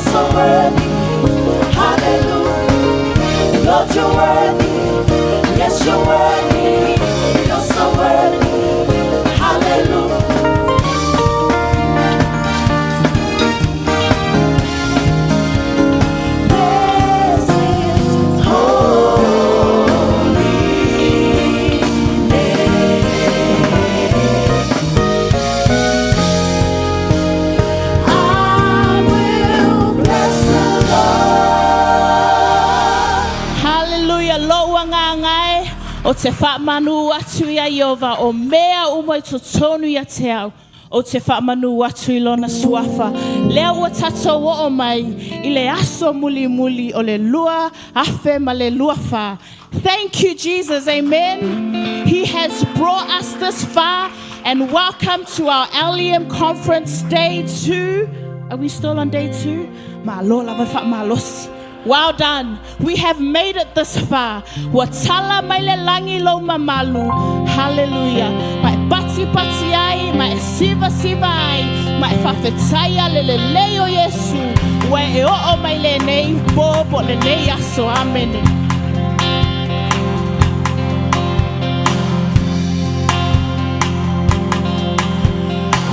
You're so worthy. Hallelujah. Lord, you're worthy. Yes, you're worthy. You're so worthy. Hallelujah. This is holy name. I will bless the Lord. Hallelujah. Lo ua ngā o te whaamanu atu ia Iova, o mea umo i totonu ia te au, o te whaamanu atu i lona suafa. Lea ua tatou o mai i le aso muli muli o le 2024. Thank you, Jesus. Amen. He has brought us this far, and welcome to our LEM conference day 2. Are we still on day 2? Malo lava fa malos. Well done. We have made it this far. Ua tala mai le langi lo mamalu. Hallelujah. Mai pati pati ai, mai siva siva ai, mai whawhetaia le le leo Yesu. Ua e o mai le nei po po le nei aso. Amen.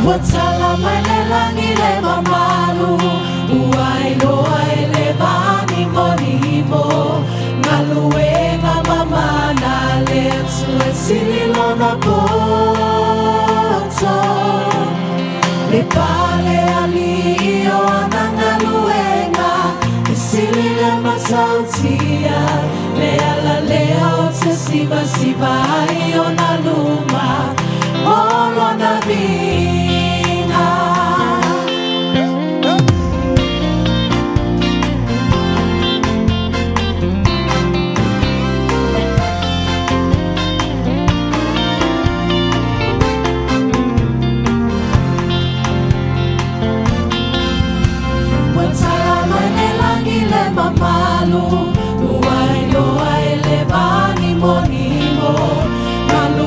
Ua tala mai le langi le mamalu, ua iloa e le vani monimo, galuega mamana le Atua e sili lona poto. Le pale alii o ana galuega, e sili le matautia, le ala lea o te sivasiva ai ona luma, mo lona viiga. Ua tala mai le langi le mamalu, ua iloa e le vanimonimo, galuega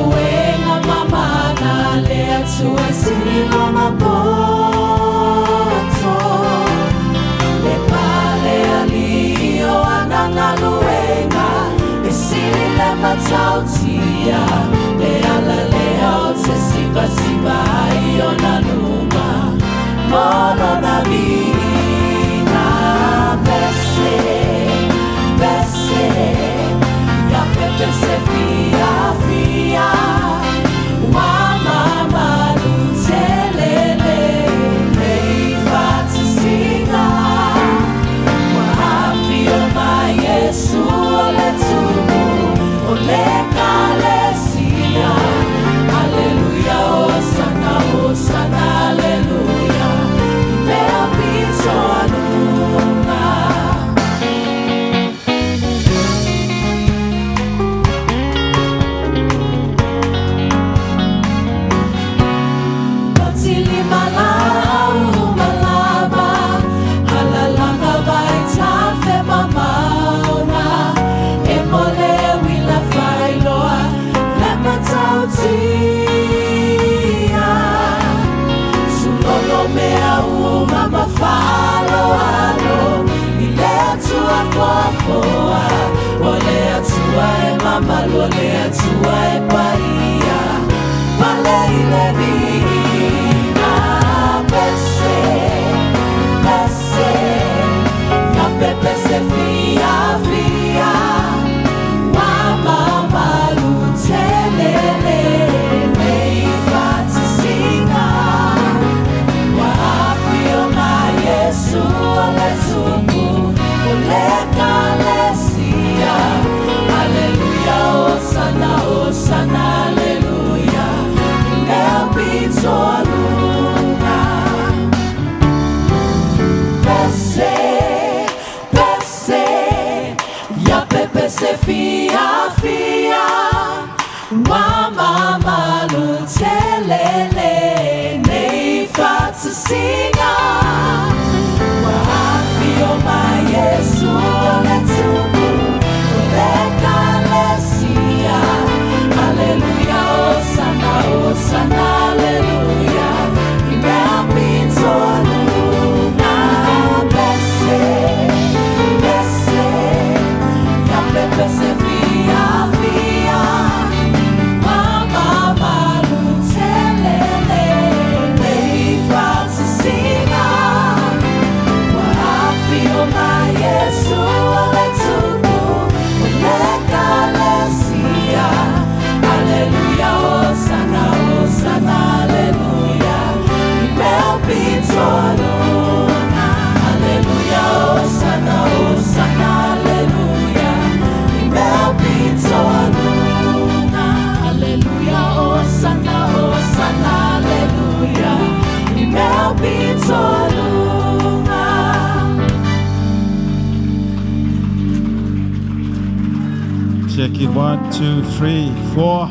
Check it. 1, 2, 3, 4.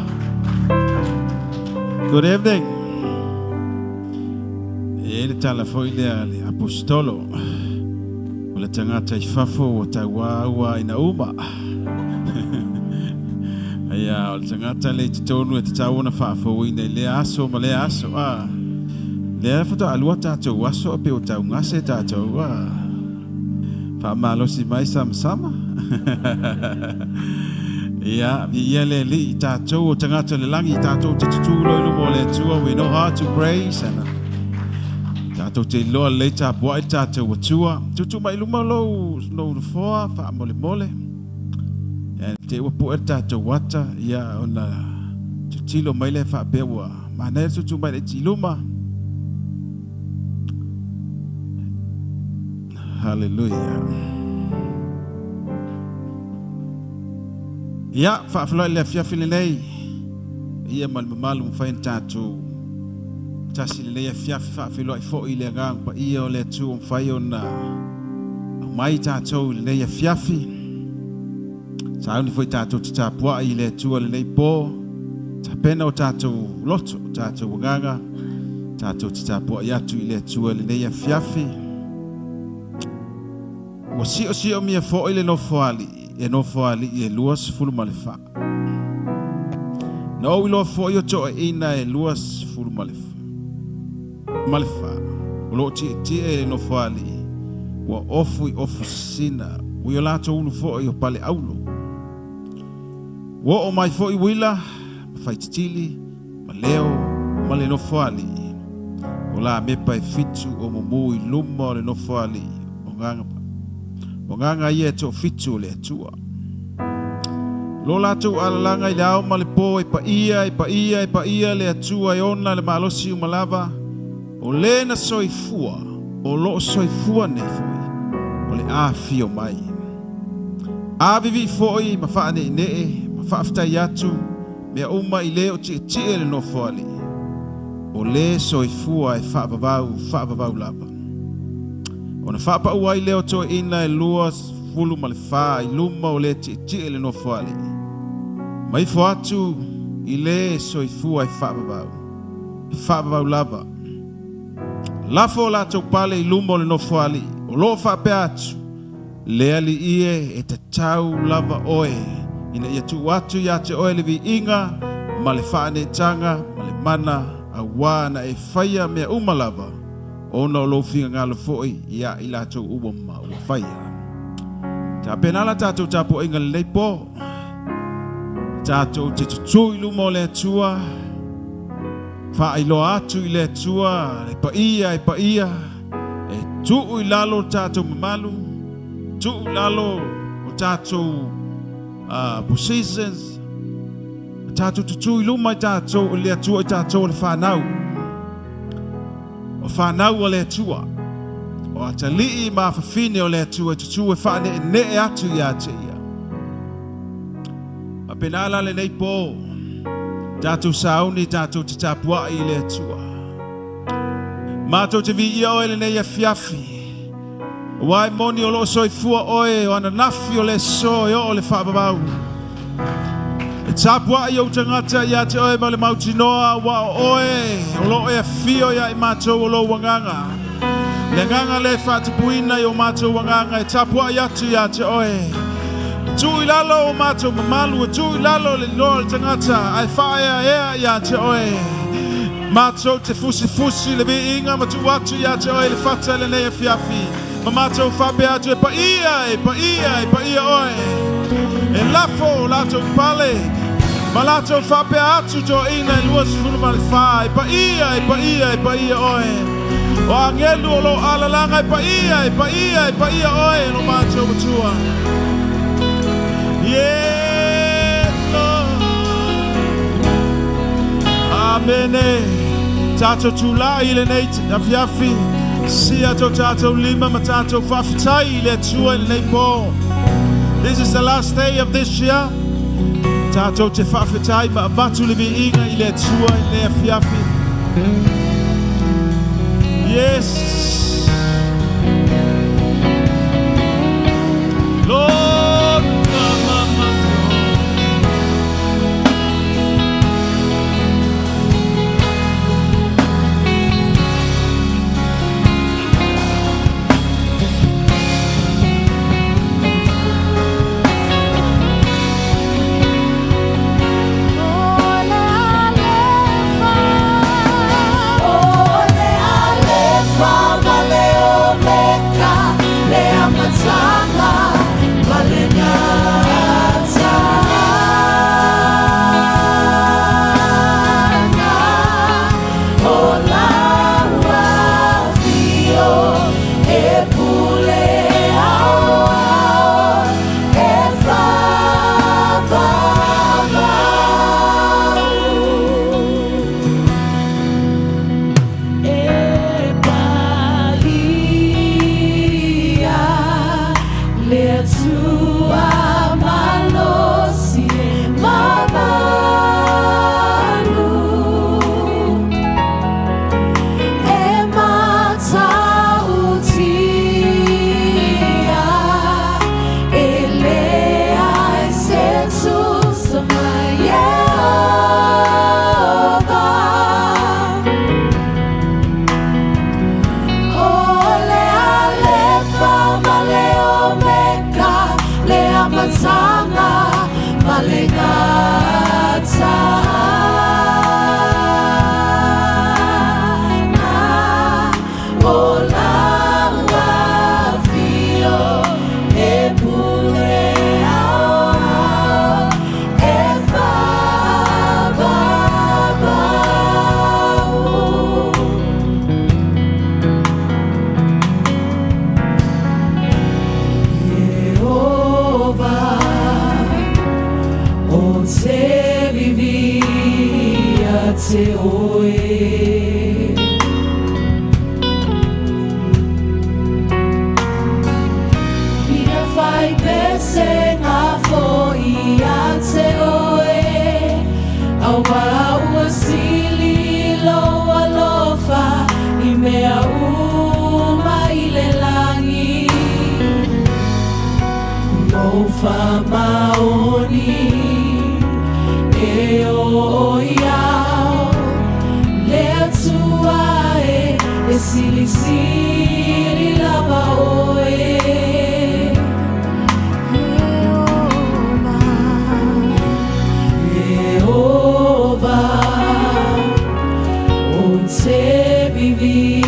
Good evening. E le tala foi lea le apostolo. O le tagata i fafo ua tauaua ina uma. Ia, o le tagata le i totonu e tatau ona faafouina i lea aso ma lea aso. Ah. Lea faatoa alua tatou aso pe ua taugase tatou. Ah. Faamalosi mai samasama. Ia, viia le Alii, tatou o tagata o le lagi, tatou te tutū loa i luma o le Atua. We know how to praise and tatou te iloa lelei tapuai le tatou Atua. Tuutuu mai i luma lou lou nofoa faamolemole. E te ua pu'e le tatou ata, ia ona tilotilo mai lea faapea ua manaia le tuutuu mai laiti i luma. Hallelujah. Ia, faafeiloai le afiafi lenei. Ia ma le mamalu mafai ona tatou tasi lenei afiafi faafeiloai foi i le agaga paia o le Atua mafai ona aumai tatou i lenei afiafi. Sauni foi tatou te tapuai i le Atua lenei po. Tapena o tatou loto, o tatou agaga, tatou te tapuai atu i le Atua lenei afiafi. Ua siosiomia foi le nofoalii e nofoalii e 24. Na ou iloa foi o toeaiina e 24 o lo o tietie i le nofoalii ua ofu i ofu sisina, ua i o latou ulu foi o paleaulo. Ua oo mai foi uila ma faititili ma leo ma le nofoalii o lamepa e fitu o mumu i luma o le nofoalii o agaga, o agaga ia e toafitu o le Atua. Lo latou alalaga i le ao ma le po e paia, e paia, e paia le Atua e ona le malosi uma lava, o le na soifua, o lo o soifua nei foi, o le a afio mai. A vivii foi ma faaneenee ma faafetai atu mea uma i le o tietie le nofoalii, o le soifua e faavavau, faavavau lava. Ona faapaua ai lea o toeaiina e 24 i luma o le tietie le nofoalii, ma ifo atu i le soifua e faavavau, e faavavau lava. Lafo o latou pale i luma o le nofoalii, o lo o faapea atu, Le Alii e, e tatau lava oe ina ia tuu atu ia te oe le viiga ma le faaneetaga ma le mana, auā na e faia mea uma lava, ona o lou finagalo foi ia i latou uma ua faia. Tapena la tatou tapuaiga lenei po, tatou te tutū i luma o le Atua, faailoa atu i le Atua le paia e paia, e tuu i lalo tatou mamalu, tuu i lalo o tatou positions, tatou tutū i luma i tatou, i le Atua i tatou o le whanau. O whanau o le Atua. O atalii ma afafine o le Atua e tutū e whaaneenee atu ia te ia. Faapena la lenei po, tatou sauni, tatou te tapuai i le Atua. Matou te viia oe lenei afiafi. Aua e moni o lo o soifua oe o ananafi o le aso e oo le faavavau. E tapuai ou tagata ia te oe ma le mautinoa ua o oe o lo o e afio ia i matou o lou agaga. Le agaga le faatupuina i o matou agaga e tapuai atu ia te oe. Tuu i lalo o matou mamalu, e tuu i lalo le iloa o le tagata ae faaeaea ia te oe. Matou te fusifusi le viiga ma tuu atu ia te oe le fata i lenei afiafi. Ma matou faapea atu e paia, e paia, e paia oe. E lafo o latou pale ma latou faapea atu toeaiina e 24, e paia, e paia, e paia oe. O agelu o lo alalaga e paia, e paia, e paia oe lo matou Atua. Yes, Lord. Amene. Tatou tulai i lenei afiafi. Sia tō tātou lima ma tātou faafetai i le Atua i lenei po. This is the last day of this year. Tātou te faafetai ma avatu le viiga i le Atua i lenei afiafi. Yes. Lord, ma, ma, ma, te oe. Ia fai pese ngā fo i a te oe, Aua ua sili lo alofa i mea uma i le langi. Lou faamaoni e o iau, le Atua e, e silisili lava oe. Ieova, ou te vivi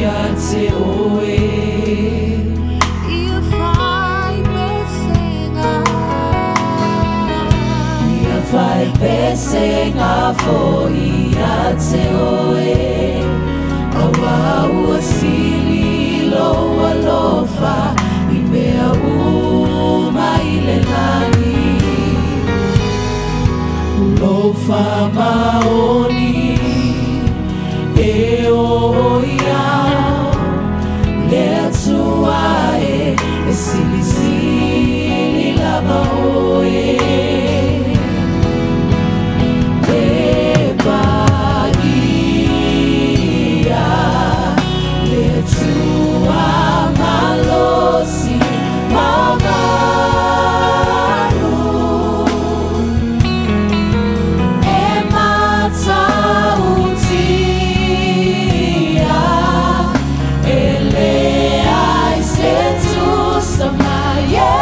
ia te oe. Ia fai pesenga. Ia fai pesenga fo ia te oe, Aua ua sili lou alofa i mea uma i le lagi. Lou faamaoni e o iau, le Atua e, e silisili lava oe. Le paia, le Atua malosi ma malu, E matautia, e leai se tusa ma Ieova.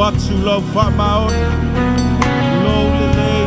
atu lau faamaoni, lou lelei.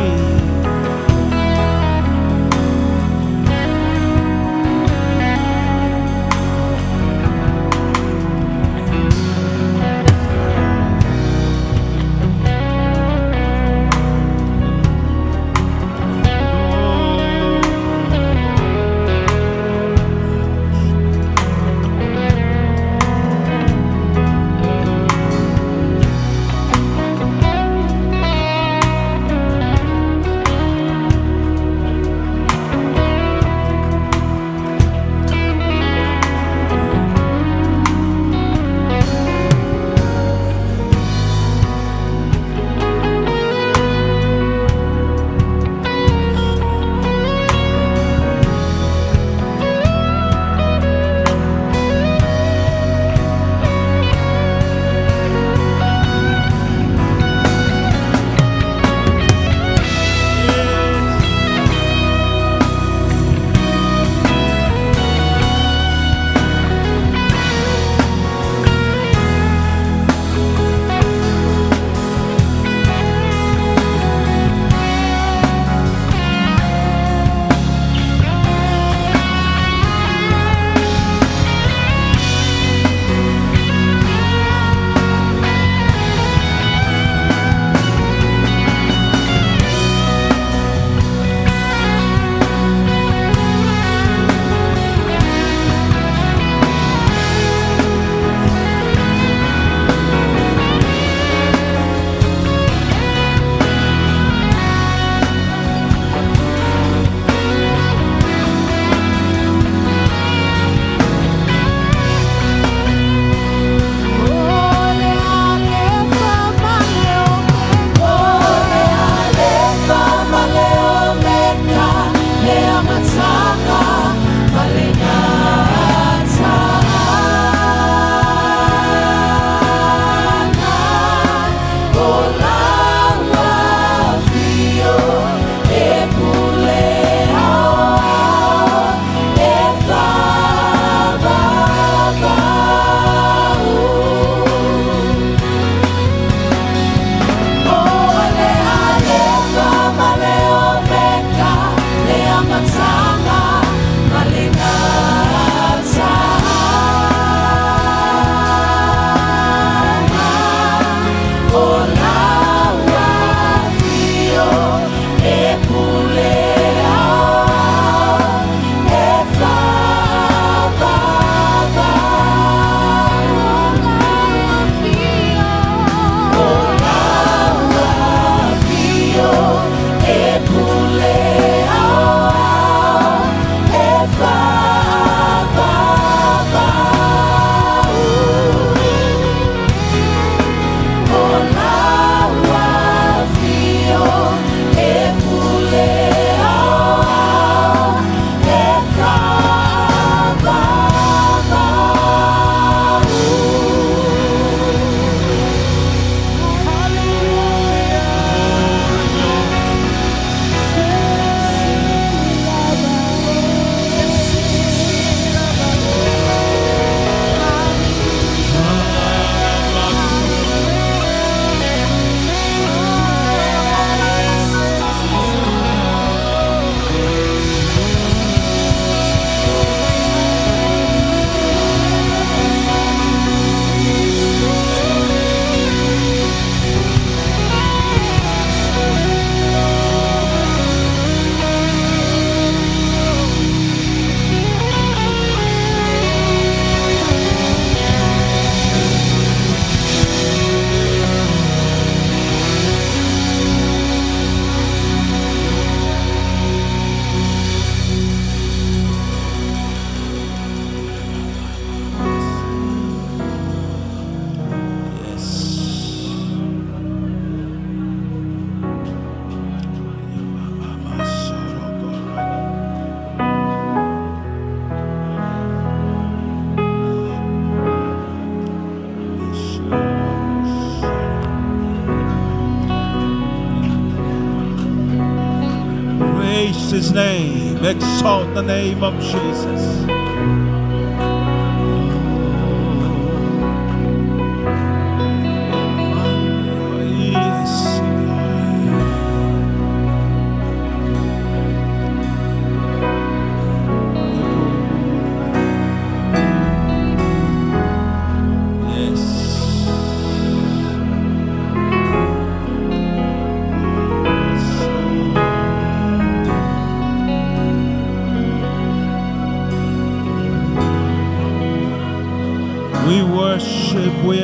Praise his name. Exalt the name of Jesus.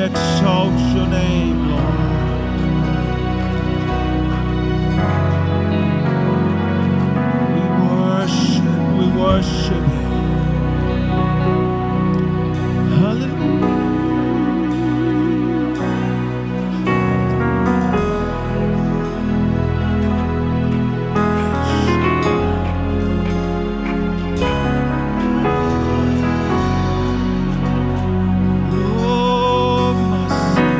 exalt your name, Lord. We worship you. Hallelujah. Oh, my Savior.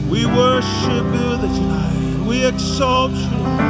We worship you tonight. We exalt you. Lord.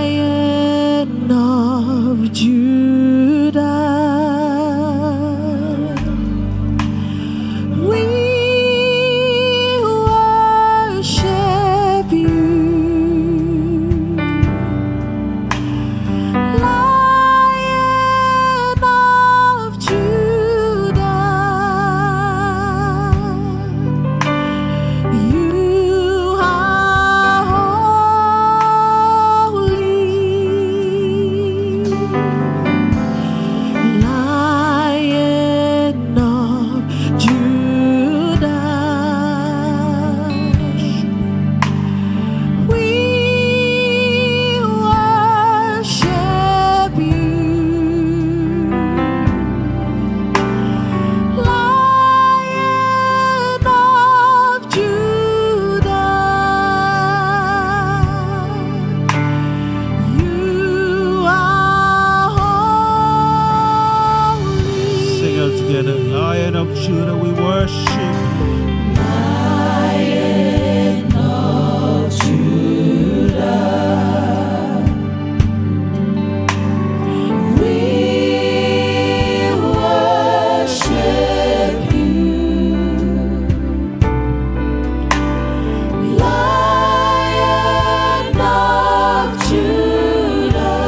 Lion of Judah, we worship you. Lion of Judah, you are holy, Lion of Judah. We worship you, Lion of Judah. You are holy. Sing out together. Lion of Judah, we worship you. Lion of Judah, we worship you. Lion of Judah,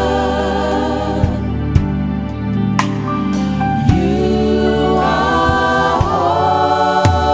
you are holy.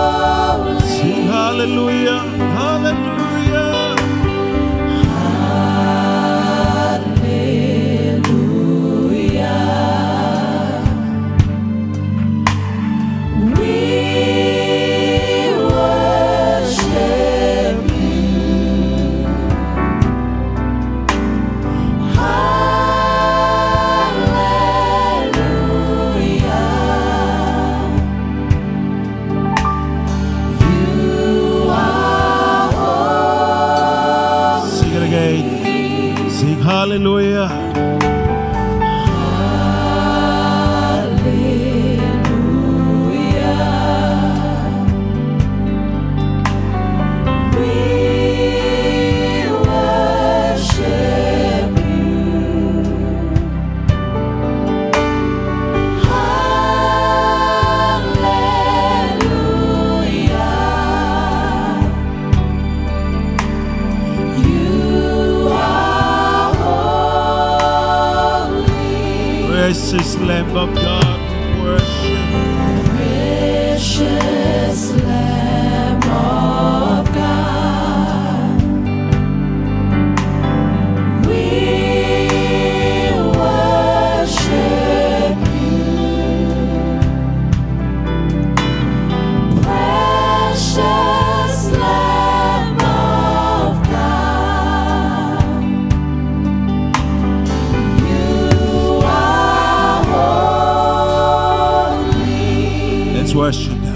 Precious Lamb of God, we worship. Precious Lamb of God, we worship you. Precious Lamb of God, you are holy. Let's worship God.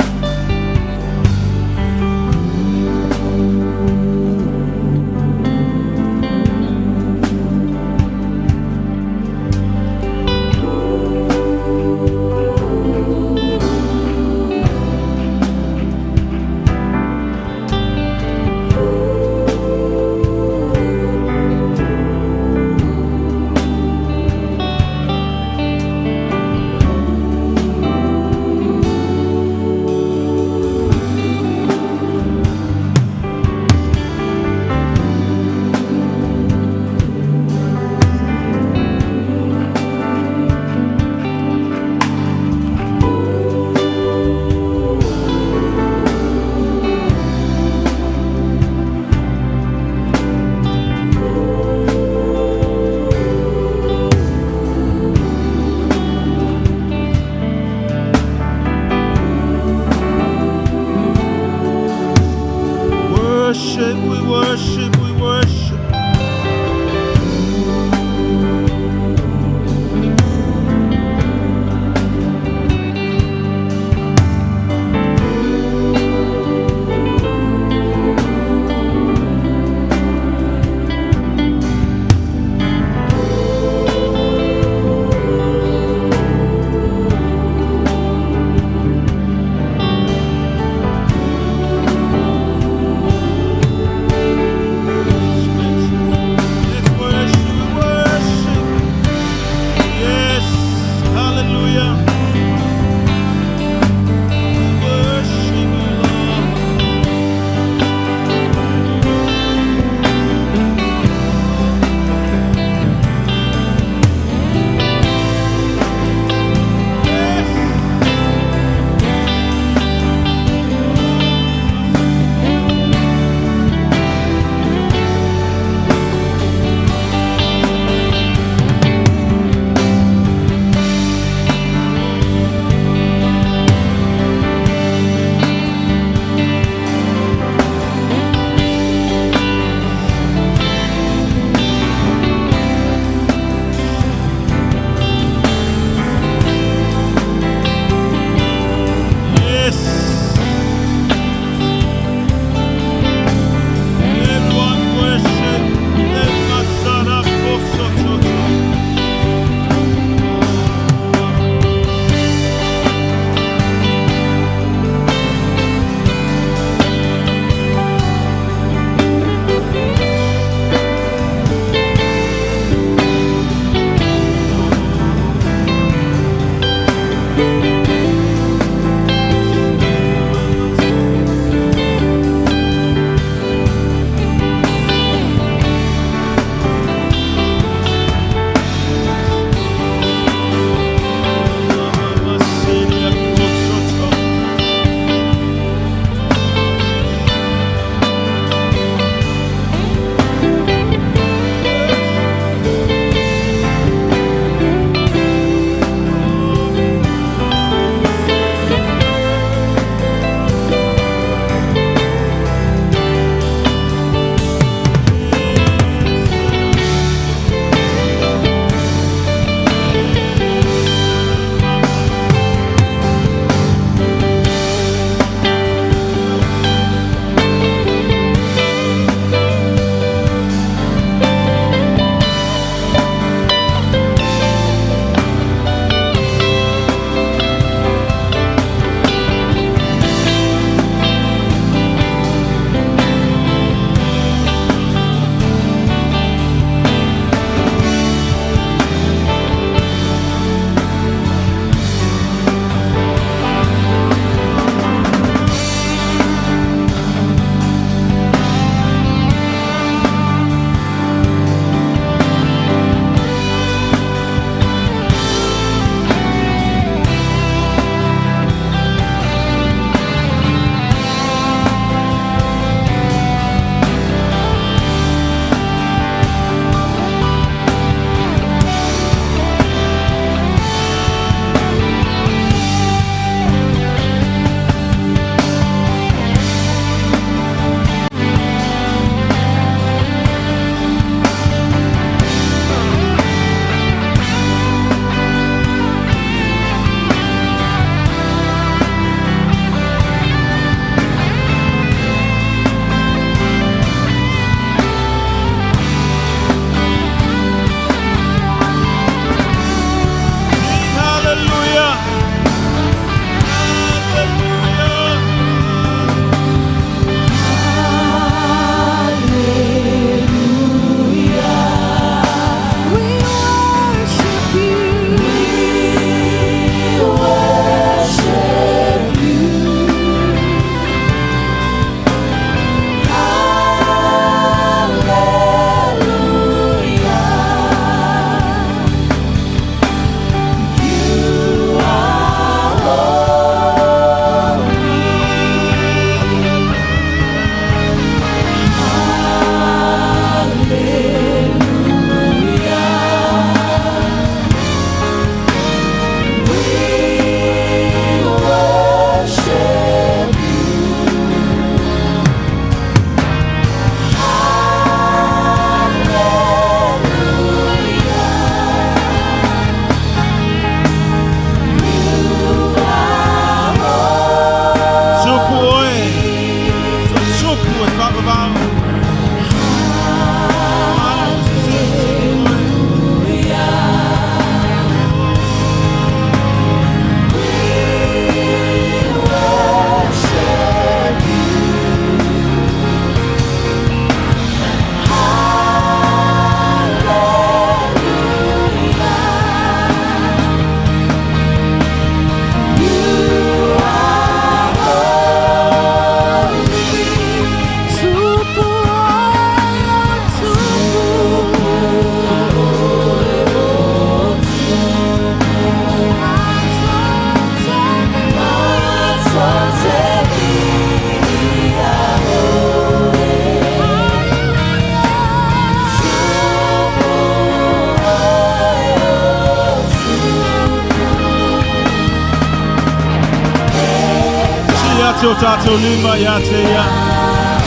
atu o tātou lima ia te ia.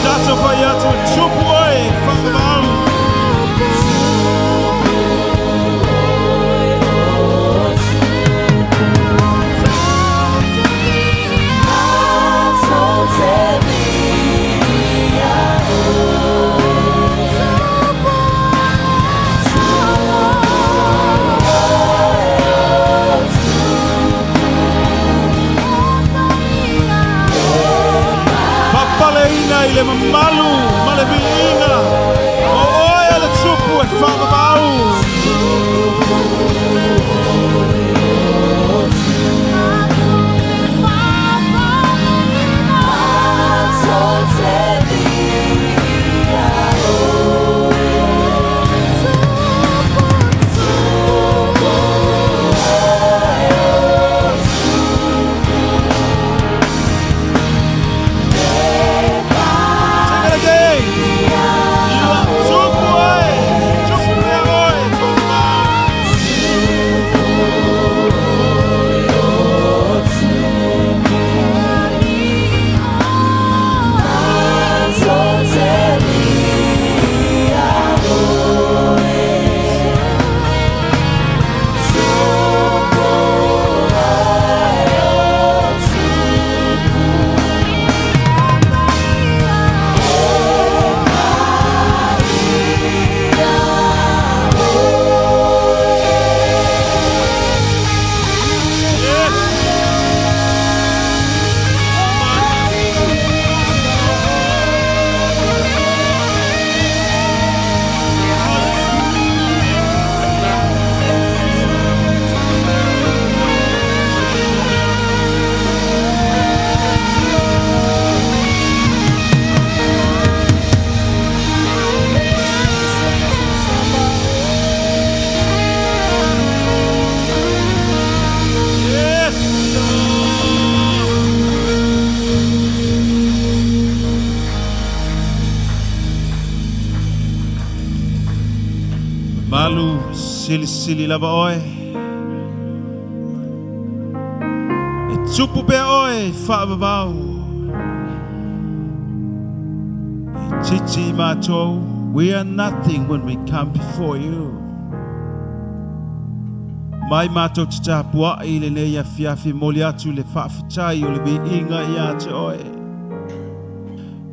Tātou whai atu e tupu oe, whakawau. Whapaleina i le mamalu ma le viiga. O oe a le tupu e whakawau. Sing it again. You are tupu oe, tupu mea oe, whakawau. Yes. Yes. Malu sili sili lava oe. E tupu pea oe whaavavau. E titi mātou, we are nothing when we come before you. Mai mātou te tāpua i le nei a fiafi moli atu le whaafetai o le viiga ia te oe.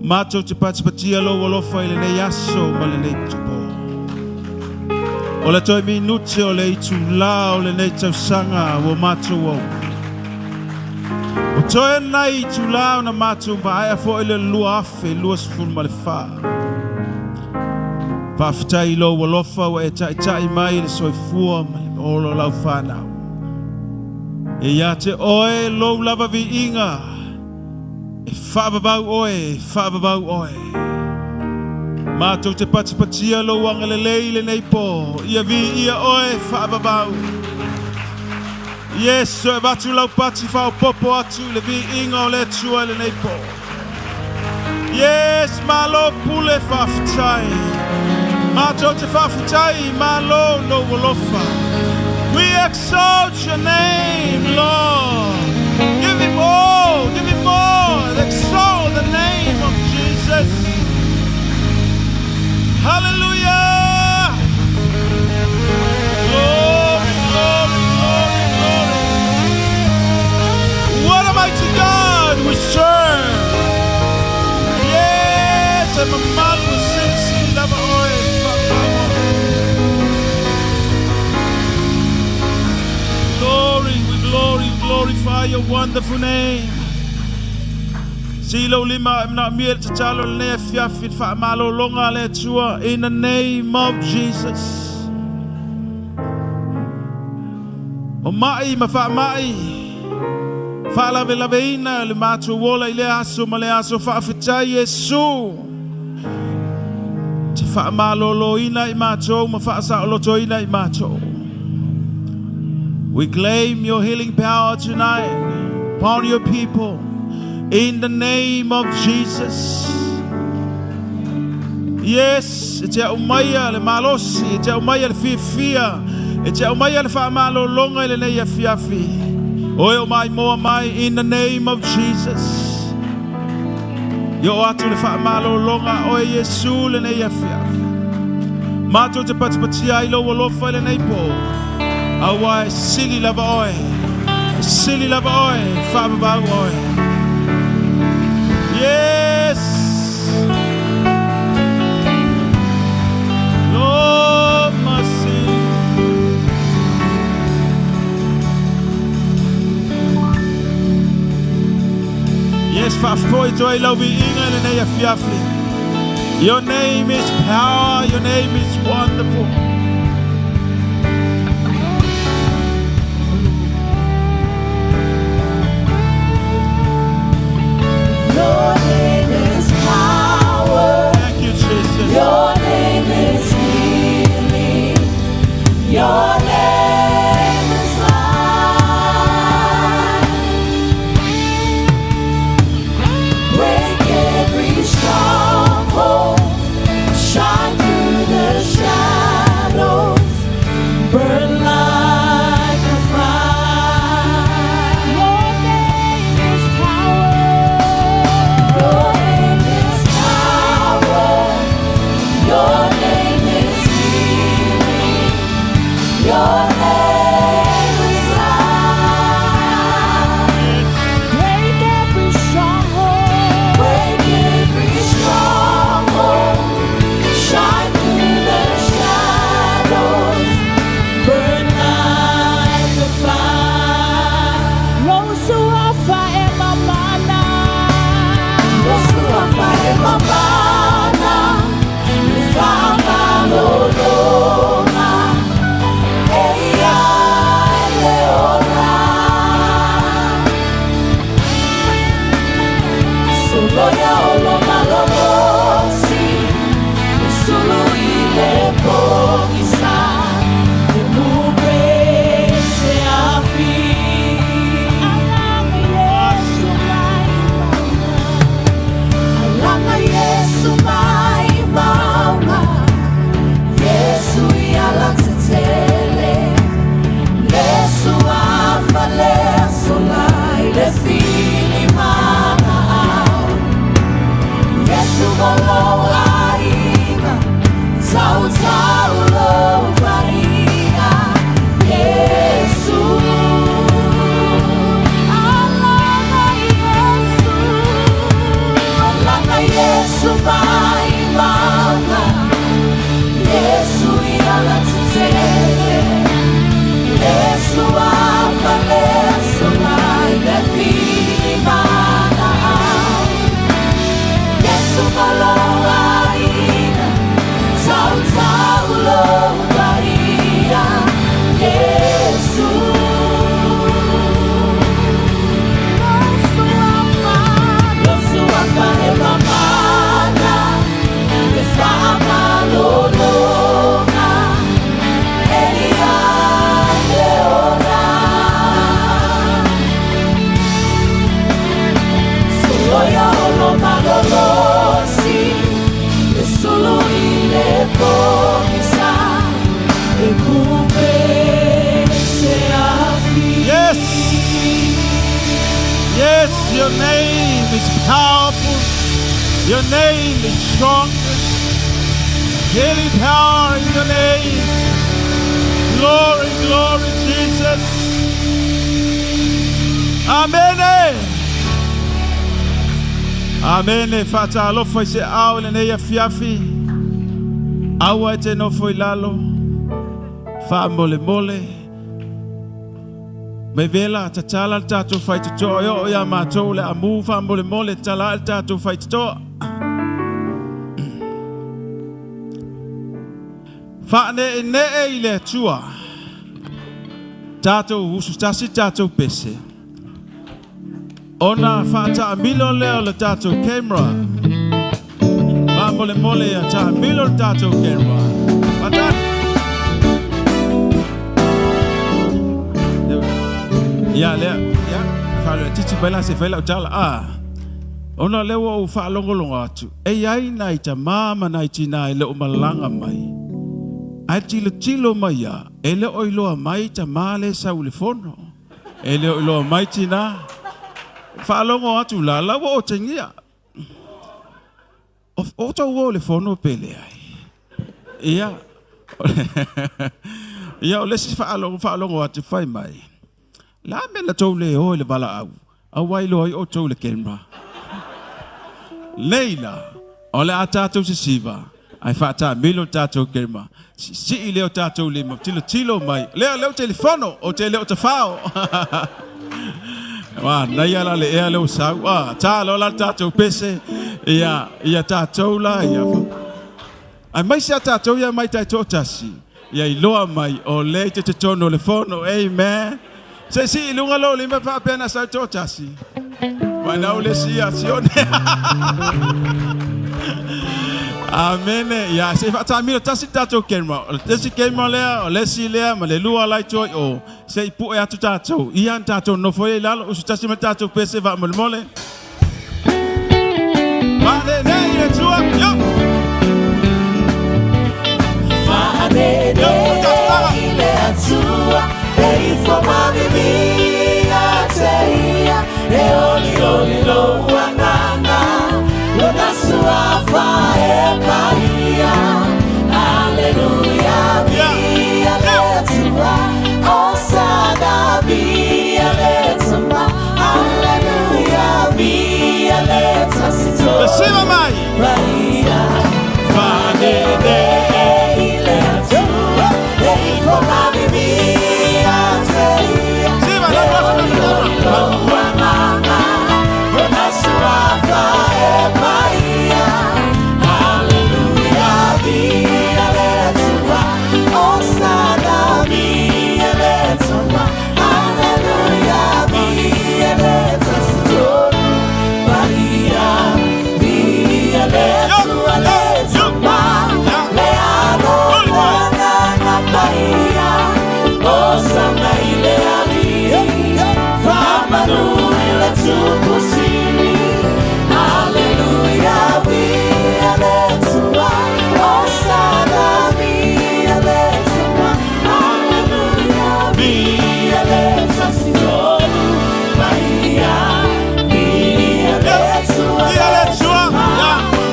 Mātou te patipatia lo alofa i le nei aso ma le nei tupo. O le toi minute o le itu la o le nei tausanga o mātou au. O toe nei itu la o na mātou ma aia fo i le lua afe, 24 ma le wha. Whaafetai lo alofa wa e tai tai mai le soifua ma le olo lau whanau. E ia te oe lo lava viiga. E whaavavau oe, e whaavavau oe. Mātou te patipatia lo angalelei le nei pō. Ia vi ia oe whaavavau. Yes, so e vatu lau pati whao popo atu le viiga o le tua le nei pō. Yes, malo pule whaafetai. Mātou te whaafetai, malo no alofa. We exalt your name, Lord. Give him all, give him more. Exalt the name of Jesus. Hallelujah. Glory, glory, glory, glory. What a mighty God we serve. Yes, and my mouth will sing, lava oe, Glory, we glory, glorify your wonderful name. Silo lima e mna mia te talo le fiafi wha malo longa le tua in the name of Jesus. O mai ma wha mai. Wha lave lave ina le mātu wola i le aso ma le aso wha awhitai Yesu. Te wha malolo ina i mātou ma wha sa oloto ina i mātou. We claim your healing power tonight upon your people in the name of Jesus. Yes, e te au maia le malosi, e te au maia le fiafia, e te au maia le whaamalolonga i le nei afiafi. Oe o mai moa mai in the name of Jesus. I oo atu le faamalologa oe Iesu lenei afiafi. Matou te patipatia ai lou alofa i lenei po. Aua e sili lava oe. E sili lava oe. E faavavau oe. Yes! Lord, mercy. Yes, faafoi atu ai lau viiga i lenei afiafi. Your name is power, your name is wonderful. Your name is power. Thank you, Jesus. Your name is healing. Your name is life. Break every stronghold. Shine through the shadows. Burn like a fire. Your name is power. Your name is power. Your name is healing. Your name is life. Break every stronghold. Break every stronghold. Shine through the shadows. Burn like a fire. Lou Suafa e mamana. Lou Suafa e mamana, le faamalologa, e ia le ola. Soloia o lo malolosi, e sulu i le pogisa, e mupe se afi. Alaga Iesu mai mauga. Alaga Iesu mai mauga, Iesu i alatetele, le Suafa le sola i le filimagaau. Iesu mo lou aiga, tautau lou paia, Iesu. Alaga Iesu. Alaga Iesu mai mauga, Iesu i alatetele, le Suafa le sola i le filimagaau. Iesu mo lou aiga, tautau lou paia, Iesu. Lou Suafa. Lou Suafa e mamana, le faamalologa, e ia le ola. Soloia o lo malolosi, e sulu i le pogisa, e mupe se afi. Yes! Yes, your name is powerful. Your name is strong. Healing power in your name. Glory, glory, Jesus. Amen. Amen. Faatalofa i se ao lenei afiafi. Aua e te nofo i lalo. Faamolemole. Mai vela tatala le tatou faitotoa e oo ia matou le amu faamolemole tala le tatou faitotoa. Faaneenee i le Atua. Tatou usutasi tatou pese. Ona faataamilo lea o le tatou camera. Faamolemole ia taamilo le tatou camera. Faatali. Ia lea, ia, faaloe titi mai la se fai lau tala. Ah. Ona lea ua ou faalogologo atu, e i ai nai tamā ma nai tinā e le o malaga mai. Ae tilotilo mai ia, e le o iloa mai tamā le sau i le fono. E le o iloa mai tinā. Faalogo atu la, la ua otegia. O tou o le fono pe leai. Ia, ia o le isi faalogo faalogo atu fai mai. La me la tou le o i le valaau. Auai loa ai outou i le camera. Leila, o le a tatou sisiva, ae faatamilo le tatou camera. Siisii lea o tatou lima, tilotilo mai. Lea, lea ou te i le fono, ou te le o tafao. Manaia la le ea lea ua sau. Ah, ta loa la le tatou pese, ia, ia tatou la, ia. Aemaise a tatou ia mai taitoatasi, ia iloa mai o lea i te totonu o le fono. Amen. Se sii i luga lou lima faapea na sau toatasi. Mai nau le sia sione. Amene. Ia se faatamilo tasi le tatou camera. O le tasi camera lea, o le isi lea ma le lua la i tua i o. Se i pue atu tatou. Ia na tatou nofo ai i lalo, usu tasi ma le tatou pese faamolemole. Faalelei le Atua. Yo! Faalelei le Atua, e ifo ma vivia te ia, e olioli lou agaga, lona suafa e paia. Aleluia, viia le Atua, Hosana, viia le Tama, Aleluia, viia le Tasi Le siva mai. Paia. Faalelei le Atua, e ifo ma vivia te ia, Siva, e la próxima, olioli lou agaga, lona suafa e paia. Aleluia, viia le Atua, Hosana, viia le Tama, Aleluia, viia le Tasi Tolu Paia, viia le Atua, le Tama, le Alo, le Agaga Paia, Hosana i le Alii, faamanu i le Tupu Sili. Aleluia, viia le Atua, Hosana, viia le Tama, Aleluia, viia le Tasi Tolu Paia, viia le Atua, Viia le Atua. Tama,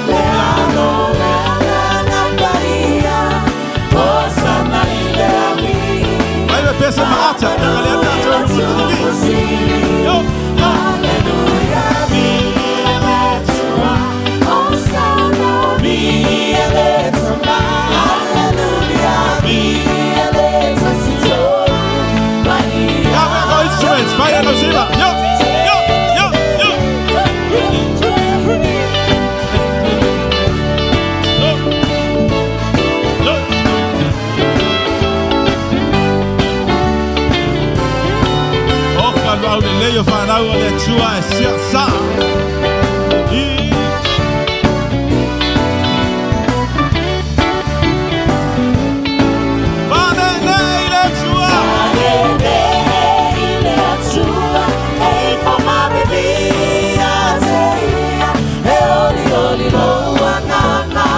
le Alo, le Agaga Paia, Hosana i le Alii. Vai le pese maata. Angalia tatou i le TV. Yo, yo. Aleluia, viia le Atua, Hosana, viia le Tama, Aleluia, viia le Tasi Tolu Paia. Ja, we go instruments. Vai no siva. Yo, yo, yo, yo. Yo. Yo. O ka luau le lei o whanau o le Atua e sia sa. I. Faalelei le Atua. Faalelei le Atua, e ifo ma vivia te ia, e olioli lou agaga,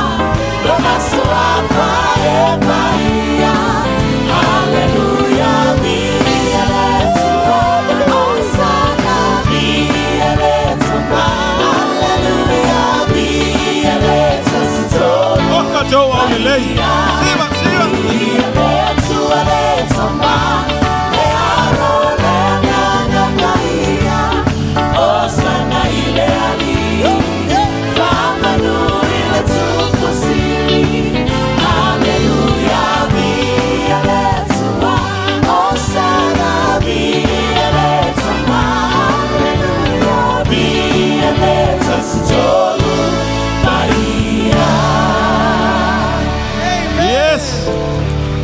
lona suafa e paia. Aleluia, viia le Atua, Hosana, viia le Tama, Aleluia, viia le Tasi Tolu O ka tou au le lei. Siva, siva. Viia le Atua le Tama, le Alo, le Agaga Paia, Hosana i le Alii, faamanu i le Tupu Sili. Aleluia, viia le Atua, Hosana, viia le Tama, Aleluia, viia le Tasi Tolu Paia. Yes.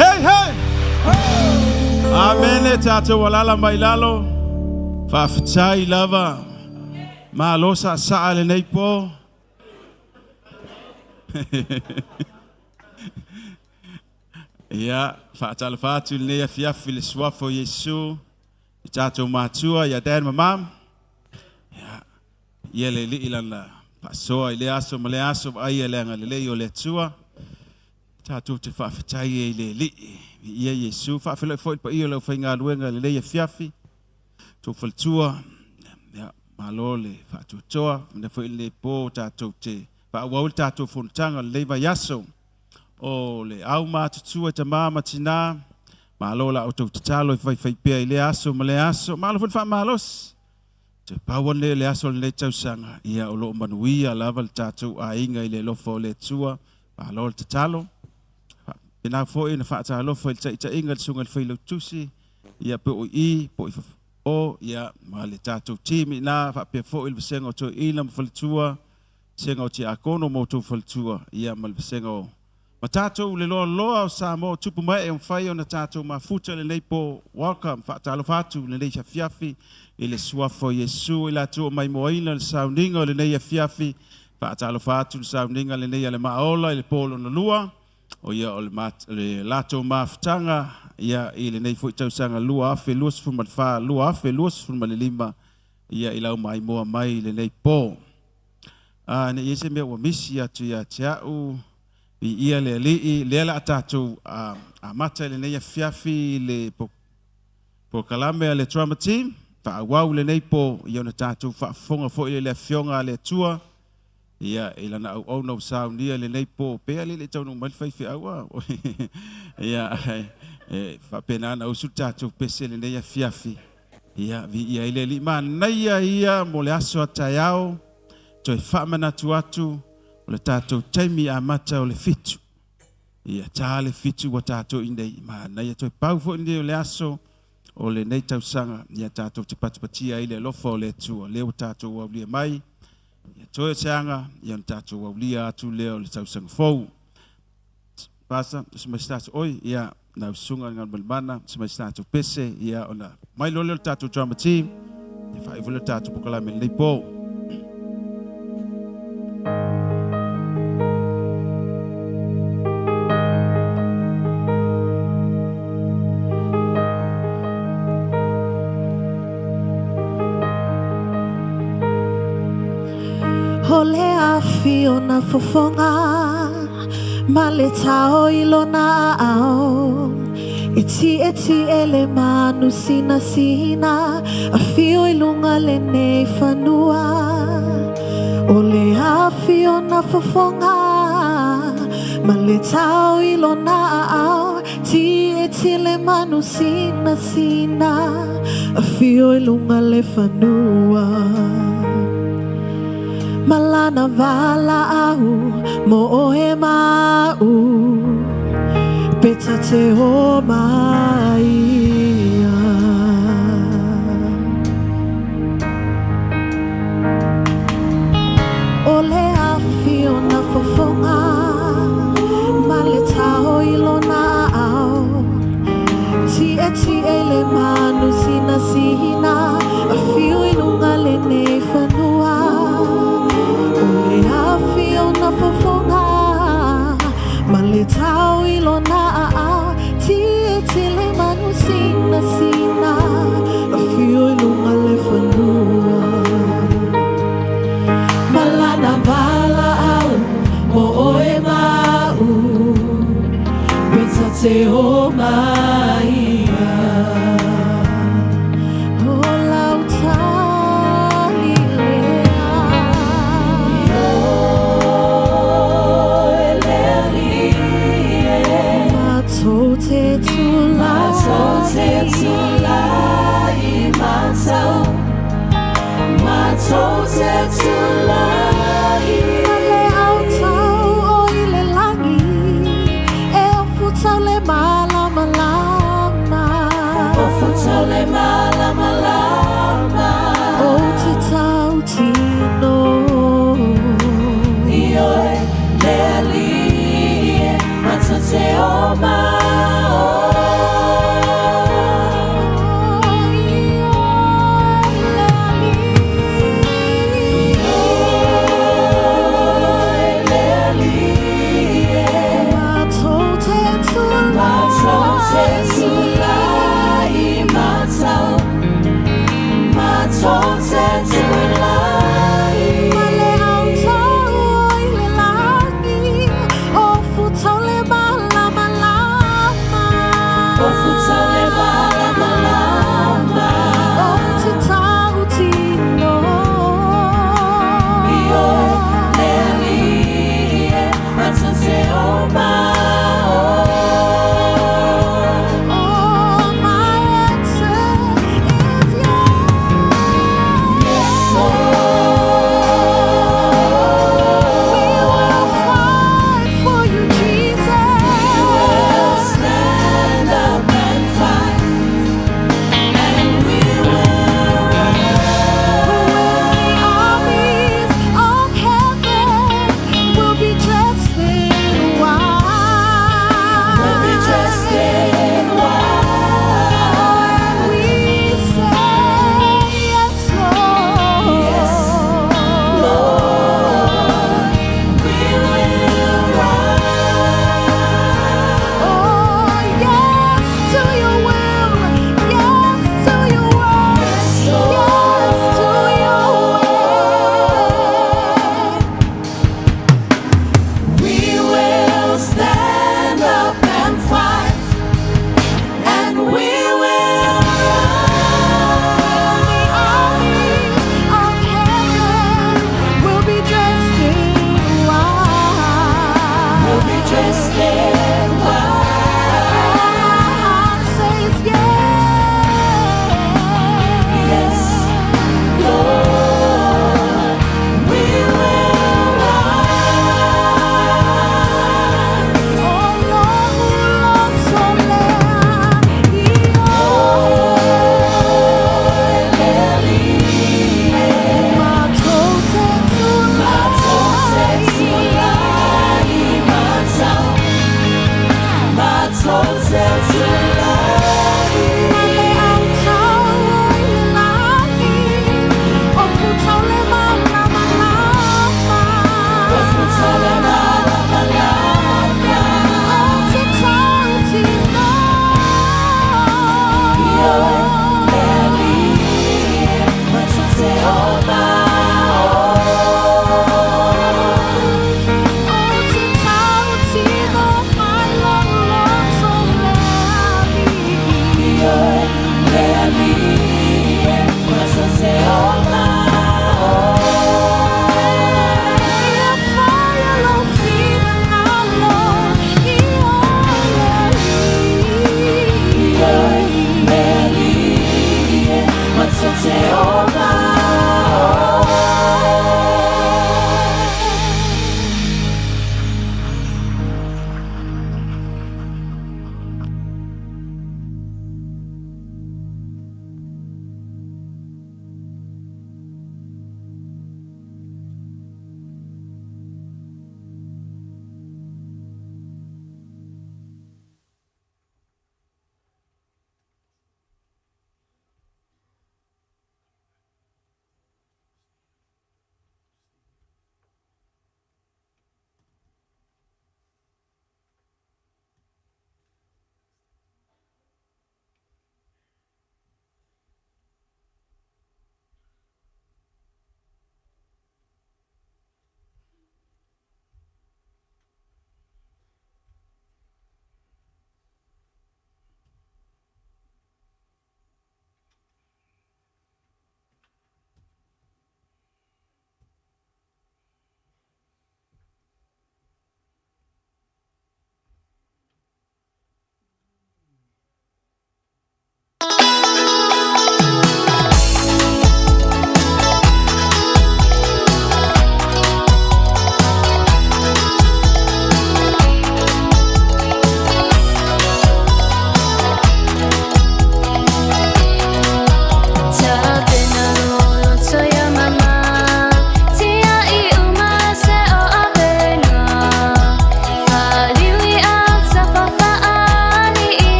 Hey, hey. Amene tatou alala mai lalo. Faafetai lava. Malo sa sa le nei po. Ia, faatalofa atu lenei afiafi le suafa o Iesu. I tatou matua, ia dad ma mom. Ia, ia le alii lana faasoa i le aso ma le aso, ai le agalelei o le Atua. Tatou te faafetai e i le alii. Ia Iesu, faafeiloai foi le paia o le aufaigaluega lelei afiafi. Tou faletua, ia, malo le faatuatoa. Mea foi le po tatou te faaauau ai le tatou fonotaga o lenei vaiaso. O le au matutua i tama ma tina, malo la outou tatalo e faifai pea i lea aso ma lea aso, malo foi le faamalosi. Toe pau lenei o le aso o lenei tausaga, ia o lo o manuia lava le tatou aiga i le alofa o le Atua, malo le tatalo. Faapena foi ona faatalofa i le taitaiga i le susuga i le Failautusi, ia po o i, po o i o, ia ma le tatou team i ina, faapea foi le vasega o Toeaina ma Faletua, vasega o Tiakono ma outou faletua, ia ma le vasega o ma tatou le loaloa o Samoa o tupu ma ee ua mafai ona tatou mafuta i lenei po. Welcome, faatalofa atu i lenei afiafi i le suafa o Iesu i latou o maimoaina le sauniga o lenei afiafi. Faatalofa atu i le sauniga lenei a le Maaola i le po lona lua, o ia o le, le latou mafutaga ia i lenei foi tausaga 2024 2025 ia i lau maimoa mai i lenei po. A, ne i i ai se mea ua misi atu ia te au, viia le Alii, lea o le a tatou amata i lenei afiafi i le polokalame a le Drama Team, faaauau i lenei po, ia ona tatou faafofoga foi lea i le Afioga a le Atua, ia i Lana auauna ua saunia i lenei po, pei lava e le i taunuu mai le faifeau a. Ia, e faapena ona usu le tatou pese i lenei afiafi, ia viia ai le Alii. Manaia ia mo le aso a taeao, toe faamanatu atu o le tatou taimi amata o le 7. Ia ta le 7 ua tatou i nei, manaia toe pau foi lenei o le aso o lenei tausaga, ia tatou te patipatia ai le alofa o le Atua, lea ua tatou aulia mai, ia toe o se aga, ia ona tatou aulia atu lea o le tausaga fou. Pasa, se mai se tatou, oi, ia, lau susuga i le Galumalemana, se mai se tatou pese, ia, ona mai loa lea o le tatou drama team, ia faaiu foi lea o le tatou polokalame i lenei po. O le afi o na fofoga ma le tao i lona aao e tietie le manu sinasina afio i luga lenei fanua o le afi o na fofoga ma le tao i lona aao tietie le manu sinasina afio i luga le fanua ma lana valaau mo oe ma au pe ta te o mai ia. O le afi o na fofoga ma le tao i lona aao tietie le manu sinasina afio i luga lenei fanua o le afi o na fofoga ma le tao i lona aao tietie le manu sinasina afio i luga le fanua ma lana valaau mo oe ma au pe ta te o mai ia. O lau tali lea. Ioe le Alii e. Matou te Matou te tulai. tulai matau. Matou te tulai. Ma le autau o i le lagi e ofutau le malamalama. Ofutau le malamalama. O te tautino. Ioe le Alii e. Matou te o ma Ioe le Alii. Ioe le Alii e. Matou te Matou te tulai. tulai matau. Matou te tulai. Ma le autau o i le lagi ofutau le malamalama. Ofutau le malamalama. O te tautino. Ioe le Alii.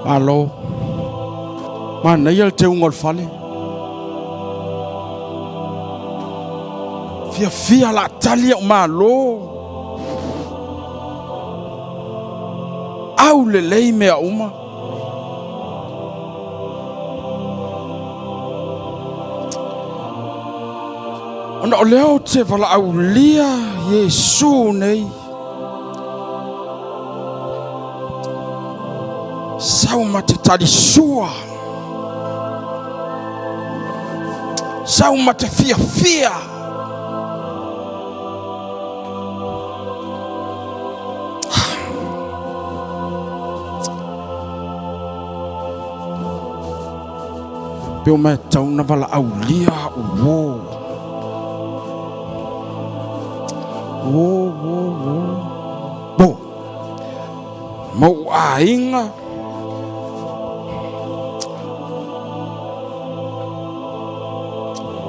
Malo. Manaia le teuga o le fale. Fiafia la tali au malo. Au lelei mea uma. Ona o lea ou te valaaulia Iesu nei. Sau ma te talisua. Sau ma te fiafia. Pe o mea tau na valaaulia au uō. Uō, uō, uō. Bo. Ma ou aiga.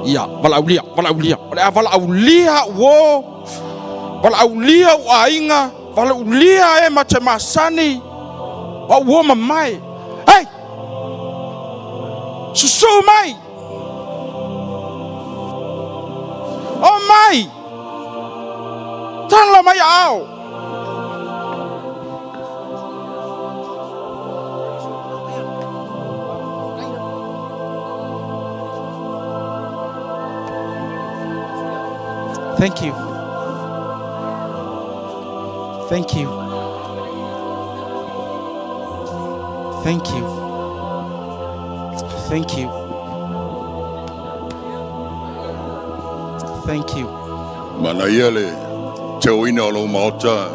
Ia, valaaulia, valaaulia. O le a valaaulia au uō. Valaaulia ou aiga. Valaaulia e ma te masani. O au uō mamae. Hei! Susu mai! O mai! Tala mai aao! Thank you. Thank you. Thank you. Thank you. Thank you. Manaia le teoina o lou maota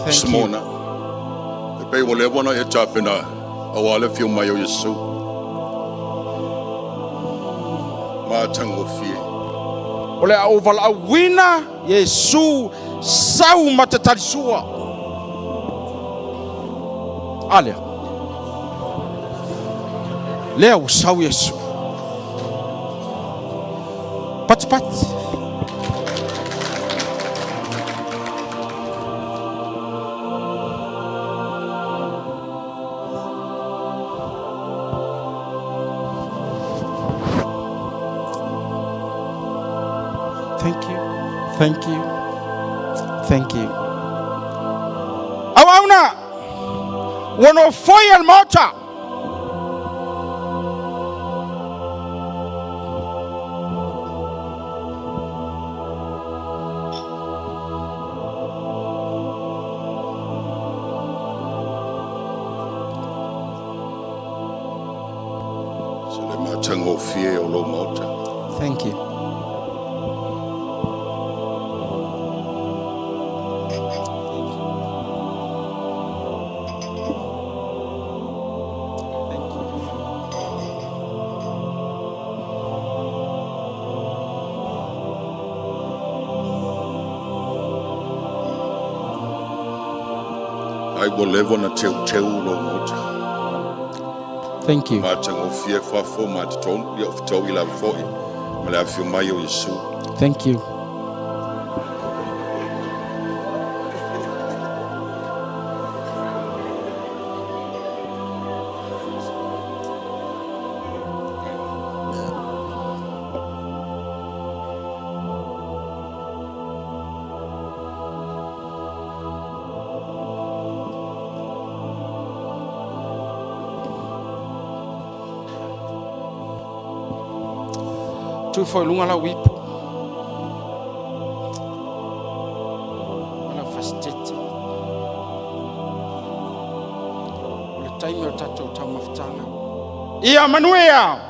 Thank you. Simona. E pei ua leva ona e tapena aua le afio mai o Iesu. Matagofie. O le a ou valaauina Iesu sau ma te talisua. A lea. Lea ua sau Iesu. Patipati. Thank you. Thank you. Thank you. Auauna! Ua nofoia le Maota. Se le matagofie o lou Maota. Thank you. Ai ua leva ona teuteu lou Maota. Thank you. Matagofie fafo ma totonu, ia o fetaui lava foi ma le afio mai o Iesu. Thank you. Tuu ifo i luga lau ipu ma lau fasitete. O le taimi o le tatou taumafataga. Ia manuia!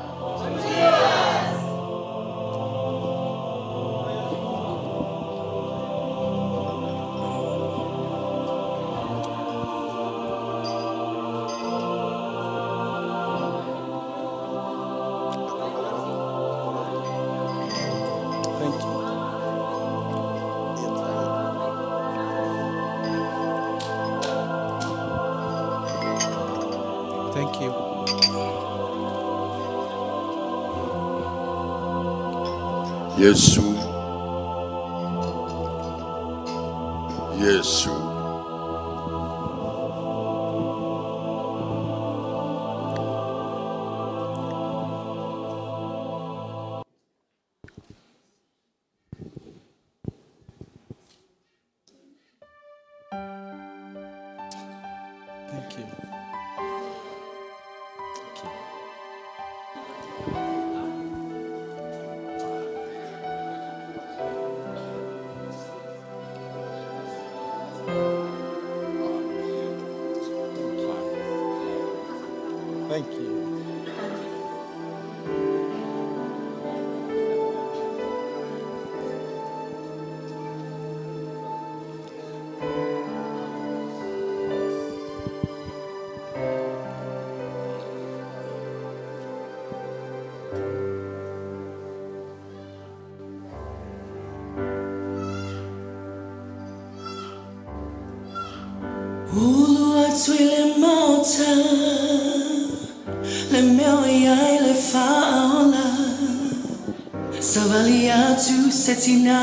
Thank you. Thank you. Iesu. Iesu. Thank you. Ulu atu i le maota, le mea o i ai le faaola. Savali atu se tina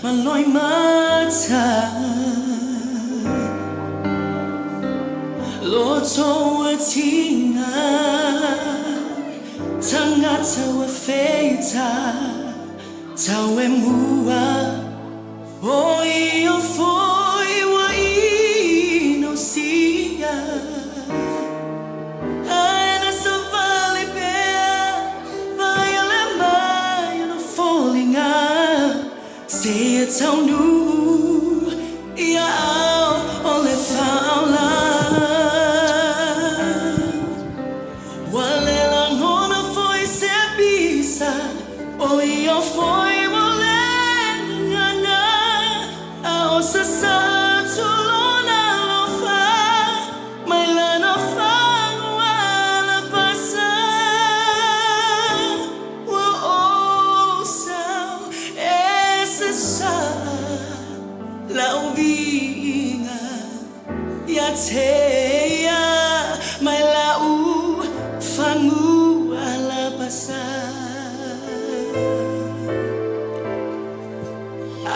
ma loimata. Loto ua tiga, tagata ua feita, tau e mua o ia foi ua inosia. Ae na savali pea, vaai le mai ona foliga, seia taunuu i aao o le faaola. Ua le lagona foi se pisa, o ia foi ua le gagana, a o sasa atu lona alofa, mai lana fagu alapasa. Ua ou sau e sasaa lau viiga ia te ia, mai lau fagu alapasa.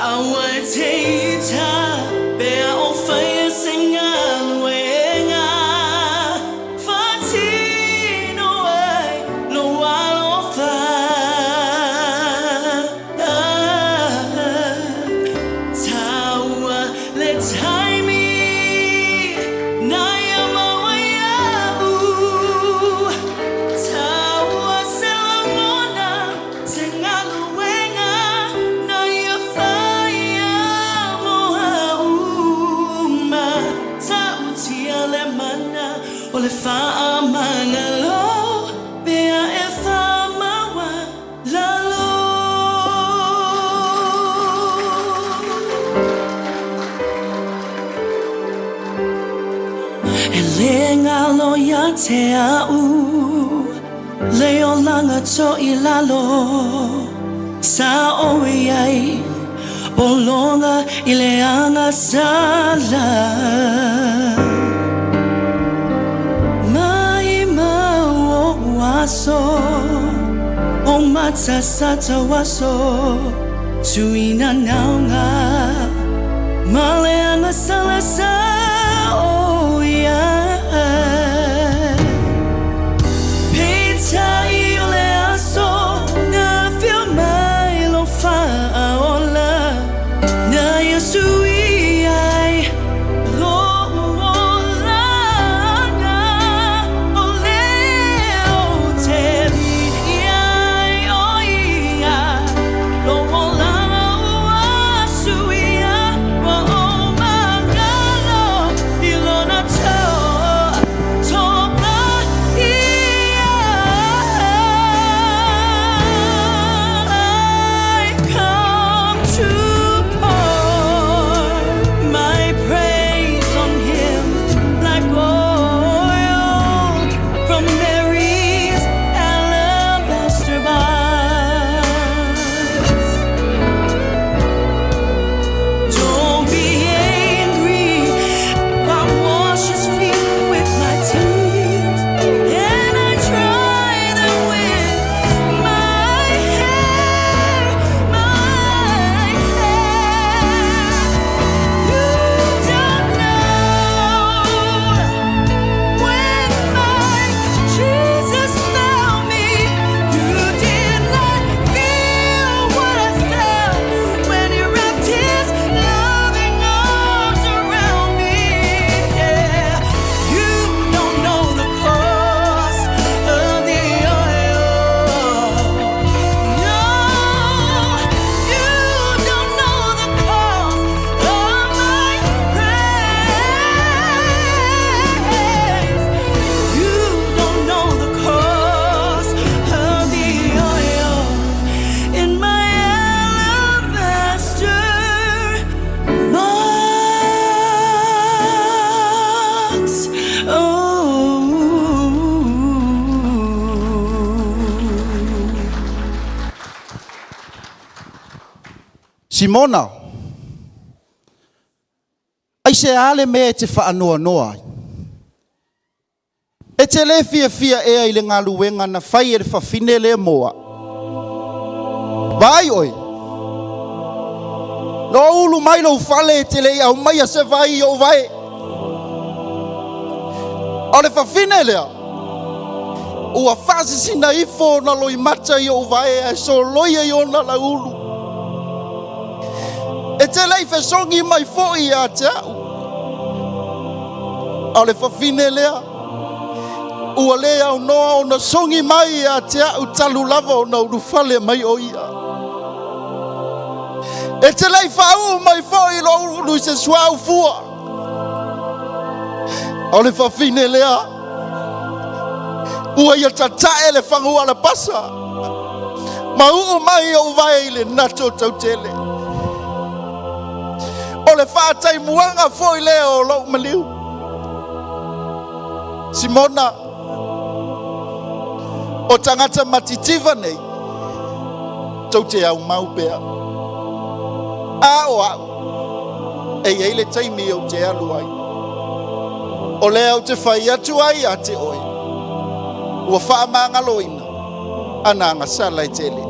Aua e te ita pe a o faia se galuega, faatino ai lou alofa. Taua le taimi na ia maua iaʻu, taua se lagona, se galuega na ia faia mo au. Matautia le mana o le faamagalo pe a e faamaualalo. E le galo ia te au le olaga toilalo sa oe ai pologa i le agasala. Maʻimau oʻu aso o matasata o aso tuina nauga ma le agasala sa o ia. Peitai o le aso na afio mai lou faaola, na ia suia ai loʻu olaga. O lea ou te viia ai o ia, lou olaga ua suia, ua ou magalo i lona. Simona, aisea le mea e te faanoanoa ai? E te lē fiafia ea i le galuega na fai e le fafine lea mo a'u? Vaai oe, na ou ulu mai lou fale e te lē i aumaia se vai i o'u vae. O le fafine lea ua faasisina ifo ona loimata i o'u vae ae soloia i ona lauulu. E te lē i fesogi mai fo'i iā te a'u. A o le fafine lea ua lē aunoa ona sogi mai iā te a'u talu lava ona ulufale mai o ia. E te lē i faauu mai fo'i lo'u ulu i se suauu fua. A o le fafine lea ua ia tata'e le fagu alapasa ma uu mai o'u vae i le nato tautele. O le faataimuaga fo'i lea o lo'u maliu. Simona, o tagata matitiva nei tou te aumau pea. A o a'u, e iai le taimi ou te alu ai. O lea ou te fai atu ai iā te oe, ua faamagaloina ana agasala e tele.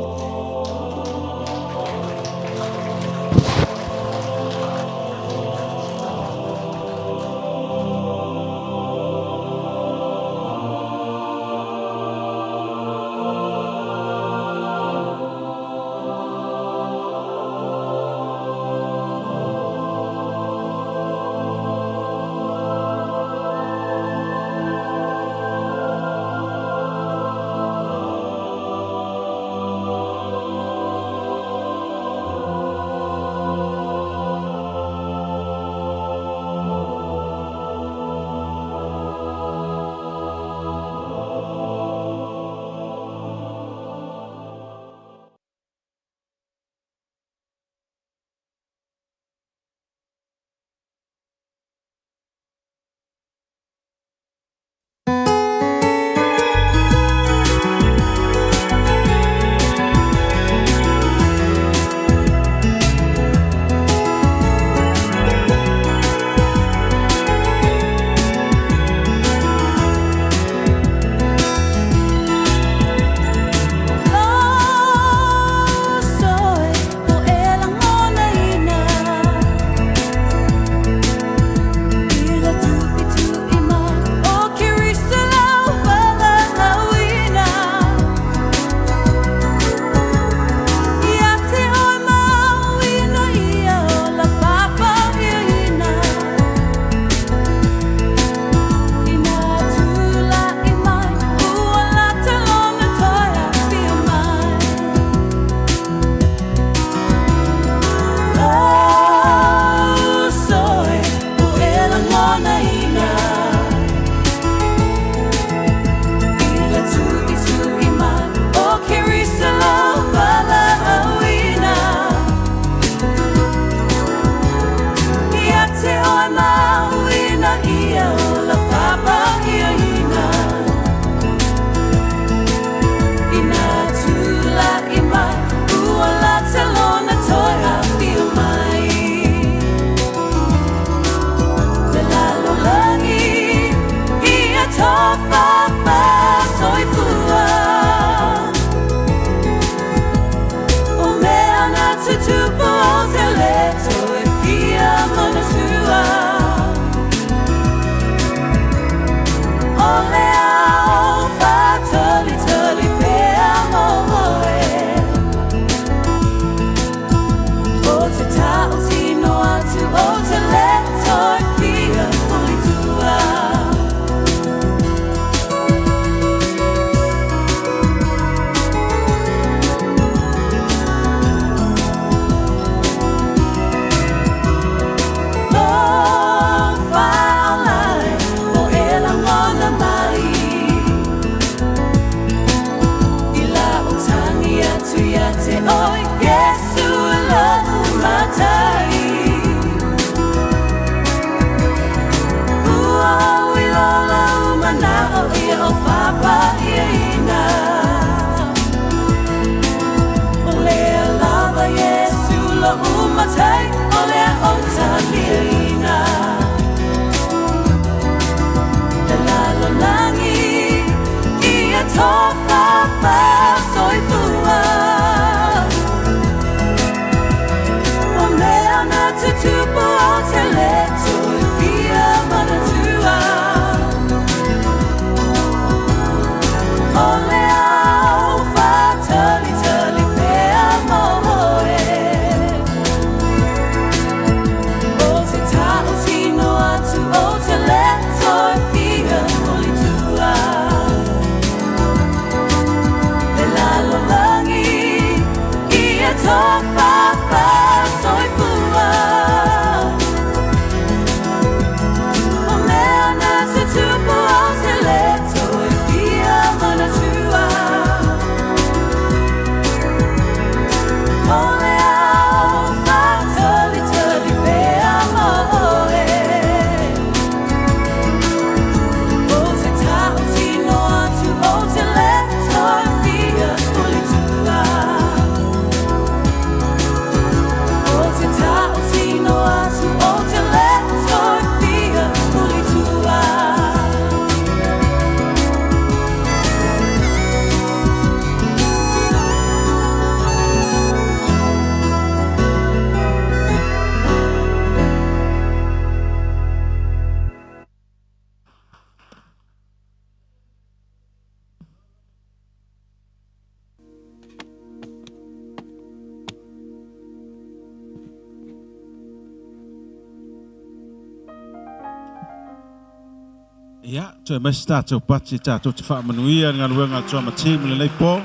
Ia, toe mai se tātou pati, tātou te whaamanuia le galuega a le Drama Team i lenei po.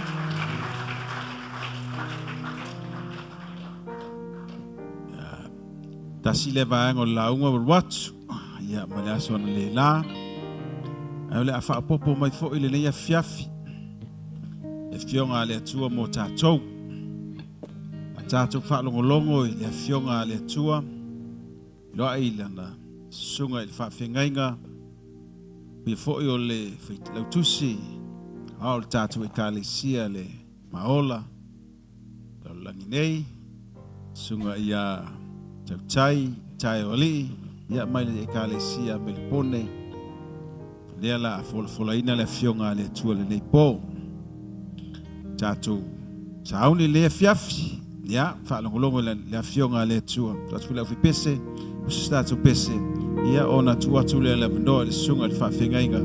Ia, tasi lea vaega o le lauga ua alu atu, ia, ma le aso analeila. Ae o le a faaopoopo mai foi lenei afiafi, le Afioga a le Atua mo tātou. A tātou faalogologo i le Afioga a le Atua, Iloa i lana susuga i le faafeagaiga, pei foi o le failautusi a o le tatou Ekalesia le Maola lalolagi nei, susuga ia Tautai Taeoalii, ia mai le Ekalesia Melepone, lea la a folafolaina le afioga a le Atua i lenei po. Tatou sauni i lenei afiafi, ia, faalogologo i le afioga a le Atua. Tuu atu foi le aufipese, usi se tatou pese, ia, ona tuu atu lea o le avanoa i le susuga i le faafeagaiga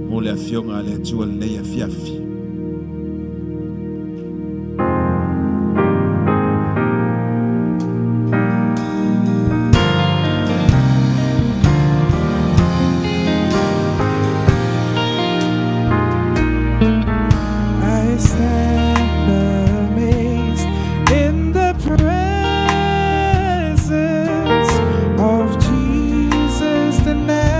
mo le afioga a le Atua i lenei afiafi. I stand amazed in the presence of Jesus the Nazarene.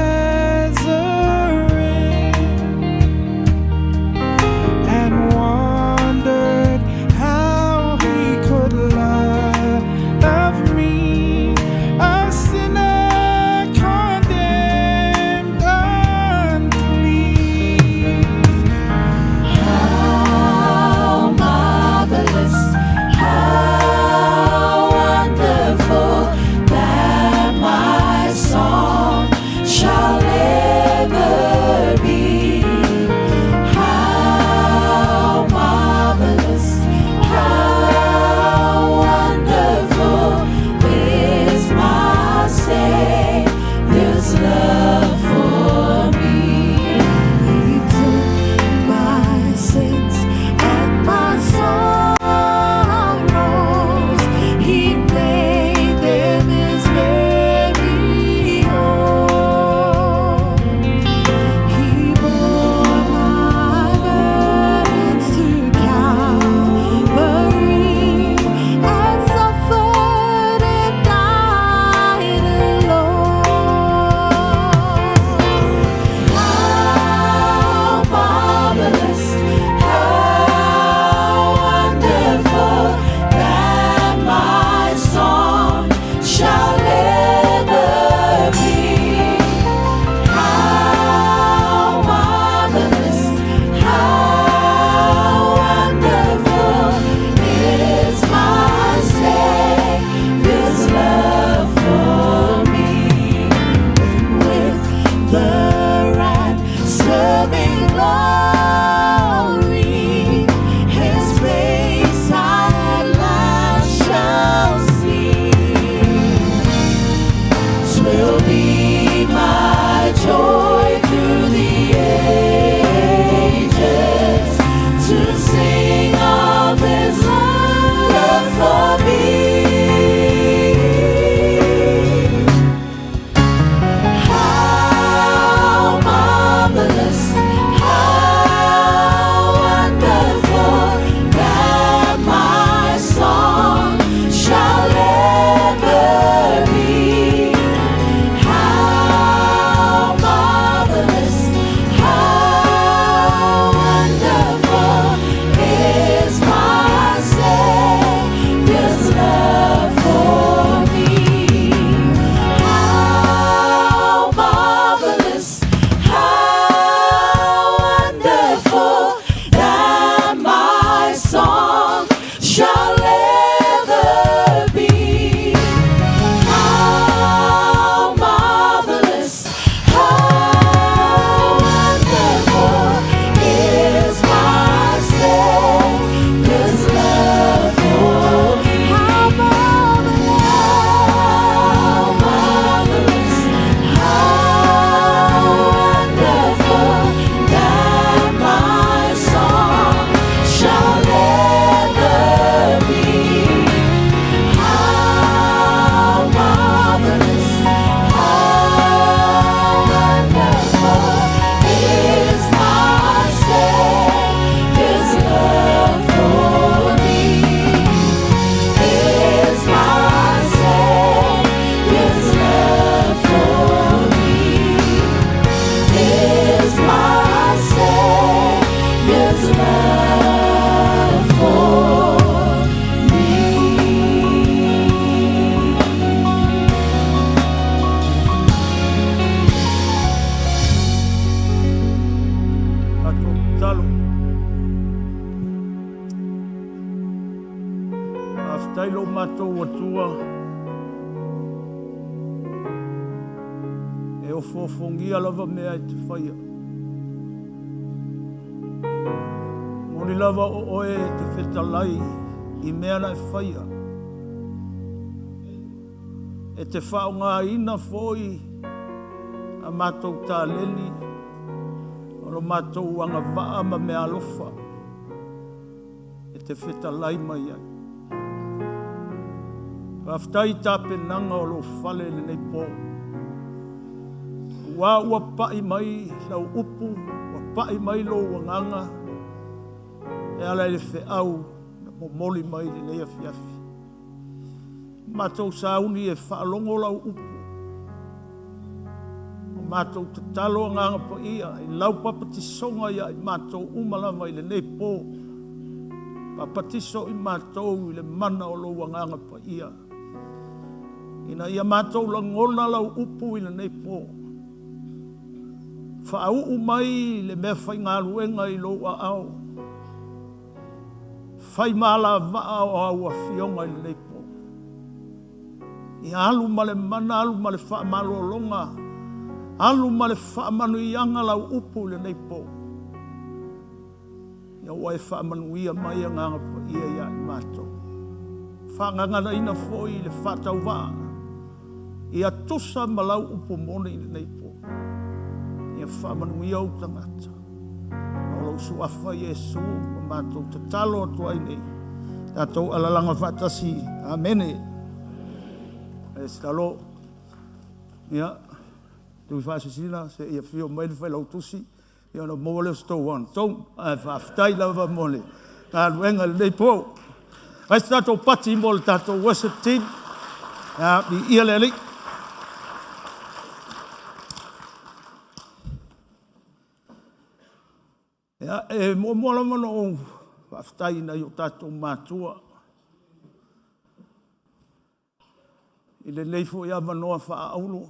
Faafetai lo matou Atua e ofoofogia lava mea e te faia. Moni lava o oe e te fetalai i mea na e faia. E te faaaogaina foi a matou taleni o lo matou agavaa ma meaalofa e te fetalai mai ai. Faafetai i tapenaga o lou fale i lenei po. Ua ua pai mai lau upu, ua pai mai lou agaga e ala i le feau na momoli mai i lenei afiafi. Matou sauni e faalogo lau upu. O matou tatalo Agaga Paia i lau papatisoga ia i matou uma lava i lenei po. Papatiso i matou i le mana o lou Agaga Paia, ina ia matou lagona lau upu i lenei po. Faauu mai le mea faigaluega i lou aao. Fai ma alavaa o au afioga i lenei po. Ia alu ma le mana, alu ma le faamalologa, alu ma le faamanuiaga lau upu i lenei po. Ia ua e faamanuia mai Agaga Paia ia i matou. Faagaganaina foi i le faatauvaa. Ia tusa ma lau upu moni i lenei po. Ia faamanuia ou tagata. O lou suafa Iesu ma matou tatalo atu ai nei. Tatou alalaga faatasi. Amene. E sitalo. Ia, tui faasisina se ia fio mai le failautusi. Ia ona maua lea o se tou anatou. Ae faafetai lava mo le galuega i lenei po. Fai se tatou pati mo le tatou worship team. Ia, viia le Alii. Ia, e muamua lava ona ou faafetai i nai o tatou matua i lenei foi avanoa faaauro,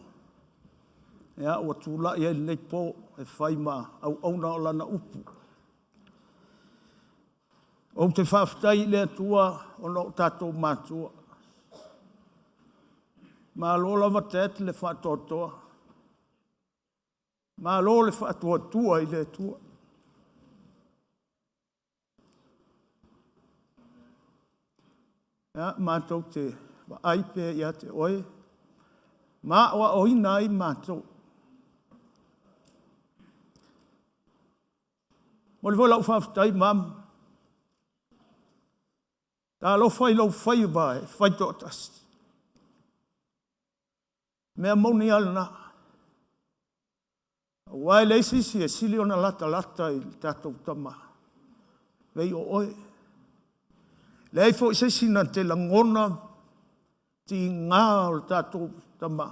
ia, ua tulai ai lenei po e fai ma auauna o lana upu. Ou te faafetai i le Atua ona o tatou matua. Malo lava Dad le faatoatoa. Malo le faatuatua i le Atua. Ia, matou te vaai pea ia te oe, ma aoaoina ai matou. Momoli foi lau faafetai, Mom. Talofa i lou faiva e faitoatasi. Mea moni lava lena. Aua e leai se isi e sili ona latalata i le tatou tama pei o oe. Leai foi se isi na te lagona tiga o le tatou tama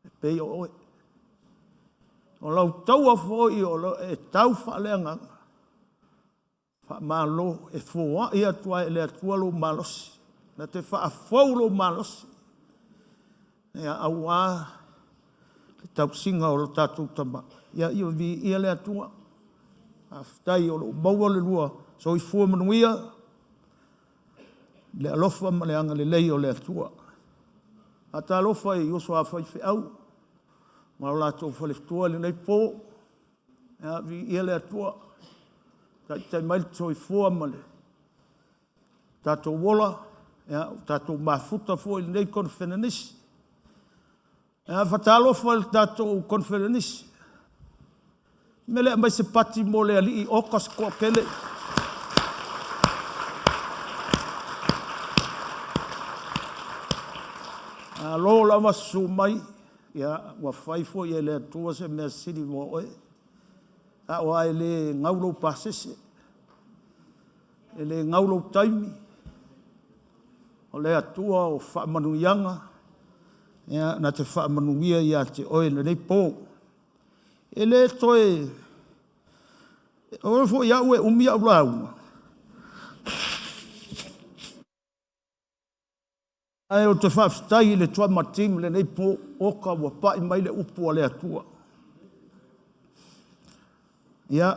e pei o oe. O lau taua foi o lo e tau faaleagaga, faamalo e foai atu ai e le Atua lou malosi, na te faafou lou malosi, ia aua le tausiga o lo tatou tama. Ia, ia viia le Atua. Faafetai o lo o maua le lua soifua manuia, le alofa ma le agalelei o le Atua. Faatalofa i uso a faifeau ma o latou faletua i lenei po. Ia, viia le Atua. Taitai mai le soifua ma le tatou ola, ia, o tatou mafuta foi i lenei Koneferenisi. Ia, faatalofa i le tatou Koneferenisi. Me le aumai se pati mo le alii Oka se toatele. Malo lava susu mai, ia, ua fai foi e le Atua se mea sili mo oe. A o a e le gau lou pasese, e le gau lou taimi, o le Atua o faamanuiaga, ia, na te faamanuia ia te oe i lenei po. E le toe, o oe foi au e umi au lauga, ae ou te faafetai i le drama team i lenei po, oka ua pai mai le upu a le Atua. Ia,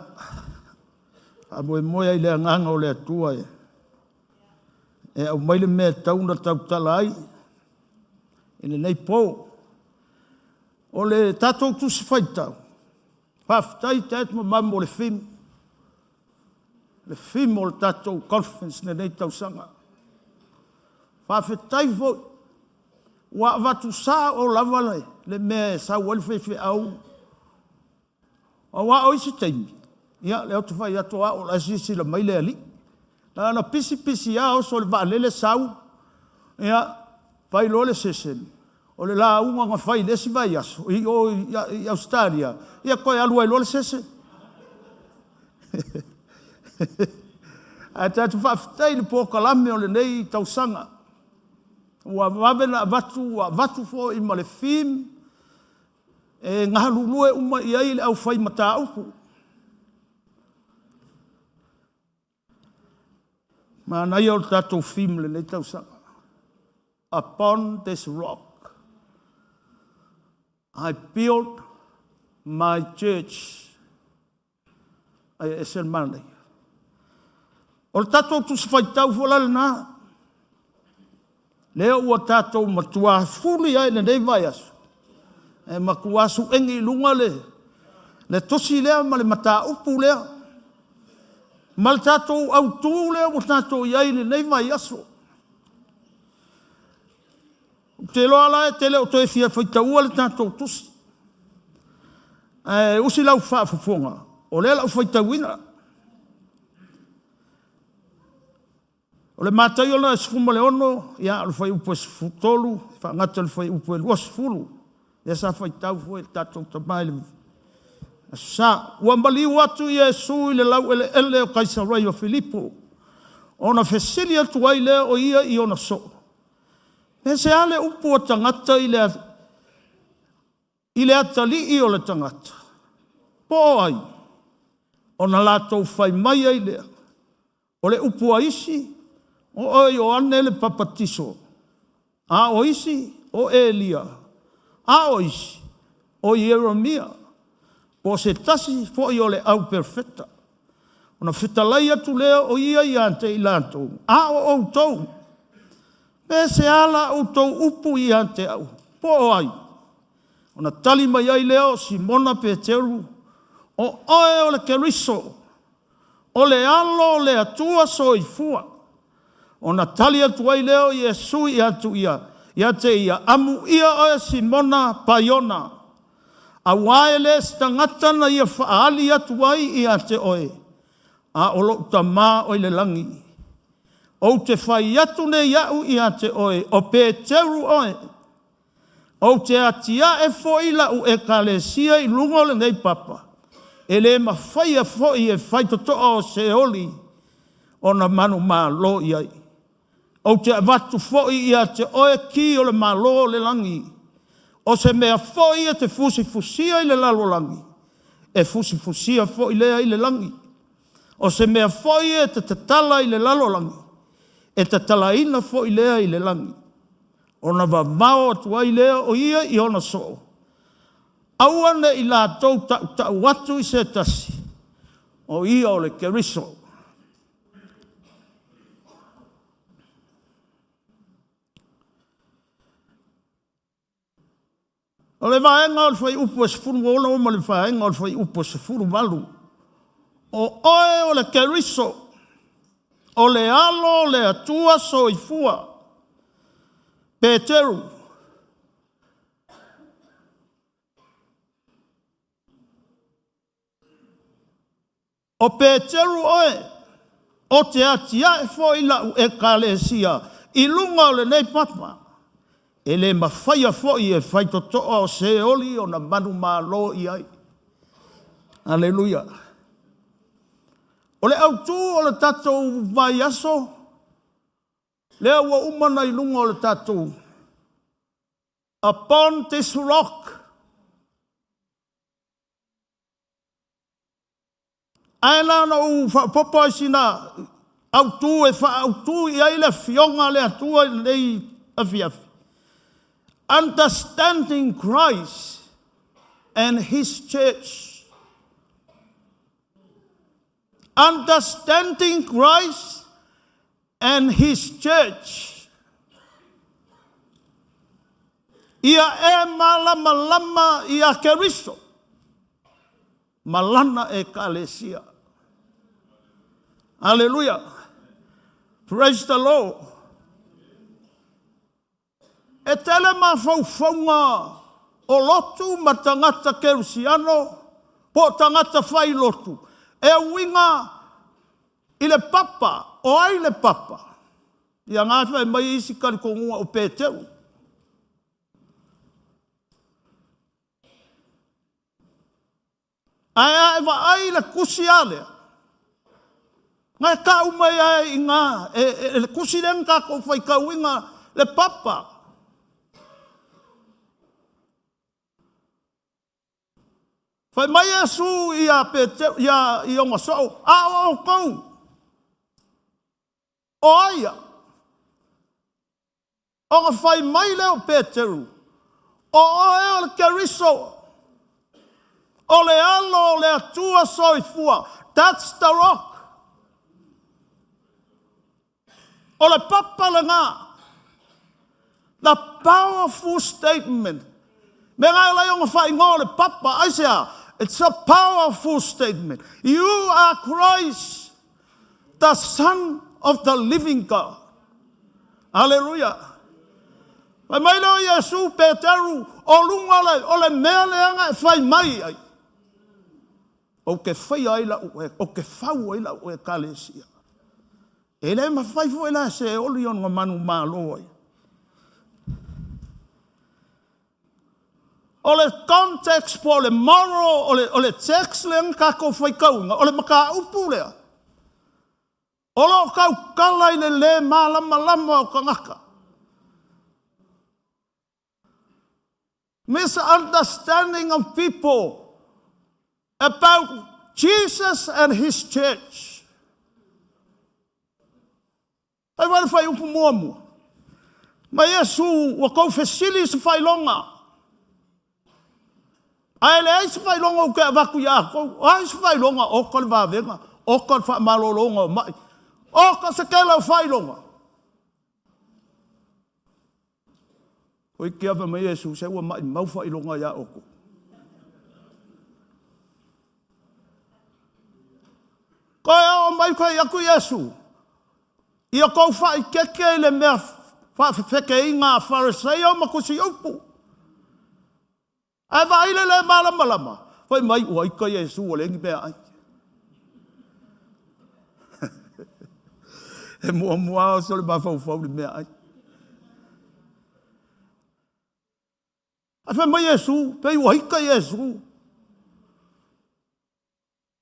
faamoemoe ai le agaga o le Atua e E aumai le mea e tatau ona tautala ai i lenei po. O le tatou Tusi Faitau, faafetai Dad ma Mum mo le theme, le theme o le tatou conference i lenei tausaga. Faafetai foi ua avatu sao lava le mea e sau ai le faifeau. Aua o isi taimi, ia lea ou te fai atu o au o la e silasila mai le Alii. Na ona pisi pisi lava oso i le vaalele sau, ia, fai loa le session, o le lauga na fai i le isi vaiaso i o i Ausetalia, ia toe alu ai loa le session. Ae tatou faafetai i le polokalame o lenei tausaga. Ua vave ona avatu, ua avatu foi ma le theme e galulue uma i ai le aufai mataupu. Manaia o le tatou theme i lenei tausaga. Upon this rock I build my church. Ai e ese le manaia. O le tatou tusi faitau foi la lena. Lea ua tatou matua fuli ai i lenei vaiaso. E matua suegi i luga le, le tusi lea ma le mataupu lea. Ma le tatou autu lea ua tatou i ai i lenei vaiaso. Ou te iloa la e te le o toe fia faitaua le tatou tusi. Ae usi lau faafofoga, o lea o le a ou faitauina. O le Mataio lena e 16, ia, o le fuaiupu e 13, faagata i le fuaiupu e 20. Lea sa faitau foi e le tatou tama i le Aso Sa. Ua maliu atu Iesu i le laueleele o Kaisareia o Filipo, ona fesili atu ai lea o ia i ona soo, Pe se a le upu a tagata i le, i le atalii o le tagata? Po o ai? Ona latou fai mai ai lea, O le upu a isi, o oe Ioane le Papatiso, a o isi, o Elia, a o isi, o Ieremia, po o se tasi foi o le au perofeta. Ona fetalai atu lea o ia ia te i latou, A o outou, pe se a la outou upu ia te au, po o ai? Ona tali mai ai lea o Simona Peteru, O oe o le Keriso, o le Alo o le Atua soifua. Ona tali atu ai lea o Iesu i atu ia, ia te ia, Amuia oe Simona Paiona, auā e le se tagata na ia faaali atu ai ia te oe, a o lou Tama o i le lagi. Ou te fai atu nei au ia te oe, o Peteru oe, Ou te atiae foi la'u Ekalesia i luga o lenei papa, e le mafaia foi e faitotoa o Seoli ona manumalo i ai. Ou te avatu foi ia te oe ki o le Malo o le lagi. O se mea foi e te fusifusia i le lalolagi, e fusifusia foi lea i le lagi. O se mea foi e te tatala i le lalolagi, e tatalaina foi lea i le lagi. Ona vavao atu ai lea o ia i ona soo, aua ne i latou tautau atu i se tasi, o ia o le Keriso. O le vaega o le fuaiupu e 16 ma le vaega o le fuaiupu e 18, o oe o le Keriso, o le Alo o le Atua soifua. Peteru, O Peteru oe, ou te atiae foi la'u Ekalesia i luga o lenei papa, e le mafaia foi e faitotoa o Seoli ona manumalo i ai. Aleluia. O le autū o le tatou vaiaso, lea ua uma ona i luga o le tatou Upon this rock Ae na ona ou faaopoopo ai sina autu e faaautu i ai le Afioga a le Atua i lenei afiafi. Understanding Christ and His Church. Understanding Christ. and his church. Ia e malamalama ia Keriso ma lana ekalesia. Aleluia. Praise the Lord. E tele mafaufauga o lotu ma tagata kerisiano po o tagata fai lotu e uiga i le papa. O ai le papa? Ia nga fai mai isi talitonuga o Peteru. Ae a e vaai i le tusi a lea, na e tau mai ai i ina e, e, e le tusi lea na tatou faitauina le papa. Fai mai Iesu ia Peteru, ia, i ona soo, a o outou, o ai au? Ona fai mai lea o Peteru, O oe o le Keriso, o le Alo o le Atua soifua. That's the rock. O le papa lena. The powerful statement. Me nga e lai ona whaingoa o le papa, aisea, it's a powerful statement. You are Christ, the Son of the living God. Aleluia. Fai mai lea o Iesu, Peteru, o luga le, o le mea lea na e fai mai ai, ou te faia ai lau, ou te fau ai lau ekalesia. E le mafai foi la e seoli ona manumalo ai. O le context po o le moral o le, o le text lea na tatou faitauina, o le mataupu lea. O lo o tautala i le lē malamalama o tagata. Misunderstanding of people about Jesus and his church. Ai wale fai upu muamua. Ma Iesu ua tou fesili i se faailoga. Ae leai se faailoga ou te avatu iā tou. O ai se faailoga? Oka le vavega, oka le faamalologa o ma'i, oka se tele o faailoga. Toeitiiti ave mai Iesu, se ua maimau faailoga iā outou. Toe oo mai fai atu Iesu, Ia tou faaikeke i le mea faafefekeina a Fariseio ma tusiupu. Ae vaai le le malamalama, fai mai ua ika Iesu ua leai ni meaai. E muamua oso le mafaufau i le meaai. Ae fai mai Iesu, pei ua ika Iesu.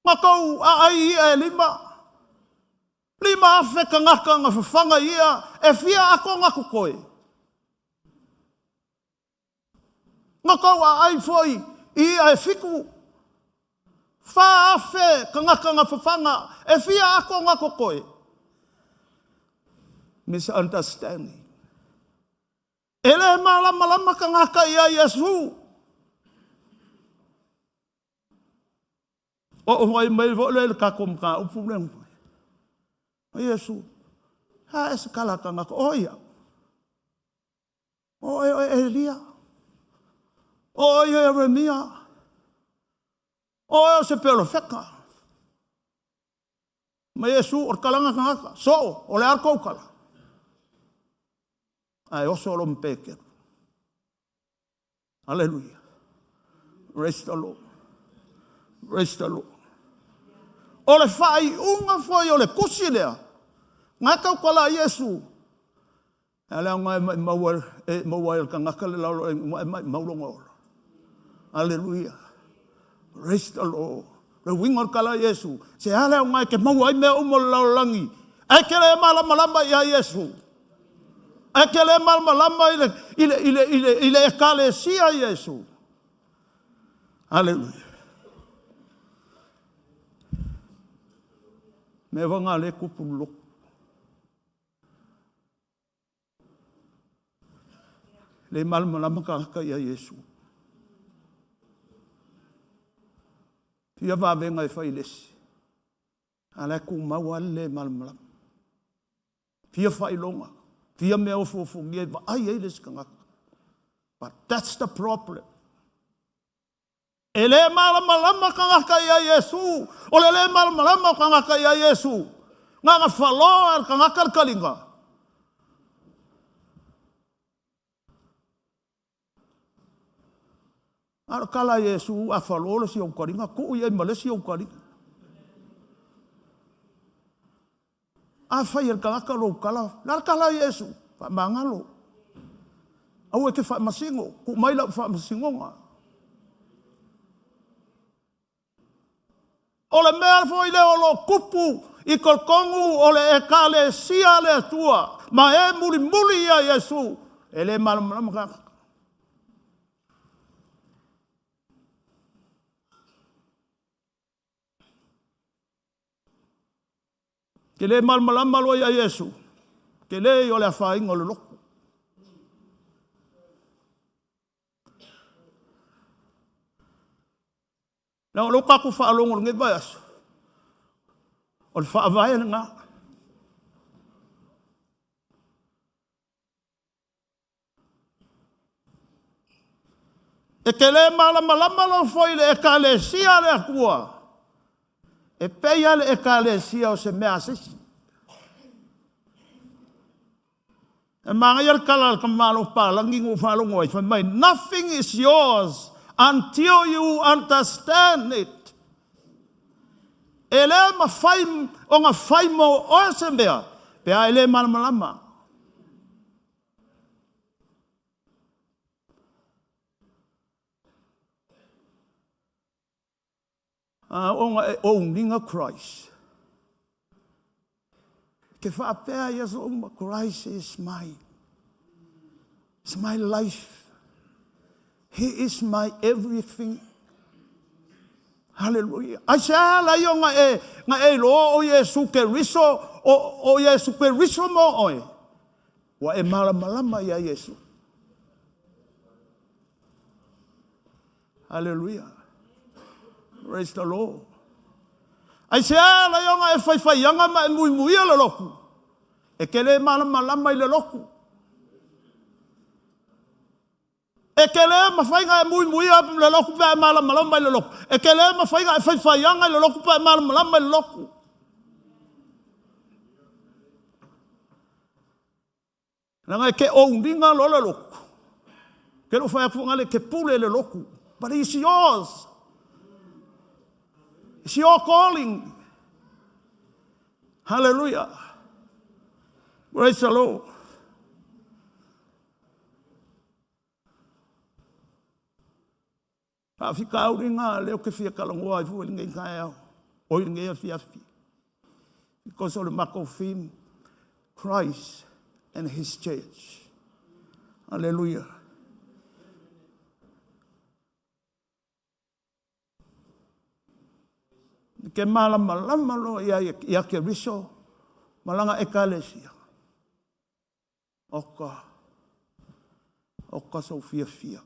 Na tou aai i'a e lima, 5,000 tagata na fafaga i i'a, e fia ato na totoe? Na tou aai foi i i'a e fitu, 4,000 tagata na fafaga, e fia ato na totoe? Misunderstanding. E le malamalama tagata ia Iesu. Oo mai mai foi lea i le tatou mataupu lea na fai. O Iesu, a e se kala tagata, o ia. O oe o Elia. O oe o Ieremia. O oe o se perofeta. Ma Iesu, o le talaga tagata, soo, o le a le tou tala? Ae oso lo ma Peteru. Aleluia. Praise the Lord. Praise the Lord. O le faaiuga foi o le tusi lea, na tautala ai Iesu, e le aoga e maimau e maua ai e le tagata le lalolagi e maimau lona ola. Aleluia. Praise the Lord. Le uiga o le tala a Iesu, se a le aoga e te maua ai mea uma o le lalolagi, ae te le malamalama ia Iesu. Ae te le malamalama i le, i le, i le, i le, i le ekalesia Iesu. Aleluia. Mea vaga le tupu le lotu. Le malamalama tagata ia Iesu. Fia vavega e fai i le isi. A la e tumau lava le le malamalama. Fia faailoga, fia mea ofuofugia e vaai ai le isi tagata. But that's the problem. E le malamalama tagata ia Iesu. O le le malamalama o tagata ia Iesu. Na ona faloa e le tagata le taliga. A o le tala a Iesu, a falo le isi ou taliga, tuu i ai ma le isi ou taliga. A fai e le tagata lou tala, o le a le tala a Iesu? Faamagalo. Aua e te faamasino, tuu mai lau faamasinoga. O le mea foi lea o lo o tupu i totonu o le Ekalesia a le Atua ma e mulimuli ia Iesu, e le malamalama tagata. Ke le malamalama loa ia Iesu, tele ia o le afaina o le lotu. Leaga o lea ua tatou faalogo i lenei vaiaso, o le faavae lena. E te le malamalama loa foi i le Ekalesia a le Atua, e pei lava le Ekalesia o se mea a se isi. E manaia le tala a le tamaloa papalagi na ou faalogo ai, fai mai, nothing is yours until you understand it. E le mafai ona fai mo oe se mea pe a e le malamalama. A oo ina e owning-a Christ, e te faapea i aso uma, Christ is mine. It's my life. He is my everything. Hallelujah. Aisea ala ai ona e, na e iloa o Iesu Keriso, o Iesu Keriso mo oe? Ua e malamalama ia Iesu. Hallelujah. Praise the Lord. Aisea ala ai ona e faifaiaga ma e muimuia le lotu? E te le malamalama i le lotu. E te le mafai ona e muimuia le lotu pe a e malamalama i le lotu. E te le mafai ona e faifaiaga i le lotu pe a e malamalama i le lotu. Leaga e te ouniga loa le lotu. Ke lou fai atu foi e te pule i le lotu. But it's yours. It's your calling. Hallelujah. Praise the Lord. Faafitauli na lea ou te fia talanoa ai foi i lenei taeao, oi lenei afiafi. Because o le matou theme, Christ and His Church. Hallelujah. Ke malamalama loa ia, ia Keriso ma lana ekalesia. Oka, oka sou fiafia.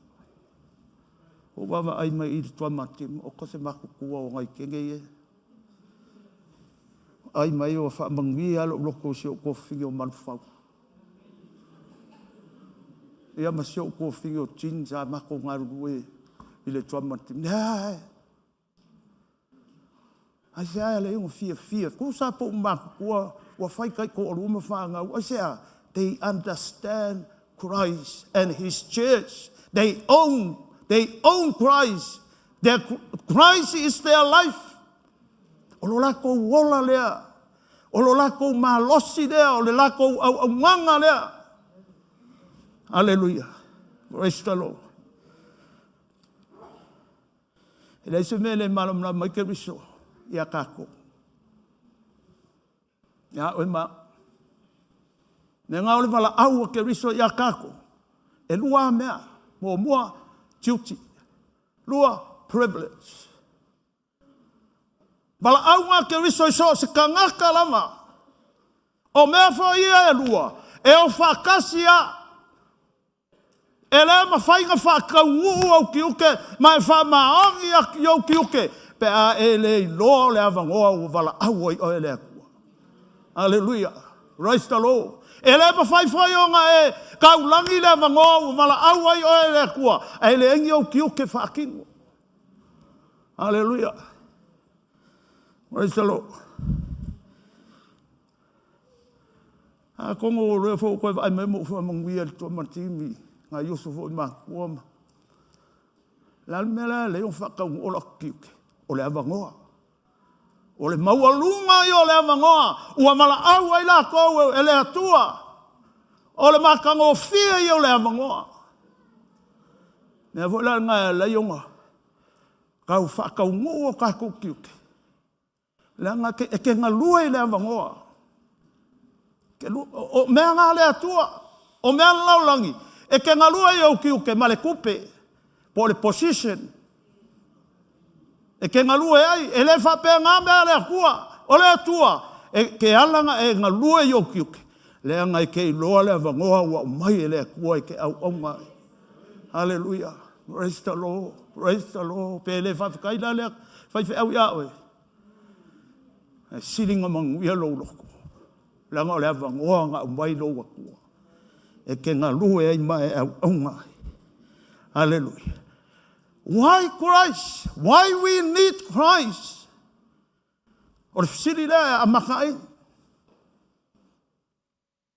Ua ou vaavaai mai i le tuamatimo, oka se matutua o nai kene ia. Vaai mai ua faamanuia lou loto i si ou tuafafine o Malufau. Ia ma si ou tuafafine o Jean sa matou galulue i le tuamatimo. Ae, Aisea e ala ai ona fiafia? Tusa po o matutua ua fai taitoalua ma fanau. Aisea? They understand Christ and His church. They own, they own Christ. Their, Christ is their life. O lo latou ola lea. O lo latou malosi lea. O le latou auaunaga lea. Hallelujah. Praise the Lord. E leai se mea e le malamalama ai Keriso iā tatou. Ia oe ma au. Mea o le valaau a Keriso iā tatou, e lua a mea. Muamua, duty. Lua, privilege. Valaauga a Keriso i so o se tagata lava. O mea foi ia e lua, e o faatasi a. E le mafai ona faataunuu ou tiute ma e faamaoni atu i ou tiute pe a e le iloa o le avanoa ua valaau ai oe e le Atua. Aleluia! Praise the Lord. E le mafai foi ona e taulagi le avanoa ua valaau ai oe e le Atua, ae leai ni ou tiute faatino. Aleluia. Praise the Lord. Atonu o lea foi ua toe vaai mai ma ou faamanuia i le tuamatimi, nai uso foi matutua ma. O le a le mea la e ala ai ona faataunuu o latou tiute? O le avanoa. O le maualuga ia o le avanoa ua valaau ai latou e le Atua. O le matagofie ia o le avanoa. Mea foi la lena e ala ai ona tau faataunuu o tatou tiute, leaga e te galue i le avanoa. O mea na a le Atua, o mea a le lalolagi, e te galue i ou tiute ma le tupe, po o le position. E te galue ai, e le faapena mea a le Atua. O le Atua, e te ala ona e galue i ou tiute, leaga e te iloa le avanoa ua aumai e le Atua e te auauna ai. Hallelujah. Praise the Lord. Praise the Lord. Pe le faafetai la le faifeau ia oe, e sili ona manuia lou loto, leaga o le avanoa na aumai lou Atua e te galue ai ma e auauna ai. Hallelujah. Why Christ? Why we need Christ? O le fesili lea e amata ai.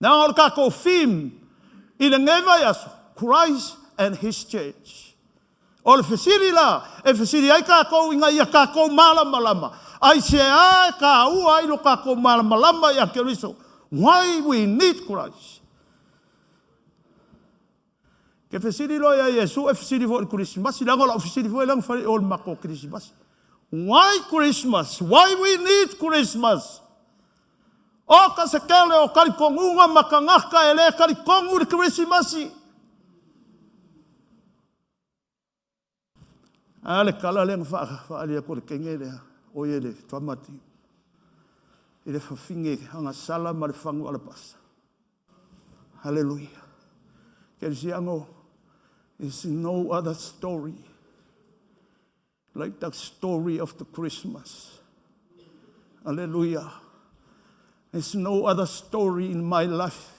Leaga o le tatou theme i lenei vaiaso, Christ and His Church. O le fesili la e fesili ai tatou ina ia tatou malamalama, aisea e taua ai lo tatou malamalama ia Keriso? Why we need Christ? Ke fesili loa ia Iesu e fesili foi i le Kerisimasi, leaga o lau fesili foi lea na fai i o i le matou Kerisimasi. Why Christmas? Why we need Christmas? O ka se tele o talitonuga ma tagata e le talitonu i le Kerisimasi. A le tala lea na faaali atu e le teine lea, o ia le Tamati, i le fafine agasala ma le fagu alapasa. Hallelujah. Kerisiano, is no other story like that story of the Christmas. Hallelujah. There's no other story in my life.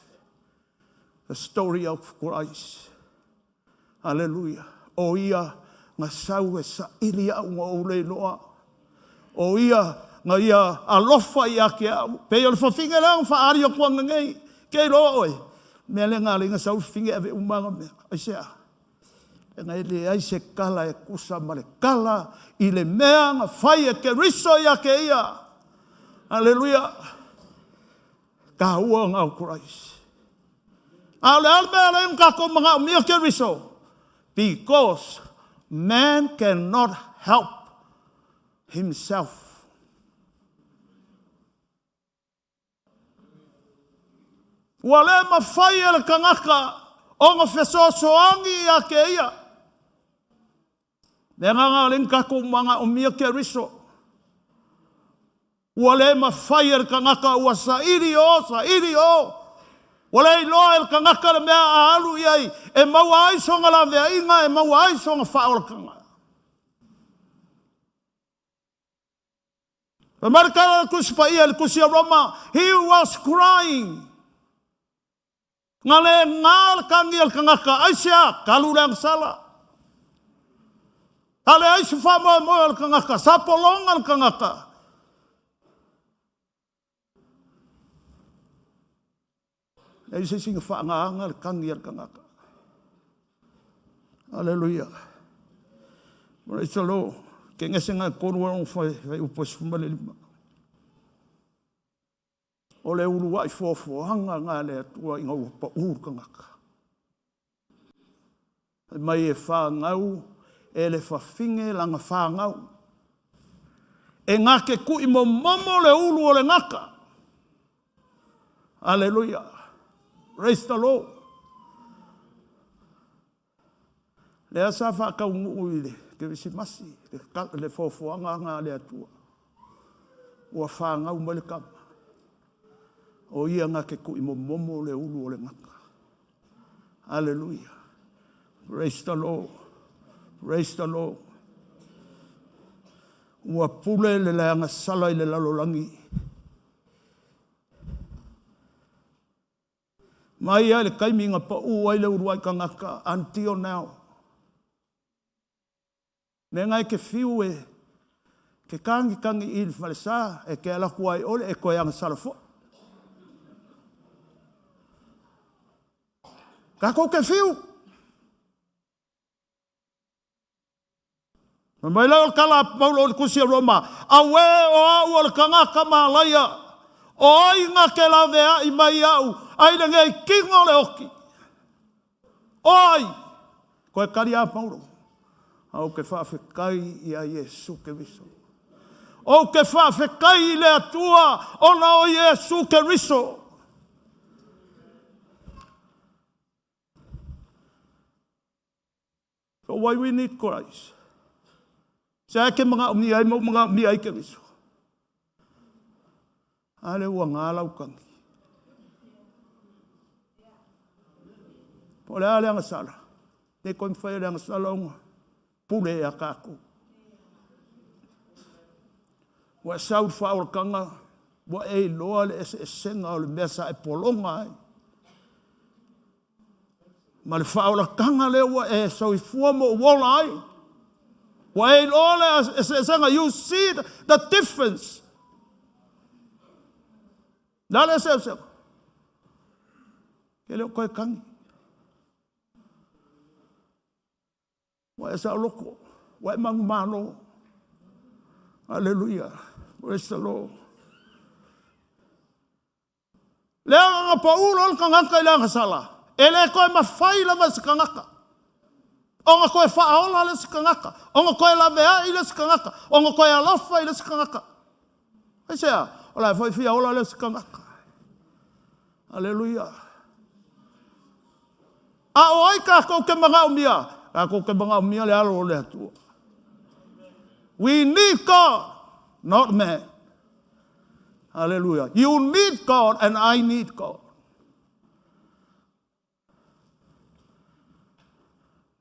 The story of Christ. Aleluia. O ia na sau e saili iaʻu na ou le iloa. O ia na ia alofa ia te au. Pei o le fafine lea na faaali atu ananei. Ke iloa oe, mea lea na ala ai na sau le fafine e ave uma ana mea. Aisea? Leaga e leai se tala e tusa ma le tala i le mea na fai e Keriso ia te ia. Aleluia. Taua ona o Christ. A o le a le mea e ala ai ona tatou manaomia Keriso? Because man cannot help himself. Ua le mafai e le tagata ona fesoasoani ia te ia. Le agaga o lea na tatou manaomia Keriso. Ua le mafai e le tagata ua saili o, saili o. Ua le iloa e le tagata le mea a alu i ai e maua ai sona laveaiga, e maua ai sona faaolataga. Fai mai le tala o le Tusi Paia i le Tusi a Roma, He was crying. Na le gā le tagi a le tagata, aisea? Talu le agasala. A leai se faamoemoe o le tagata, sa pologa le tagata. Leai se isi na faagaaga le tagi a le tagata. Aleluia. Praise the Lord. Kenese ngai tolu e ono fai, fai upu e 15. O le uluai foafoaga na a le Atua ina ua pau le tagata. Fai mai e fanau e le fafine lana fanau. E na te kui momomo le ulu o le gata. Aleluia. Praise the Lord. Lea sa faataunuu i le Kerisimasi le foafoaga na a le Atua. Ua fanau mai le tama. O ia na te kui momomo le ulu o le gata. Aleluia. Praise the Lord. Praise the Lord. Ua pule le leaga sala i le lalolagi. Mai lava i le taimi na pau ai le uluai tagata until now. Mea na e te fiu e te tagitagi i le falesa, e te alu atu lava i ole e toe agasala foi. Tatou te fiu. Fai mai lea o le tala a Paulo i le tusi a Roma, Auē o au o le tagata malaia, o ai na te laveai mai iaʻu ai lenei tino o le oti? O ai? Toe tali a Paulo, Ou te faafetai ia Iesu Keriso. Ou te faafetai i le Atua ona o Iesu Keriso. So why we need Christ? Se a ke manaomia ai ma ou manaomia ai Keriso. A lea ua gā lau tagi. Po o le a le agasala? Le koe mawhai o le agasala ona pule ia kākou. Ua e sau i le faaolataga, ua e iloa le eseesega o le mea sa e pologa ai. Ma le faaolataga lea ua e soifua ma ou ola ai. Ua e iloa le eseesega. You see the difference. Le a le eseesega? E le o toe tagi. Ua e saoloko, ua e manumalo. Aleluia. Praise the Lord. Leaga na pau loa le tagata i le agasala, e le toe mafai lava e se tagata ona toe faaola le isi tagata, ona toe laveai le isi tagata, ona toe alofa i le isi tagata. Aisea? O la e foi fia ola le isi tagata. Aleluia. A o ai tatou te manaomia? Tatou te manaomia le alo o le Atua. We need God, not man. Hallelujah. You need God and I need God.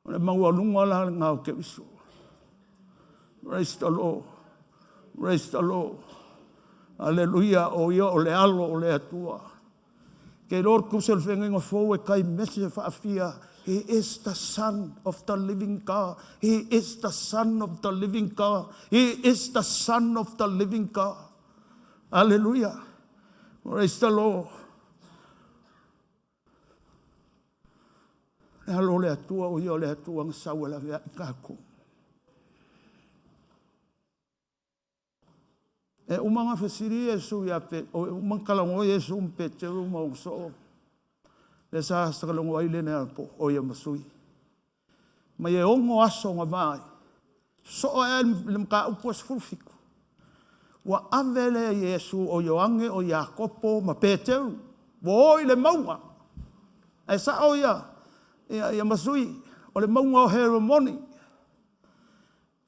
O le maualuga la lena o Keriso. Praise the Lord. Praise the Lord. Aleluia, o ia o le alo o le Atua. Ke Lord kusi o le whengainga fou e kai mese whaafia. He is the Son of the living God. He is the Son of the living God. He is the Son of the living God. Hallelujah. Praise the Lord. Le alo o le Atua, o ia o le Atua na sau e laveai kākou. E uma na fesili Iesu ia pe, o e uma na talanoa Iesu ma Peteru ma ona soo. Le sa talanoa ai lene apo, o ia masui. Mai e 6 aso na va ai. Soo ae le mataupu e 17. Ua ave le Iesu o Ioane o Iakopo ma Peteru. Ua o i le mauga. Ae sao ia, ia, ia masui, o le mauga o Heremoni.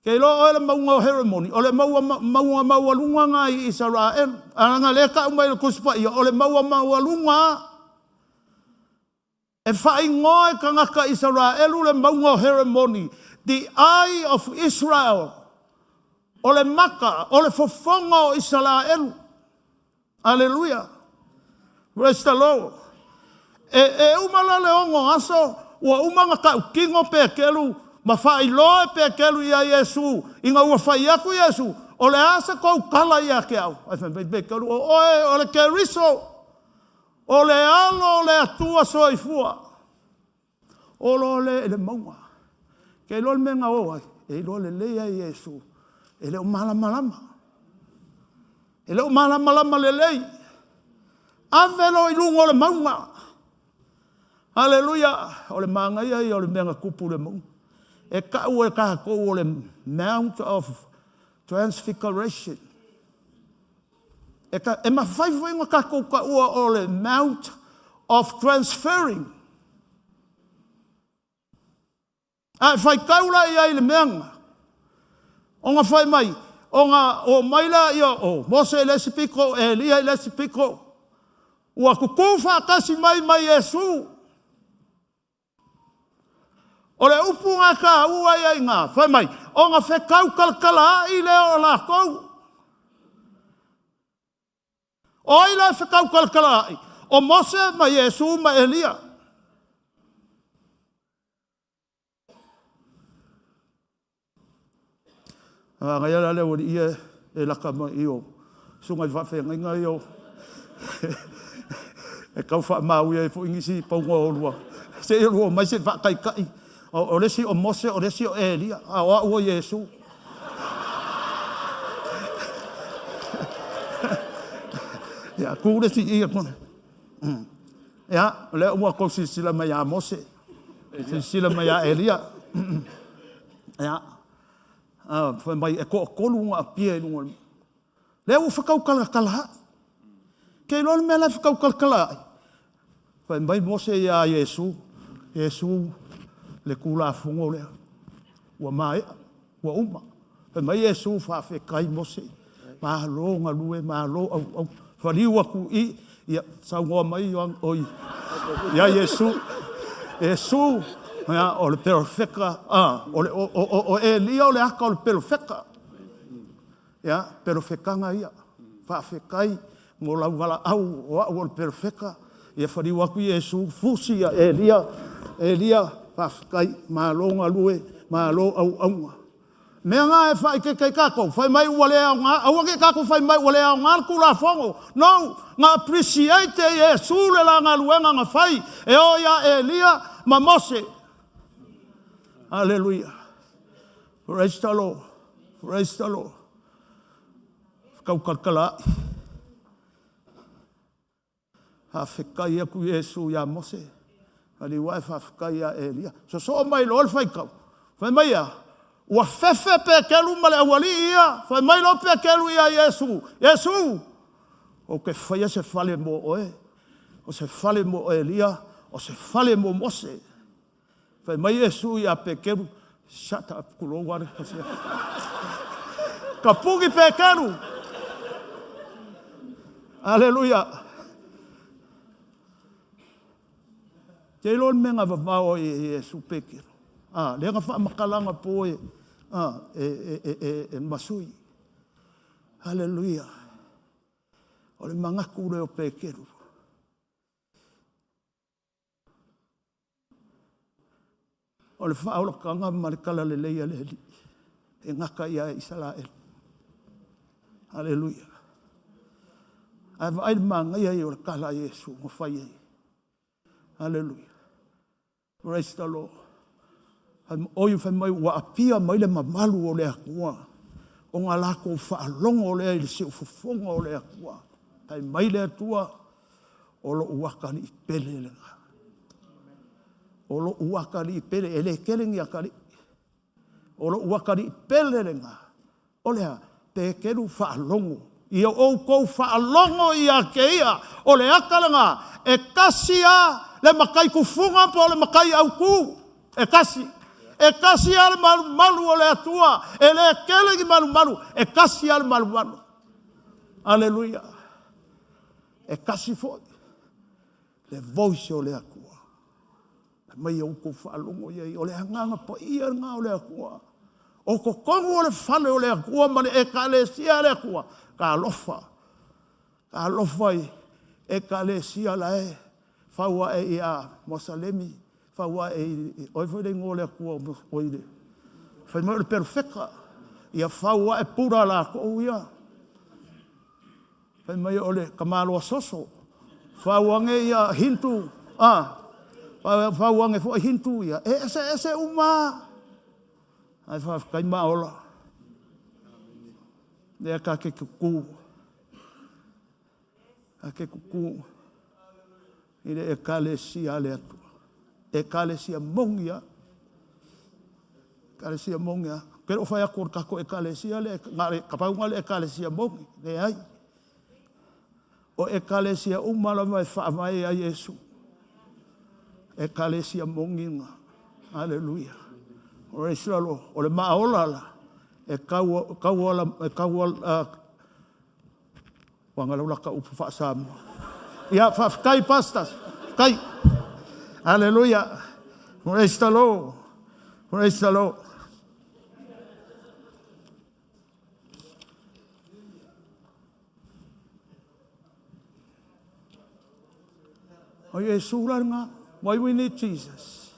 Ke iloa oe le mauga o Heremoni, o le maua, mauga maualuga na i Isaraelu. Ana le kau mai le Tusi Paia, o le maua maualuga e faaigoa e tagata Isaraelu le mauga o Heremoni, the eye of Israel, o le maka, o le fofoga o Isaraelu. Aleluia. Praise the Lord. E, e uma la le 6 aso, ua uma na tautino Peteru ma faailoa e Peteru ia Iesu, ina ua fai atu Iesu, o le a se tou tala ia te au? Ai fai mai Peteru, o oe o le Keriso, o le alo o le Atua soifua. O loa le i le mauga. Ke iloa le mea na o ai, e iloa lelei ai Iesu, e le o malamalama. E le o malamalama lelei. Ave loa i luga o le mauga. Aleluia. O le manaia ia o le mea na tupu i le mauga. E tau e tatou o le Mount of Transfiguration. E, ta, e mafai foi ona tatou taua o le Mount of Transferring. A e faitau la i ai i le mea na, ona fai mai, ona o mai la ia o Mose i le isi pito, o Elia i le isi pito, ua tutū faatasi mai ma Iesu. O le upu na taua ia i ina, fai mai, ona fetau talatalaai lea o latou. O ai la e fetau talatalaai? O Mose ma Iesu ma Elia. Agaia la le aualii ia e laka mai i o susuga i faafeagaiga ia o e tau faamauia ai foi nisi pauga o lua se i lua mai se i faataitai. O le isi o Mose, o le isi o Elia, a o au o Iesu. Ia, tu le isi i i. Ia, o lea ua tou silasila mai ia Mose, silasila mai ia Elia. Ia, fai mai e toatolu na apia i luga o le lea ua fatautalatala ai. Ke iloa le mea la e fatautalatala ai? Fai mai Mose iā Iesu, Iesu, le Tulafono lea, ua maea, ua uma. Fai mai Iesu, faafetai Mose, malo galue, malo auau. Faliu atu i i, ia, saunoa mai Ioane, oi, ia Iesu, Iesu, ia, o le perofeta, o, le, o, o, o Elia o le ata o le perofeta. Ia, perofetaga ia. Faafetai mo lau valaau o au o le perofeta. Ia faliu atu Iesu, fusi ia Elia, Elia, faafetai, malo galue, malo auauna. Mea na e faaeteete ai tatou, fai mai ua le aoga, aua ne i tatou fai mai ua le aoga le Tulafono. No, na appreciate e Iesu le la galuega na fai e o ia Elia ma Mose. Aleluia. Praise the Lord. Praise the Lord. Tautalakala ai. Faafetai atu Iesu iā Mose, maliu ae faafetai ia Elia. Sosoo mai loa le faitau, fai mai a, ua fefe Peteru ma le aualii ia, fai mai loa Peteru ia Iesu, Iesu, ou te faia se fale mo oe, o se fale mo Elia, o se fale mo Mose. Fai mai Iesu ia Peteru, shut up, tulou ale. Tapuni Peteru. Aleluia. Te iloa le mea na vavao ai e Iesu Peteru. Ah, lea na faamatalaga po e, ah, e, e, e, e, e masui. Aleluia. O le manatu lea o Peteru. O le faaolataga ma le talalelei a le Alii e gata ia Isaraelu. Aleluia. Ae vaai le manaia ia o le tala a Iesu na fai ai. Aleluia. Praise the Lord. Oi fai mai ua apia mai le mamalu o le Atua ona latou faalogo lea i le siufofoga o le Atua. Fai mai le Atua, o lou atalii pele lena. O lou atalii pele, e le tele ni atalii. O lou atalii pele lena. O le a? Petelu faalogo. Ia outou faalogo ia te ia, o le ata lena, e tasi lava le matai tufuga po o le matai autu. E tasi. E tasi lava le malumalu o le Atua. E le tele ni malumalu, e tasi lava le malumalu. Aleluia. E tasi foi le voice o le Atua. Fai mai ia outou faalogo i ai, o le Agaga Paia lena o le Atua. O totonu o le fale o le Atua ma le Ekalesia a le Atua, talofa, talofa i Ekalesia la e fau ae ia Mosalemi, fau ae i, o ai foi le igoa o le Atua o i le, fai mai o le perofeta, ia fau ae pura latou ia. Fai mai o le tamaloa soso. Fau ane ia Hindu, a, fau ane foi Hindu ia. E eseese uma. Ae faafetai ma ola. Lea ta te tutu. Ta te tutu i le Ekalesia a le Atua. Ekalesia moni a. Ekalesia moni a. Ke loo fai atu o le tatou Ekalesia le, na le, ka pau le Ekalesia moni. Leai. O Ekalesia uma lava e faavae ia Iesu. Ekalesia moni na. Aleluia. Praise the Lord. O le maaola la, e tau, tau ala, e tau ala, ua galau la ka upu faa-Samoa. Ia, faafetai, pastors. Faafetai. Aleluia. Praise the Lord. Praise the Lord. O Iesu la lena. Why we need Jesus?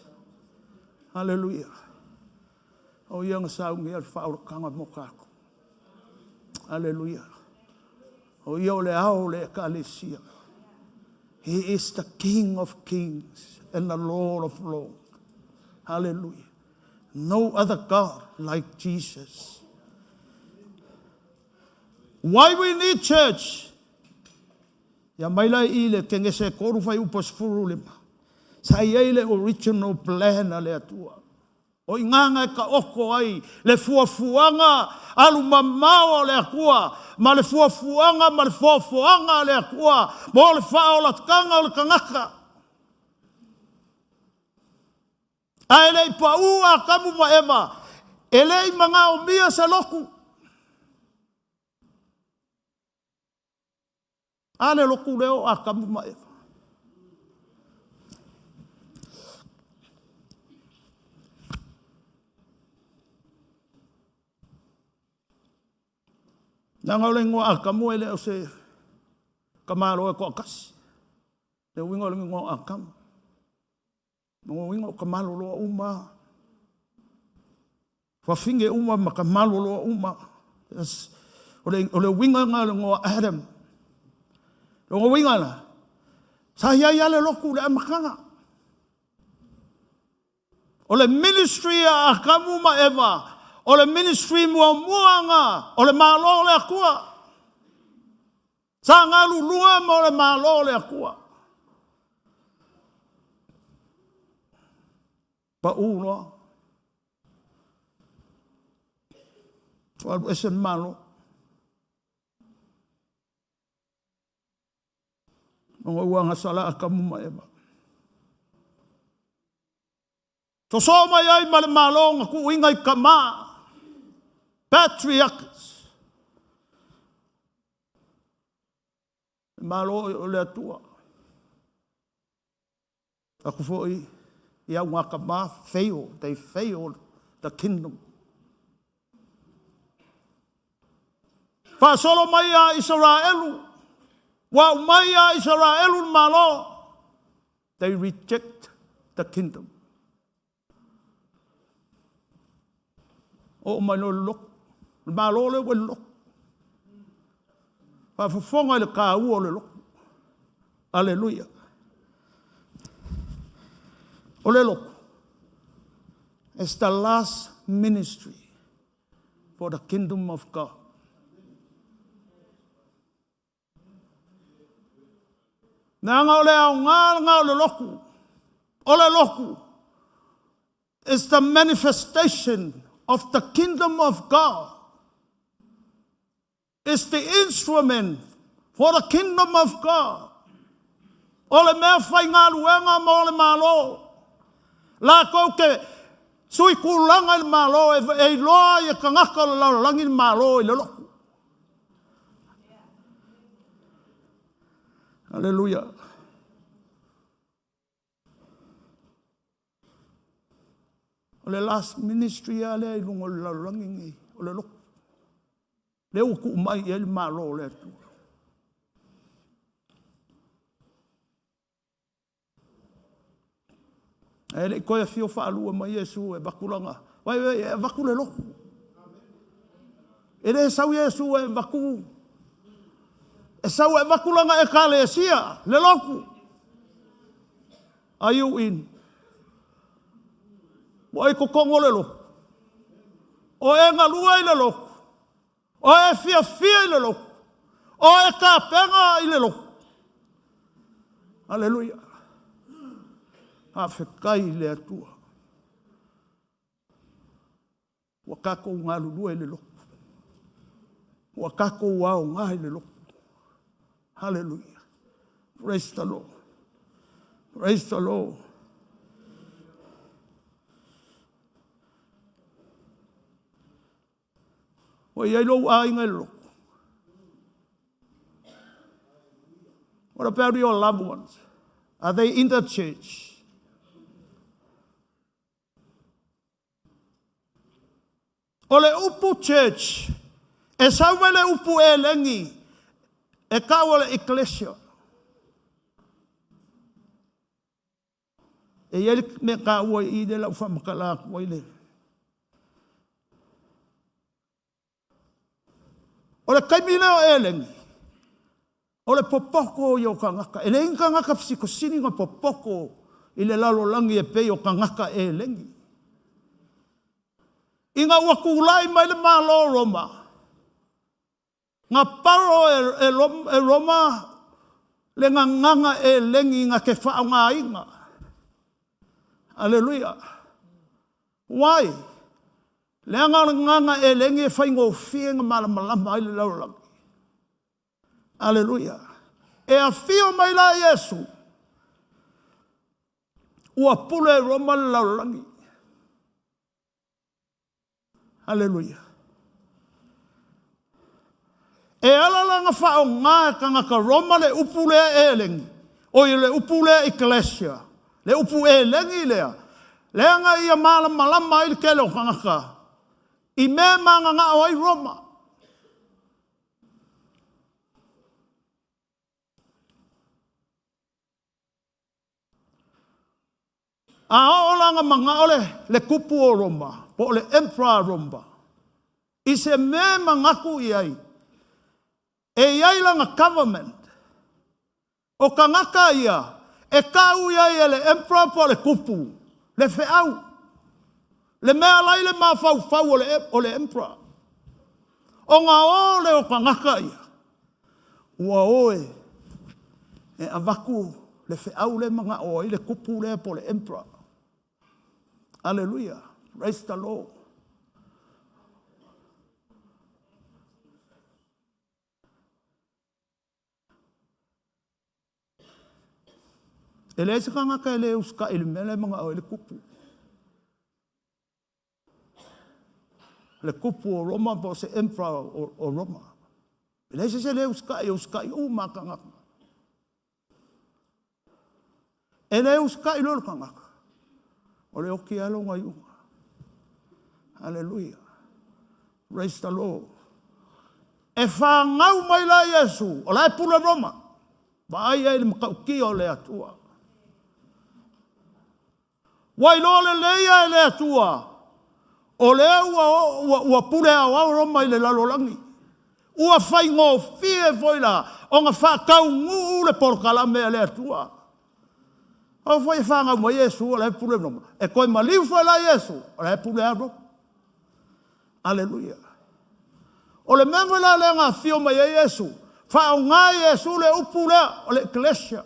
Hallelujah. O ia na saunia le faaolataga mo tatou. Hallelujah. O ia o le ao o le Ekalesia. He is the King of kings and the Lord of lords. Hallelujah. No other God like Jesus. Why we need church? Ia mai la i le Kenese e 3 fuaiupu 15. Sa i ai le original plan a le Atua. O i gāga e taoto ai le fuafuaga alu mamao a le Atua ma le fuafuaga ma le foafoaga a le Atua mo le faaolataga o le tagata. Ae le i paū Atamu ma Eva, e le i manaomia se lotu. A le lotu lea o Atamu ma Eva. Leaga o le igoa Atamu e le o se tamaloa e toatasi. Le uiga o le igoa o Atamu. Lona uiga o ka maloloa uma, fafine uma ma ka maloloa uma. O le, o le uiga lena o le igoa Adam. Lona uiga la, sa i ai lava le lotu i le amataga. O le ministry a Atamu ma Eva, o le ministry muamua lena o le Malo o le Atua. Sa galulue mo le Malo o le Atua. Pau loa. Ua alu ese le Malo. Ona ua agasala Atamu ma Eva. Sosoo mai ai ma le Malo na tuuina i tama, patriarchs. Le Malo o le Atua. Aku foi i au ngā tama, fail, they failed the kingdom. Faasolo mai a Isaraelu, ua aumai a Isaraelu le Malo, they reject the kingdom. Oo mai loa i le lotu. O le Malo lea ua i le lotu. Faafofoga i le taua o le lotu. Aleluia. O le lotu is the last ministry for the kingdom of God. Leaga o le aoga lena o le lotu. O le lotu is the manifestation of the kingdom of God. Is the instrument for the kingdom of God. O le mea faigaluega mo le Malo. Latou te sui tulaga i le Malo e iloa ai e tagata o le lalolagi le Malo i le lotu. Aleluia. O le last ministry lava lea i luga o le lalolagi nei, o le lotu. Lea ua tuu mai i ai le Malo o le Atua. Ae le i toe afio faalua mai Iesu e avatu lana, vai, vai, e avatu le lotu. E le sau Iesu e avatu, e sau e avatu lana Ekalesia, le lotu. Are you in? Ua e i totonu o le lotu. O e galue i le lotu. O e fiafia i le lotu. O e tapena i le lotu. Aleluia. Faafetai i le Atua. Ua tatou galulue i le lotu. Ua tatou aoga i le lotu. Hallelujah. Praise the Lord. Praise the Lord. Ua i ai lou aiga i le lotu. What about your loved ones? Are they in the church? O le upu church, e sau mai le upu eleni e tau o le ecclesia. E i ai le mea taua i i lea o le a ou faamatala atu ai le... O le taimi lea o Eleni, o le popoto ia o tagata. E leai ni tagata pisitosili ona popoto i le lalolagi e pei o tagata Eleni. Ina ua tulai mai le Malo o Roma, na paro e Roma le gagana Eleni na te faaaogaina. Aleluia. Why? Leaga o le gagana Eleni e faigofie ona malamalama ai le lalolagi. Aleluia. E afio mai la Iesu, ua pule e Roma le lalolagi. Aleluia. E ala la ona faaaoga e tagata Roma le upu lea elegi, oi le upu lea eklesia, le upu elegi lea, leaga ia malamalama ai le tele o tagata i mea e mananao ai Roma. A oo la na manao le, le kupu o Roma, po o le emperor Roma, i se mea e manatu i ai, e i ai lana government, o tagata ia, e tau i ai e le emperor po o le kupu, le feau, le mea la i le mafaufau o le, o le emperor. Ona o lea o tagata ia, ua o e, e avatu le feau lea e manao ai le kupu lea po o le emperor. Aleluia. Praise the Lord. E leai se tagata e le usitai i le mea la e manao ai le kupu. Le kupu o Roma po o se emperor o Roma. E leai se isi e le usitai, e usitai uma lava tagata. E le usitai loa le tagata, o le oti lava lona iuga. Aleluia. Praise the Lord. E fanau mai la Iesu, o la e pule Roma. Vaai ai i le matautia o le Atua. Ua iloa lelei lava e le Atua, o lea ua, ua, ua pule aoao Roma i le lalolagi. Ua faigofie foi la ona faataunuu le polokalame a le Atua. Aua foi e fanau mai Iesu o la e pule Roma. E toe maliu foi la Iesu, o la e pule lava Roma. Aleluia. O le mea foi la lea na afio mai ai Iesu, faaaoga Iesu le upu lea, o le eklesia.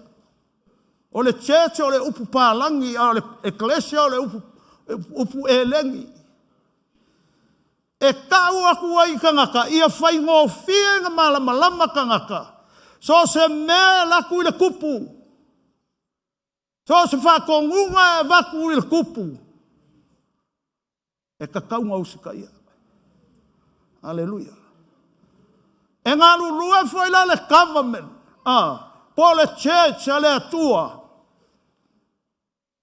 O le church o le upu palagi, a o le eklesia o le upu, upu elegi. E tau atu ai i tagata, ia faigofie ona malamalama tagata, so o se mea e alu atu i le kupu, so o se faatonuga e avatu i le kupu, e tatau ona usitaia. Aleluia. E galulue foi la le government, po o le church a le Atua,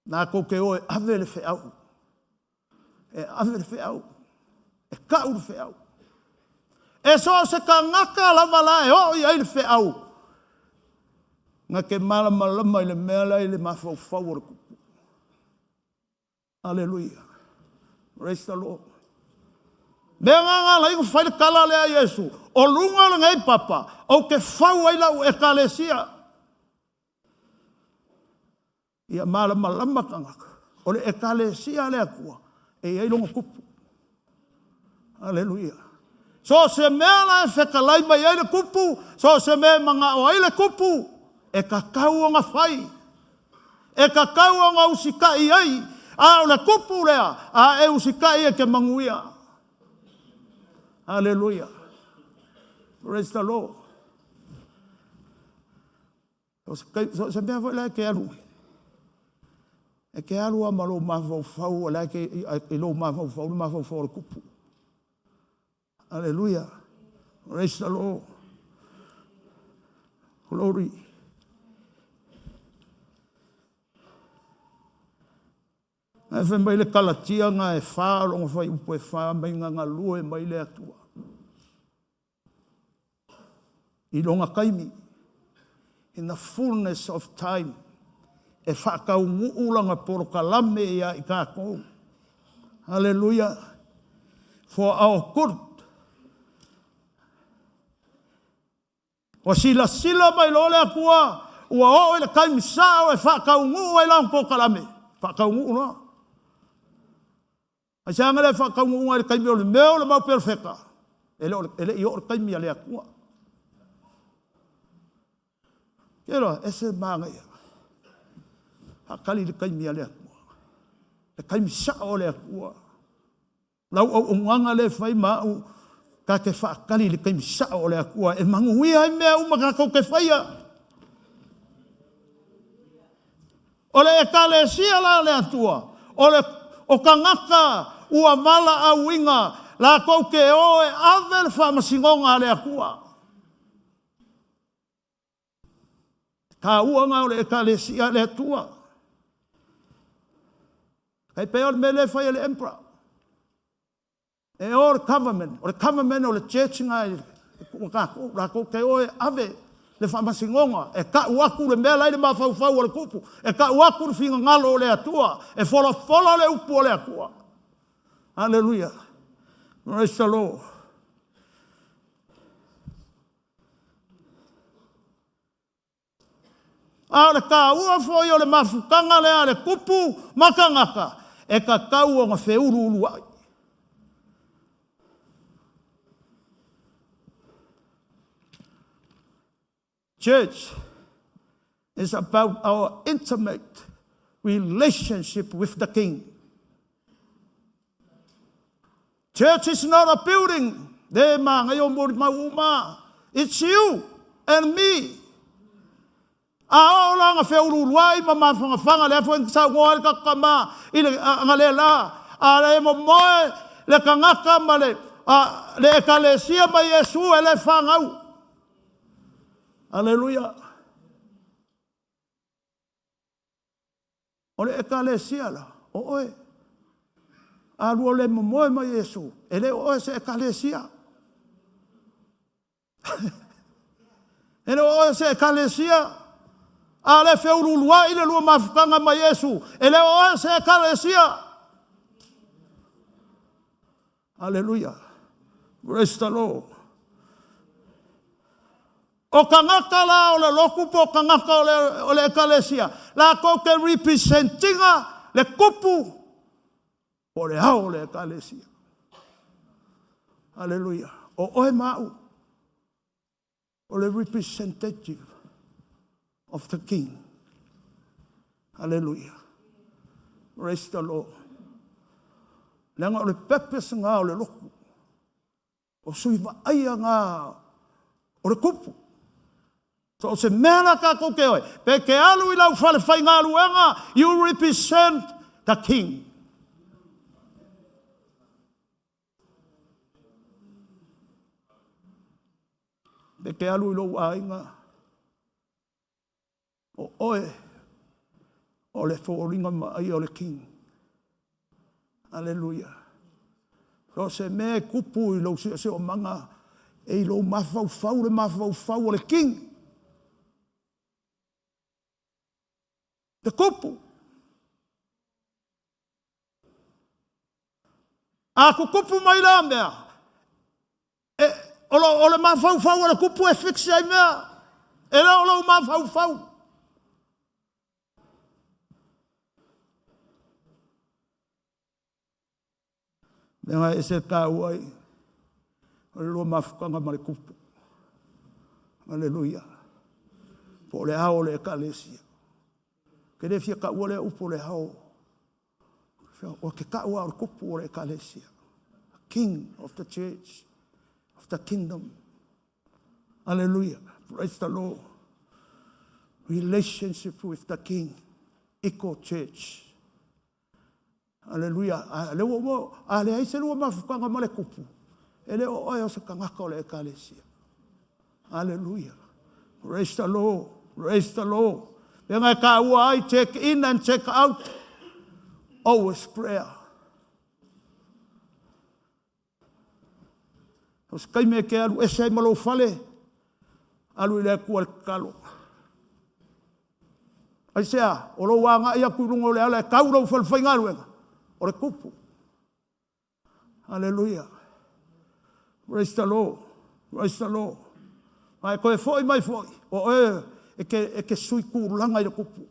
latou te o e ave le feau. E ave le feau. E kau le feau. E so o se tagata lava la e oo i ai le feau, na te malamalama i le mea la i le mafaufau o le kupu. Aleluia. Praise the Lord. Mea nga nga lai fai le tala lea a Iesu, o luga o lenei papa, ou te fau ai lau ekalesia. Ia malamalama tagata, o le ekalesia a le Atua, e i ai lona kupu. Aleluia. So o se mea la e fetalai mai ai le kupu, so o se mea e manao ai le kupu, e tatau ona fai. E tatau ona usitai ai, a o le kupu lea, a e usitai e te manuia. Aleluia. Praise the Lord. So se mea foi la e te alu ai. E te alu lava ma lou mafaufau, o la e te, i lou mafaufau le mafaufau o le kupu. Aleluia. Praise the Lord. Glory. Ae fai mai le Kalatia na e fa o lona fuaiupu e fa mai na galue mai le Atua. I lona taimi, in the fullness of time, e faatauguu lana polokalame ia i tatou. Hallelujah. For our good. Ua silasila mai loa le Atua, ua oo i le taimi sao e faataunuu ai lana polokalame. Faataunuu loa. Aisea na le faataunuuga ai i le taimi o le mea o le mau perofeta? E le o, e le i oo le taimi a le Atua. Ke loa, ese manaia. Faatali le taimi a le Atua. Le taimi sao o le Atua. Lau auaunaga lea e fai ma au, ta te faatali i le taimi sao o le Atua e manuia ai mea uma tatou te faia. O le Ekalesia la a le Atua, o le o tagata ua valaauina latou te o e ave le faamasinoga a le Atua. Taua na o le Ekalesia a le Atua. E pei o le mea lea e fai e le emperor. E o le government, o le government o le church na e ua tatou, latou te o e ave le faamasinoga, e tau atu le mea la i le mafaufau o le tupu, e tau atu le finagalo o le Atua, e folafola le upu o le Atua. Hallelujah. Praise the Lord. A o le taua foi o le mafutaga lea a le tupu ma tagata, e tatau ona feuluuluai. Church is about our intimate relationship with the King. Church is not a building. Le magaia o molimau uma. It's you and me. A oo la na feuluuluai ma mafagafaga, lea foi na saunoa ai le tatou tama i le analeila, a le momoe le tagata ma le, a, le ekalesia ma Iesu e le fanau. Aleluia. O le ekalesia la, o oe. A lua le momoe ma Iesu, e le o oe se ekalesia. E le o oe se ekalesia. A le feuluuluai le lua mafutaga ma Iesu, e le o oe se ekalesia. Aleluia. Praise the Lord. O tagata la o le lotu po o tagata o le ekalesia, latou te represent-ina le tupu po o le ao o le ekalesia. Aleluia. O oe ma au, o le representative of the King. Aleluia. Praise the Lord. Leaga o le purpose ngā o le lotu. O sui vaaia ngā o le kupu. So o se mea la tatou te oe, pe te alu i lau fale faigaluega, you represent the King. Pe te alu i lou aiga, o oe o le foliga vaaia o le King. Aleluia. So se mea e kupu i lou siosiomaga, e i lou mafaufau le mafaufau o le King. Te kupu. A tutupu mai la mea, e, o, lo, o le mafaufau o le kupu e fix ai mea. E le o lou mafaufau. Mea e ese tāua ai, o le lua mafutaga ma le kupu. Aleluia. Po o le ao o le ekalesia. Ke le fia taua lea upu o le ao. O ke taua o le kupu o le ekalesia. King of the church, of the kingdom. Hallelujah. Praise the Lord. Relationship with the King. Eco Church. Aleluia. A le ua mo, a leai se lua mafutaga ma le kupu, e le o oe o se tagata o le ekalesia. Aleluia. Praise the Lord. Praise the Lord. Pega e tāua ai, check in and check out. Always prayer. O se taimi e te alu ese ai ma lou fale, alu i le Atua i le tatalo. Aisea? O lou agai atu i luga o le ala e tau lou falefaigaluega, o le tupu. Aleluia. Praise the Lord. Praise the Lord. A e toe foi mai foi, o oe e te, e te sui tulaga i le tupu.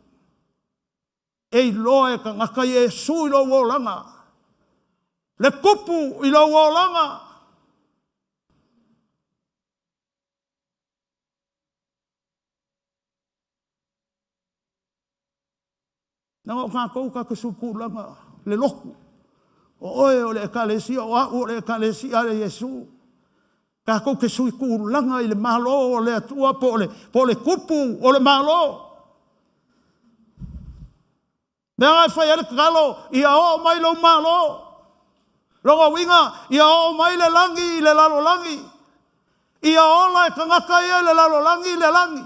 E iloa e tagata Iesu i lou olaga. Le tupu i lou olaga. Leaga o tatou tatou te sui-tulaga le lotu. O oe o le ekalesia, o au o le ekalesia a Iesu. Tatou te sui-tulaga i le Malo o le Atua po o le, po o le tupu o le Malo. Mea e fai ai le tatalo, ia oo mai lou Malo. Lona uiga, ia oo mai le lagi i le lalolagi. Ia ola e tagata ia i le lalolagi le lagi.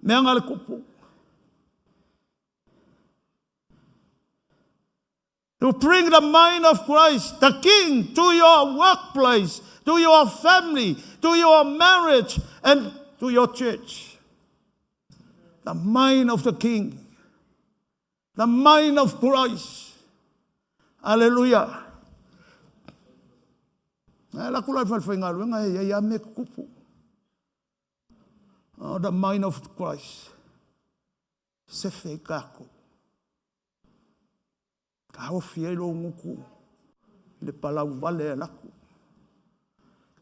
Mea na le tupu. To bring the mind of Christ, the King, to your workplace, to your family, to your marriage, and to your church. The mind of the King. The mind of Christ. Hallelujah. Ae la kula i whalewhaingaluenga e iai a me kupu. Oh, the mind of Christ. Sefe i kākou. Taofi ai lou gutu i le palau vale a laku.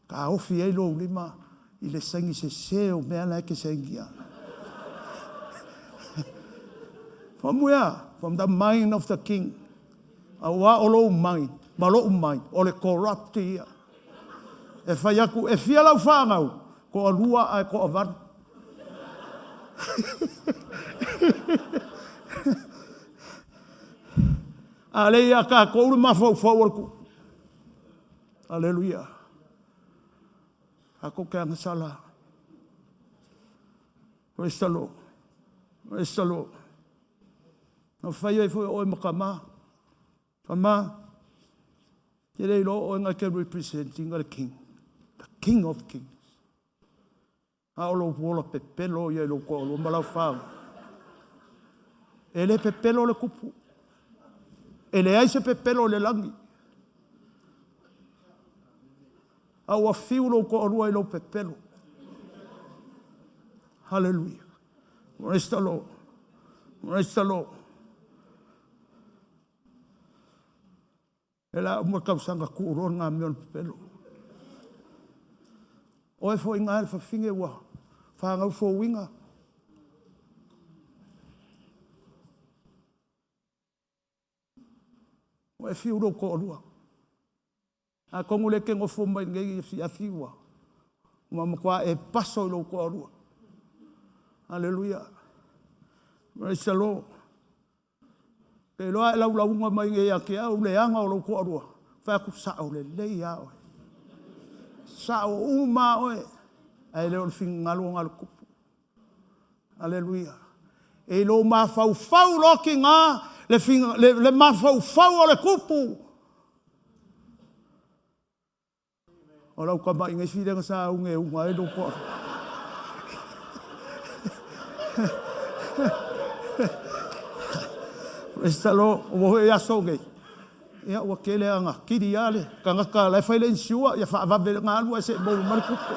Taofi ai lou lima i le saini sese o mea la e ke sainia. From where? From the mind of the king. Aua o lou mind, ma lou mind, o le corrupt ia. E fai atu, e fia lau whanau, ko a lua ae ko a valu. A le ia kākou le mafaufau o le kuʻu. Aleluia. Kākou ke agasala. Praise the Lord. Praise the Lord. Na fai ai foi oe ma tama. Tama, te le iloa oe ngai ke representing le king. The king of kings. A o lou ola pepelo ia i lou toalua ma lau fanau. E le pepelo le tupu. E leai se pepelo i le lagi. A ua fiu lou toalua i lou pepelo. Hallelujah. Praise the Lord. Praise the Lord. E la uma tausaga tuu loa lena mea o le pepelo. Oe foi ngā le fafine ua whāngau fōuiga. Ua e fiu lou toalua. Atonu le ke nofo mai nei afiafi ua ua matua e paso i lou toalua. Aleluia. Praise the Lord. Ke iloa e laulauga mai nei ia te au leaga o lou toalua. Fai atu sao lelei a oe. Sao uma a oe. Ae le o le finagalo o le tupu. Aleluia. E lou mafaufau loa tiga le, finga, le, le mafaufau o le tupu. O lau tama'i nei filega sa uge e uga ai lou toa. Praise the Lord. Ua hoi aso nei. Ia ua tele aga kili lava le tagata la e fai le insure ia faavave le galu ae se i maua mai le tupe.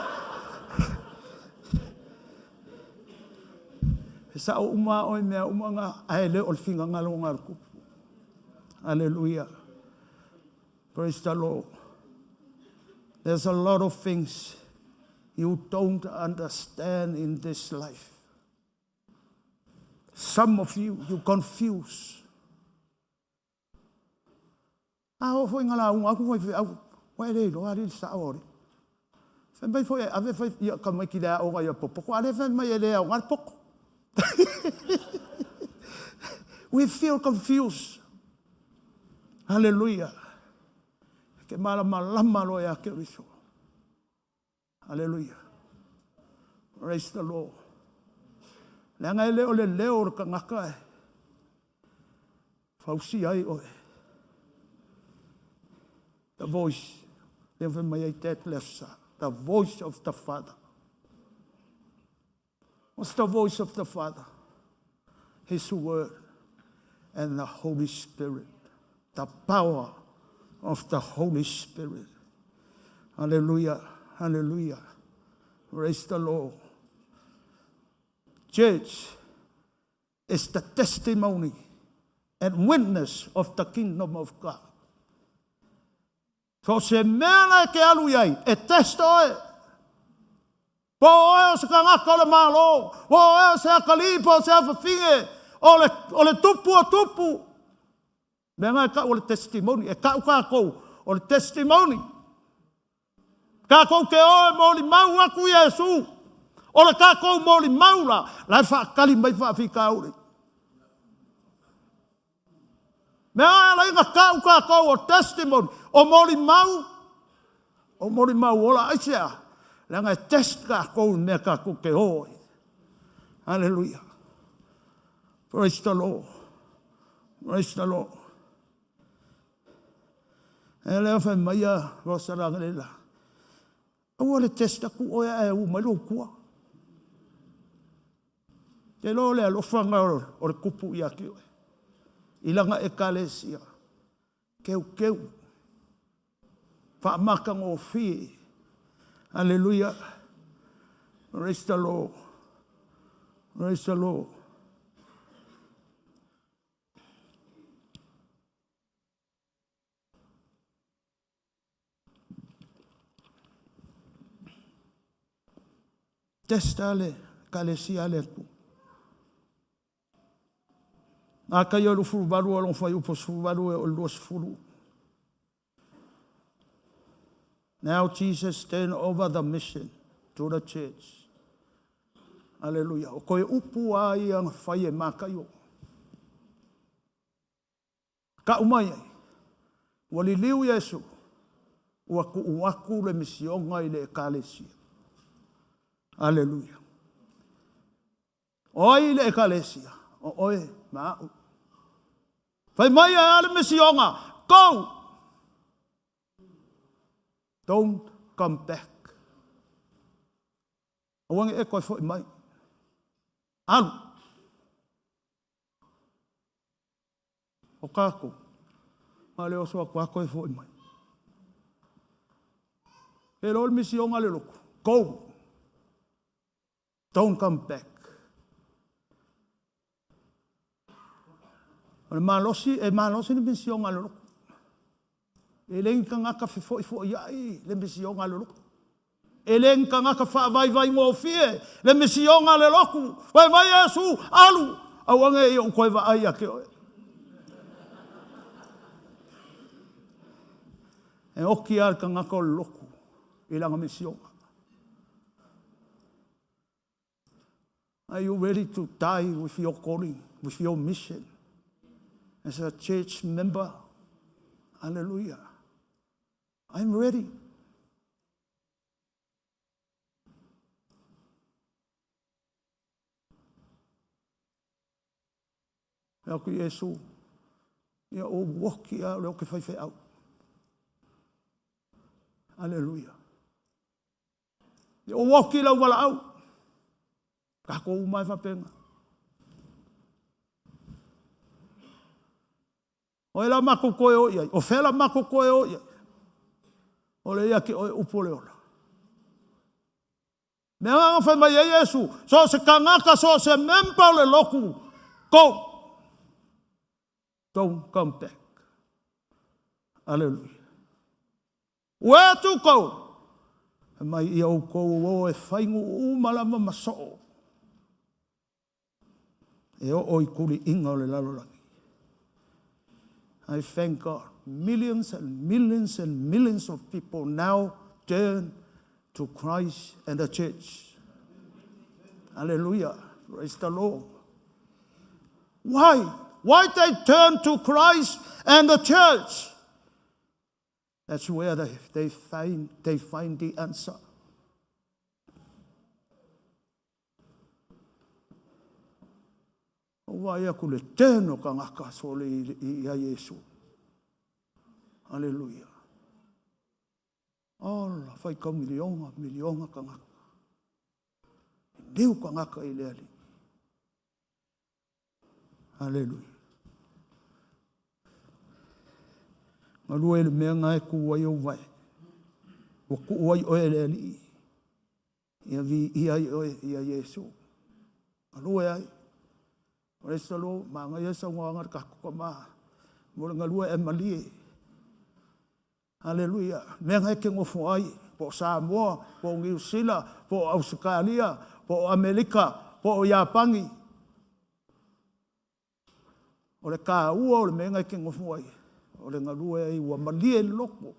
E sao uma a oe mea uma na ae le o le finagalo na o le tupu. Hallelujah. Praise the Lord. There's a lot of things you don't understand in this life. Some of you, you confuse. A oo foi ina lauga atu faifeau, ua e le iloa alii le sao o alii. Fai mai foi e ave fai ia tamaiti i le aoga ia popoto, a lea fai mai e le aoga le poto. We feel confused. Hallelujah. Ke malamalama loa ia Keriso. Hallelujah. Praise the Lord. Leaga e le o le leo o le tagata e fausia ai oe. The voice, lea fai mai ai Ted le aso Sa, the voice of the Father. What's the voice of the Father? His word and the Holy Spirit. The power of the Holy Spirit. Hallelujah. Hallelujah. Praise the Lord. Church is the testimony and witness of the kingdom of God. So se mea la e ke alu iai, e test oe. Po oe o se kangaka o le malo, po oe o se akalii, po o se afafine, o le, o le tupu o tupu. Mea nga e kau o le testimony, e kau kākou o le testimony. Kākou ke oe moli mau aku Iesu. O le kākou moli mau la, la e whaakali mai whaafikauri. Mea a ala inga kau kākou o testimony, o moli mau, o moli mau ola aisea, leaga e test kākou i mea kākou ke oi. Hallelujah. Praise the Lord. Praise the Lord. E lea whai mai a Rosa Rangalela. Aua le test aku oe ae u mai lou kua. Te loa o le alofaga o le kupu ia te oe. I lana ekalesia. Keukeu. Faamatagofie. Aleluia. Praise the Lord. Praise the Lord. Testa le ekalesia a le Atua. Mataio 28 o lona fuaiupu 18 e oo i le 20. Now Jesus turned over the mission to the church. Aleluia. O koe upu a ia na whai e Mataio. Ka'u mai ai, ua liliu Iesu, ua tu'u atu le misiona i le Ekalesia. Aleluia. O ai le Ekalesia? O oe ma a'u. Fai mai e a le misiona, Go! Don't come back. Aua ne i e toe fo'i mai. Alu. O kākou, ma le oso atu a toe fo'i mai. E loa le misioga le lotu. Go! Don't come back. O le malosi, e malosi le misioga le lotu. E le ni tagata fefo'ifo'ia'i le misioga a le lotu. E le ni tagata faavaivaigofie le misioga a le lotu. Fai mai Iesu, Alu, aua ne i ou toe vaai ia te oe. E oti lava le tagata o le lotu i lana misioga. Are you ready to die with your calling, with your mission? As a church member? Hallelujah. I'm ready. E aku Iesu, ia o woki a le o ke whaiwheau. Hallelujah. Ia o woki lau walaau. Ka ko umai whapenga. O e la mako koe o iai. O fela mako koe o iai. O le ia ki oe upu o le ola. Mea nga whai mai e Iesu, so se kangaka, so se memba o le loku, go! Don't come back. Hallelujah. Where to go? Mai ia oukou o e whaingu uma lava ma soo. E oo i kuli'iga o le lalolagi. I thank God. Millions and millions and millions of people now turn to Christ and the church. Hallelujah. Praise the Lord. Why? Why they turn to Christ and the church? That's where they, they, find, they find the answer. O vai aku le teno ka ngaka sole i, i a Iesu. Aleluia. Ola, whai kau milionga, milionga ka ngaka. Liu tagata i le Alii. Aleluia. Galue i le mea na e tu ai ou vae. Ua tuu ai oe e le Alii. Ia viia ai oe ia Iesu. Galue ai. Praise the Lord. Manaia le saunoaga a le tatou tama mo le galue ae malie. Aleluia. Mea na e te nofo ai, po o Samoa, po o Niu Sila, po o Ausetalia, po o Amerika, po o Iapani. O le taua o le mea na e te nofo ai, o le galue ai ua malie le loto.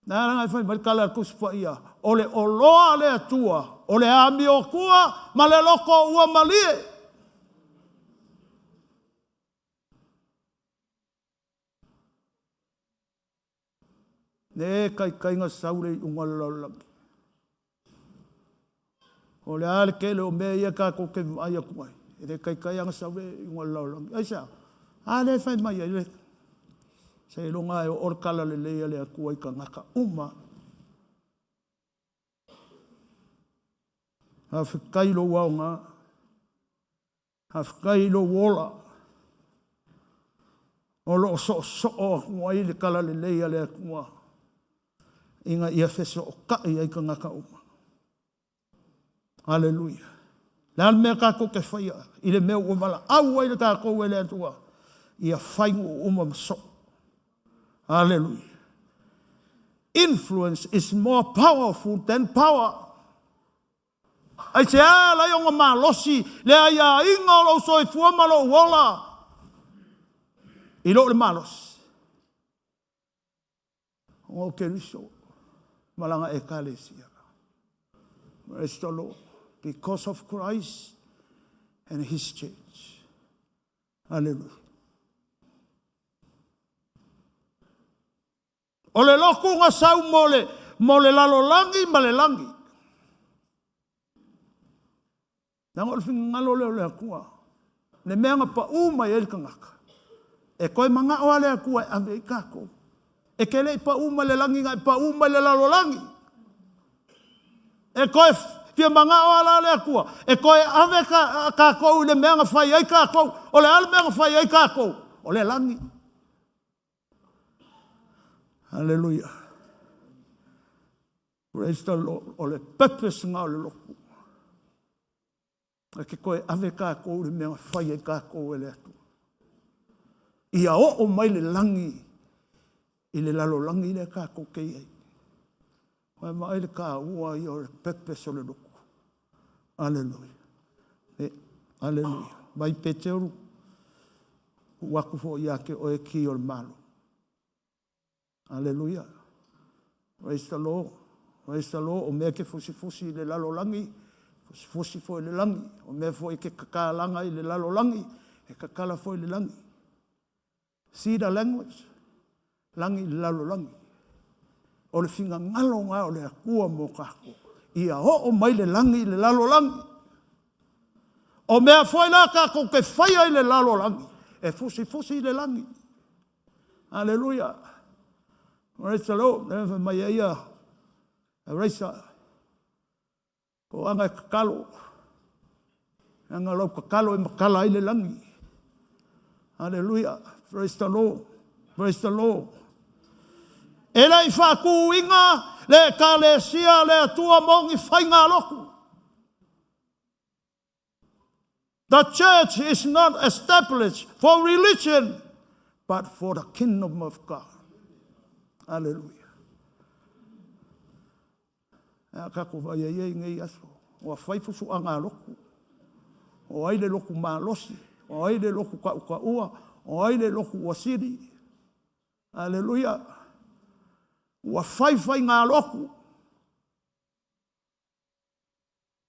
Na ala e fai mai le tala a le Tusi Paia, o le oloa a le Atua, o le amiotua ma le loto ua malie. Le taitaiga sau le iuga o le lalolagi. O le a le tele o mea ia tatou te vaai atu ai, e le taitai lava ona sau le iuga o le lalolagi. Aisea? A lea e fai mai ai le seiloga e oo le talalelei a le Atua i tagata uma. Faafetai i lou aoga. Faafetai i lou ola o lo o soosoo atu ai le talalelei a le Atua ina ia fesootai ai tagata uma. Aleluia. Le a le mea tatou te faia i le mea ua valaau ai le tatou e le Atua, ia fai nuu uma ma soo. Aleluia. Influence is more powerful than power. Aisea ala ai ona malosi le aiaiga o lou soifua ma lou ola i lou le malosi? Ona o Keriso ma lana Ekalesia. Praise the Lord. Because of Christ and His church. Hallelujah. O le lotu na sau mo le, mo le lalolagi ma le lagi. Leaga o le finagalo lea o le Atua, le mea na pau mai ai le tagata, e toe manao lava le Atua e ave ai tatou. E te le i pau mai le lagi na e pau mai le lalolagi. E toe fia manao lava la le Atua, e toe ave tatou i le mea na fai ai tatou. O le a le mea na fai ai tatou? O le lagi. Hallelujah. Praise the Lord. O le purpose nga o le lotu. E ke koe ave kākou le mea fai ai kākou e le Atua. Ia oo mai le lagi i le lalolagi lea kākou ke i ai. Wae vaai le kāua ia o le purpose o le lotu. Aleluia. E, aleluia. Mai Peteru, tuu atu foi ia te oe ki o le Malo. Aleluia. Praise the Lord. Praise the Lord. O mea ke fusifusi i le lalolagi, fusifusi foi i le lagi. O mea foi ke kakalaga i le lalolagi, e kakala foi i le lagi. See the language? Lagi i le lalolagi. O le finagalo nga o le Atua mo kākou. Ia oo mai le lagi i le lalolagi. O mea foi la kākou ke whaia i le lalolagi, e fusifusi i le lagi. Aleluia. Praise the Lord. Lea fai mai ai ia Raisa. Ko anga e kakalo. Anga lau kakalo e makala ai le lagi. Aleluia. Praise the Lord. Praise the Lord. E le i faatuina le Ekalesia le Atua mo ni faiga lotu. The church is not established for religion, but for the kingdom of God. Hallelujah. A kākou vaai ai i nei aso, ua fai fusuaga a lotu. O ai le lotu malosi, o ai le lotu tautaua, o ai le lotu ua sili. Aleluia. Ua fai faiga lotu.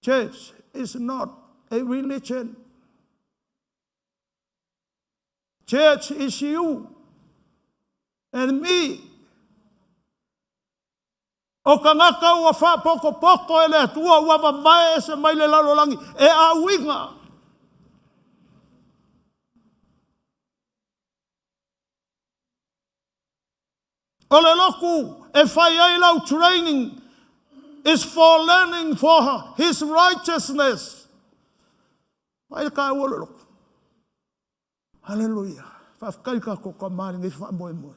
Church is not a religion. Church is you and me. O tagata ua faapotopoto e le Atua ua vavae ese mai le lalolagi e auiga. O le lotu e fai ai lau training is for learning for his righteousness. Ai le ka ua le loko. Hallelujah. Faafetai ka ko ka mali ngai fa moe moe.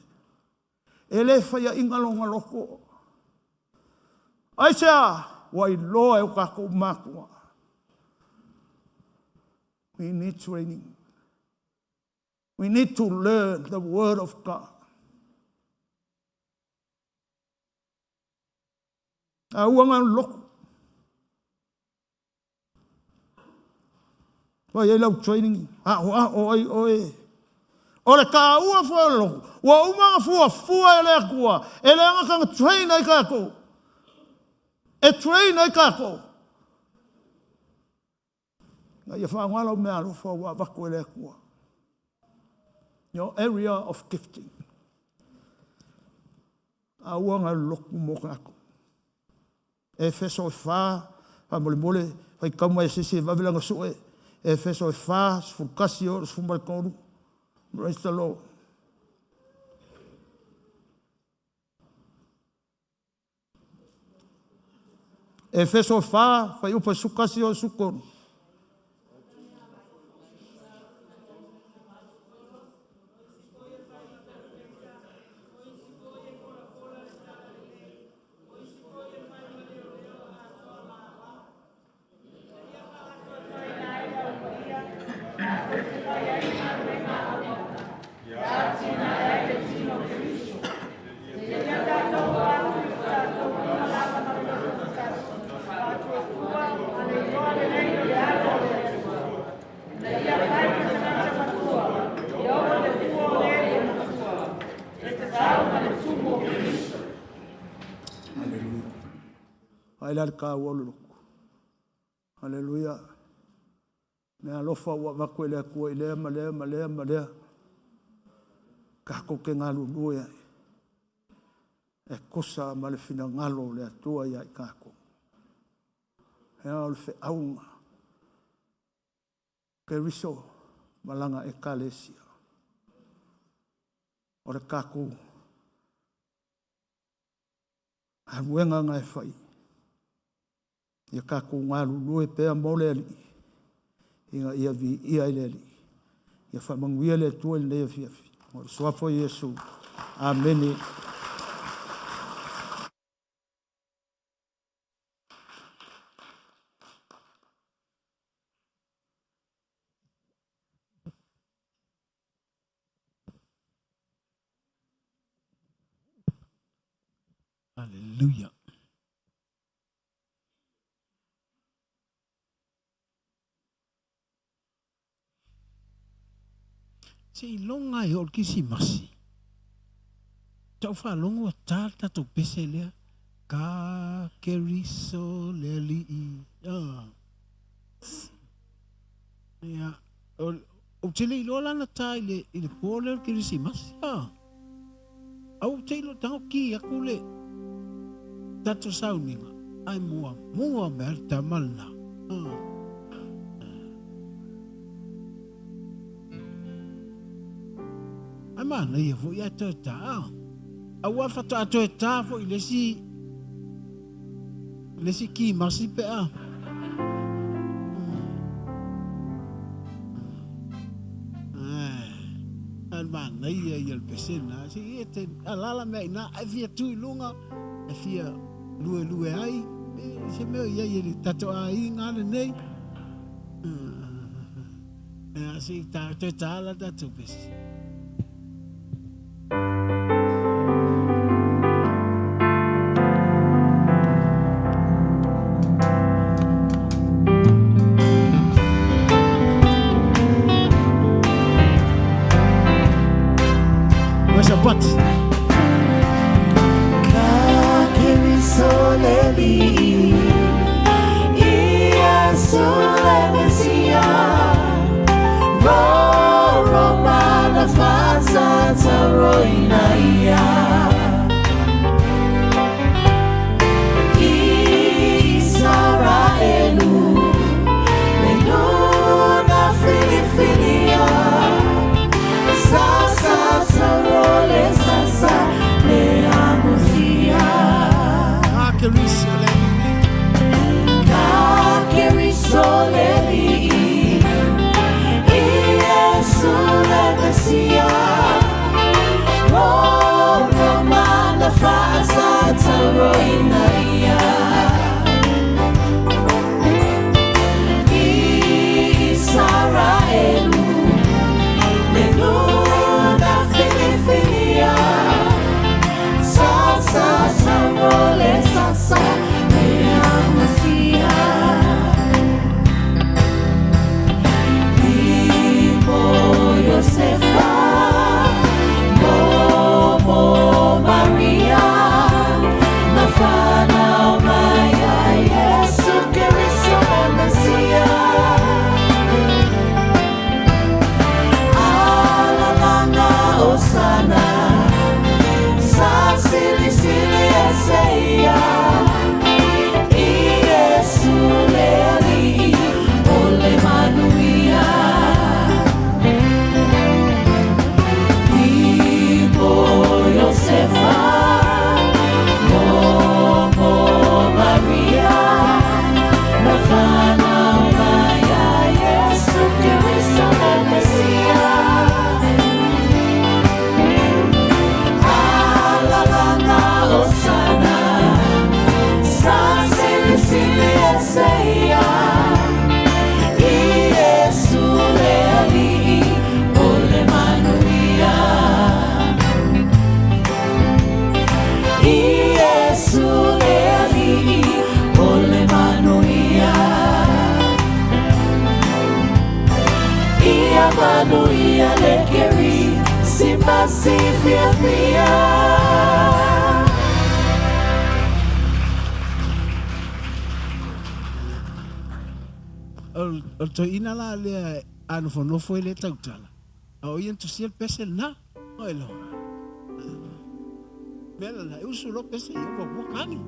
E le whaia inga longa loko. Ai sea, ua iloa e o kākou mākua. We need training. We need to learn the word of God. A ua ngā loko. Wai ai lau training, a o a o ai oe. O le ka ua fua o le loko. Ua uma nga fua fua e le akua. E le anga kanga train ai kākou. E train ai kākou. Na ia whaangala o mea alofa ua avako e le akua. Your area of gifting. A ua ngā loku mō kākou. Efeso e whā, whaamolemole, whaikau mai e sese e vave langa sue. Efeso e whā, 11 o 13. Praise the Lord. Efeso e whā, whai upa 11 o 13. Hallelujah. Ai la le ka ua le loko. Hallelujah. Mea alofa ua avako e le Atua i lea ma lea ma lea ma lea. Kākou te galulue ai. E tusa ma le finagalo o le Atua ia i kākou. Ea o le feauga. Keriso ma lana Ekalesia. O le kākou galuega na e fai. Ia kākou galulue pea mo le Alii, ina ia viia ai le Alii. Ia faamanuia le Atua i lenei afiafi. O le suafa o Iesu. Amene. Hallelujah. Se i longa ai o le Kirisimasi. Tau whaalongo a tā le tatou pese lea. Ka keriso le alii. Ah. Ia, o, o te le iloa lana tā i le, i le pō lea o le Kirisimasi. Ah. Au te ilo tango ki aku le tatou sauniga ai mua mua mea le tama lena. Ah. Ai manaia foi ae toe tā. Ah. Aua faatoa toe tā foi le isi le isi kimasi pe a. Ai manaia ia le pese lena. Se i e te alala mea ina ai fia tu i lunga, e fia lue lue ai, e se mea ia i le tatou aiga lenei. Ea se i tā, toe tā la tatou pese. Where's your butt? Ah, Kerisi, Ia manuia le Kerisimasi fiafia. O le toeaina la lea a nofonofo e le tautala, a o ia na tusia le pese lena. Oi loa. Mea lena, e usu loa pese ia ua ua kagi.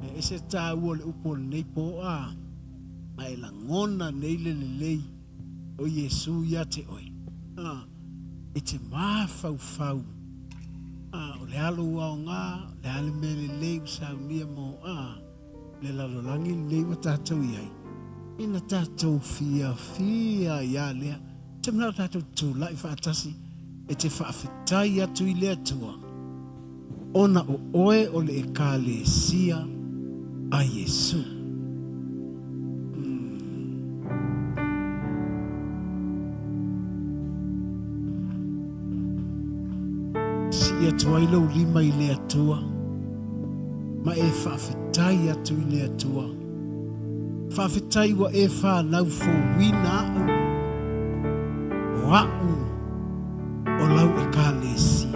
E ese tāua o le upu o lenei po a, a e lagona nei le lelei o Iesu ia te oe. A, e te mafaufau. A, o le a lou aoga, o le a le mea lelei ua saunia mo, a, le lalolagi lenei ua tatou i ai, ina tatou fiafia ai a lea, te manao tatou te tulai faatasi e te faafetai atu i le Atua, ona o oe o le Ekalesia a Iesu. Sii atu ai lou lima i le Atua, ma e faafetai atu i le Atua. Faafetai ua e fanau fouina a'u, o a'u o lau Ekalesia.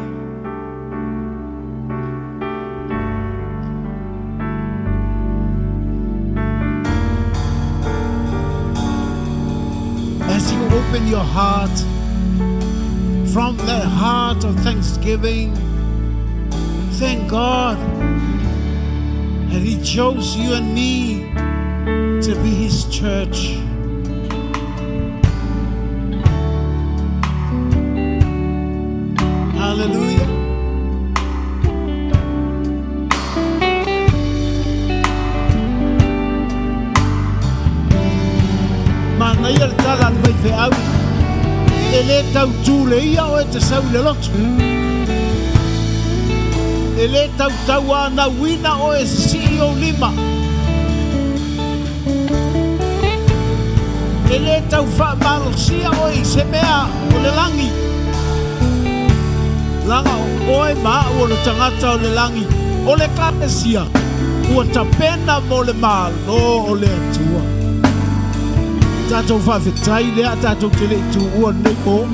As you open your heart, from that heart of thanksgiving, thank God that He chose you and me to be His church. Hallelujah. Manaia le tala a le faifeau, e le tau tuleia oe te sau i le lotu. E le tau tauanauina oe e sisii ou lima. E le tau faamalosia oe i se mea o le lagi. Laga o oe ma a'u o le tagata o le lagi, o le Ekalesia, ua tapena mo le Malo o le Atua. Tatou faafetai lea a tatou te le i tuua lenei po.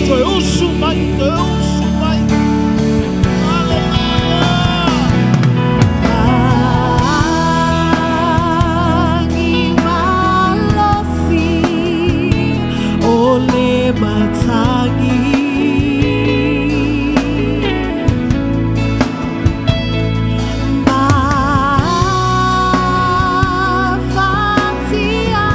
Toe usu mai, toe usu mai. Hallelujah. Agi malosi o le matagi. Ma fatia.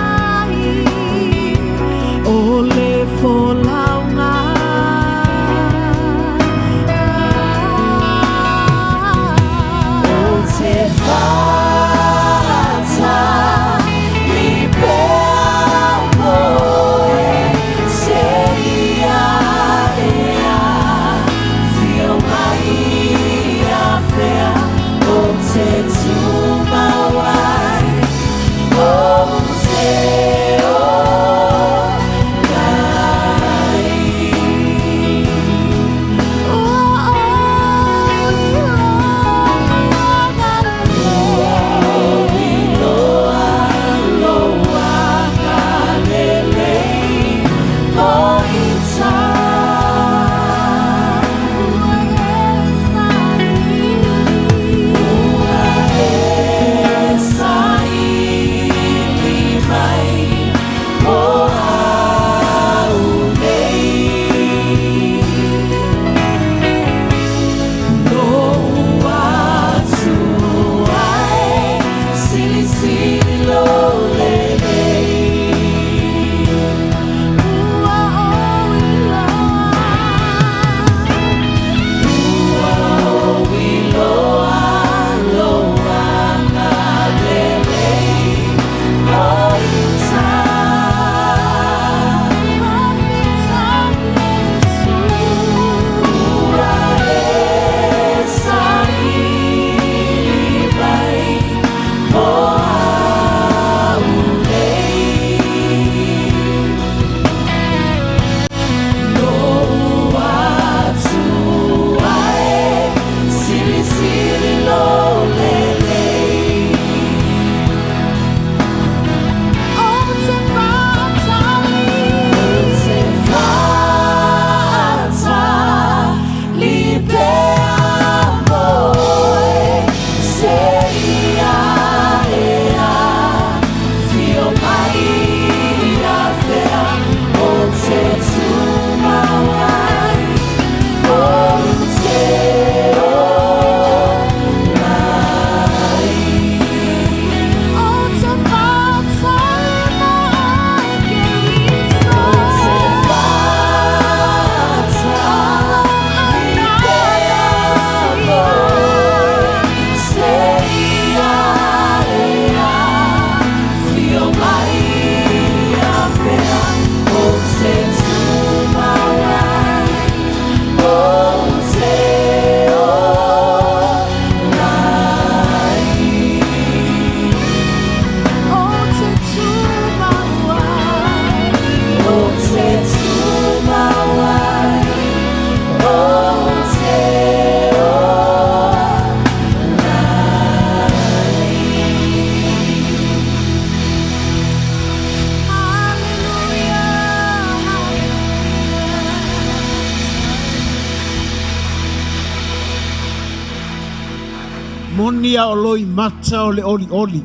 Saunia o loimata o le olioli.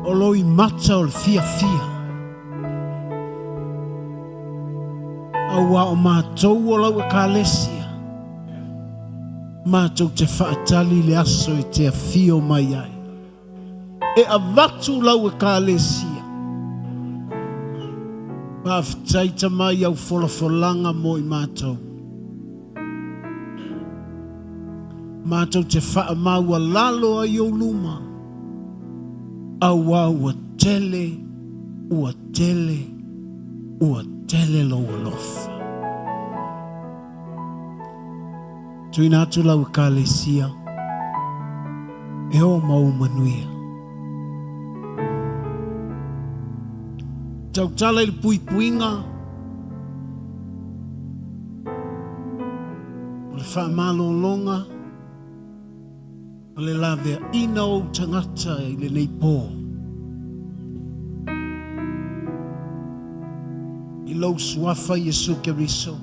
O loimata o le fiafia. Auā o matou o lau Ekalesia, matou te faatali i le aso e te afio mai ai. E avatu lau Ekalesia. Faafetai Tama i au folafolaga mo i matou. Matou te faamaualalo ai ou luma, auā ua tele, ua tele, ua tele lou alofa. Tuuina atu lau Ekalesia e o ma ou manuia. Tautala i le puipuiga o le faamalologa o le laveaina o ou tagata i lenei pō. I lou Suafa Iesu Keriso,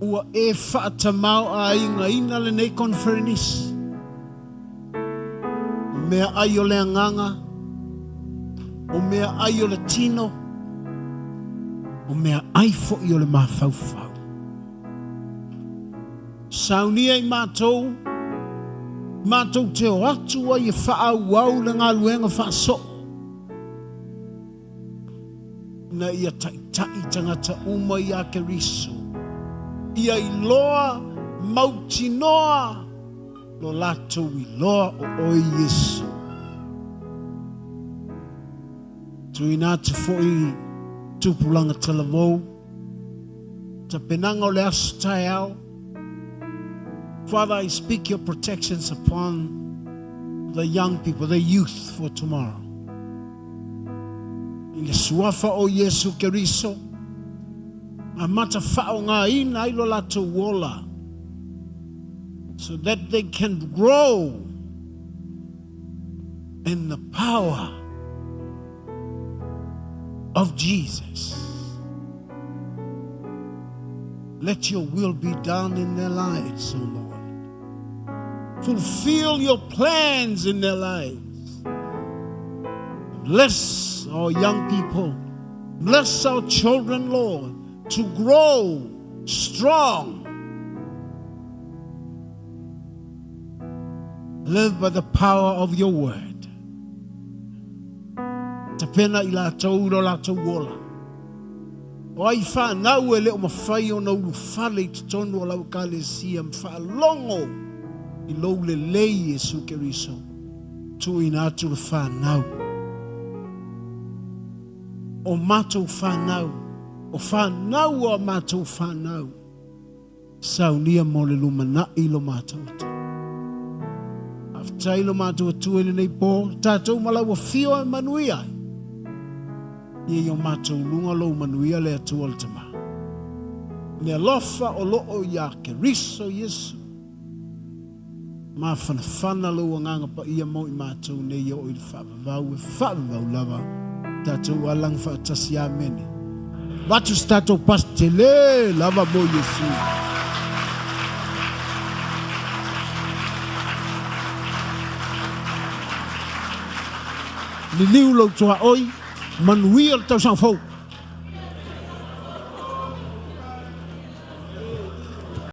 ua e faatamaoaigaina lenei koneferenisi. O meaai o le agaga, o meaai o le tino, o meaai foi o le mafaufau. Saunia i matou, matou te o atu ai e faaauau le galuega faasoo, ina ia taitai tagata uma iā Keriso, ia iloa mautinoa lo latou iloa o oe Iesu. Tuuina atu foi i tupulaga talavou, tapenaga o le aso taeao. Father, I speak your protections upon the young people, the youth for tomorrow. I le suafa o Iesu Keriso, a mata faaaogaina ai lo latou ola, so that they can grow in the power of Jesus. Let your will be done in their lives, O Lord. Fulfill your plans in their lives. Bless our young people. Bless our children, Lord, to grow strong. Live by the power of your word. Tapena i latou i lo latou ola. O ai whanau e le o mawhai ona ulufale i totonu o lau Ekalesia ma faalogo i lou lelei Iesu Keriso, tuuina atu le whanau. O matou whanau, o whanau o a matou whanau. Saunia mo le lumanai lo matou Atua. Faafetai lo matou Atua i lenei po, tatou ma lau afio e manuia ai. Ia i o matou luga lou manuia le Atua le Tama. Le alofa o loo iā Keriso Iesu. Mafanafana lou Agaga Paia mo i matou nei e oo i le faavavau e faavavau lava tatou alaga faatasi. Amene. Avatu se tatou pasi tele lava mo Iesu. Liliu lou tuaoi, manuia le tausaga fou.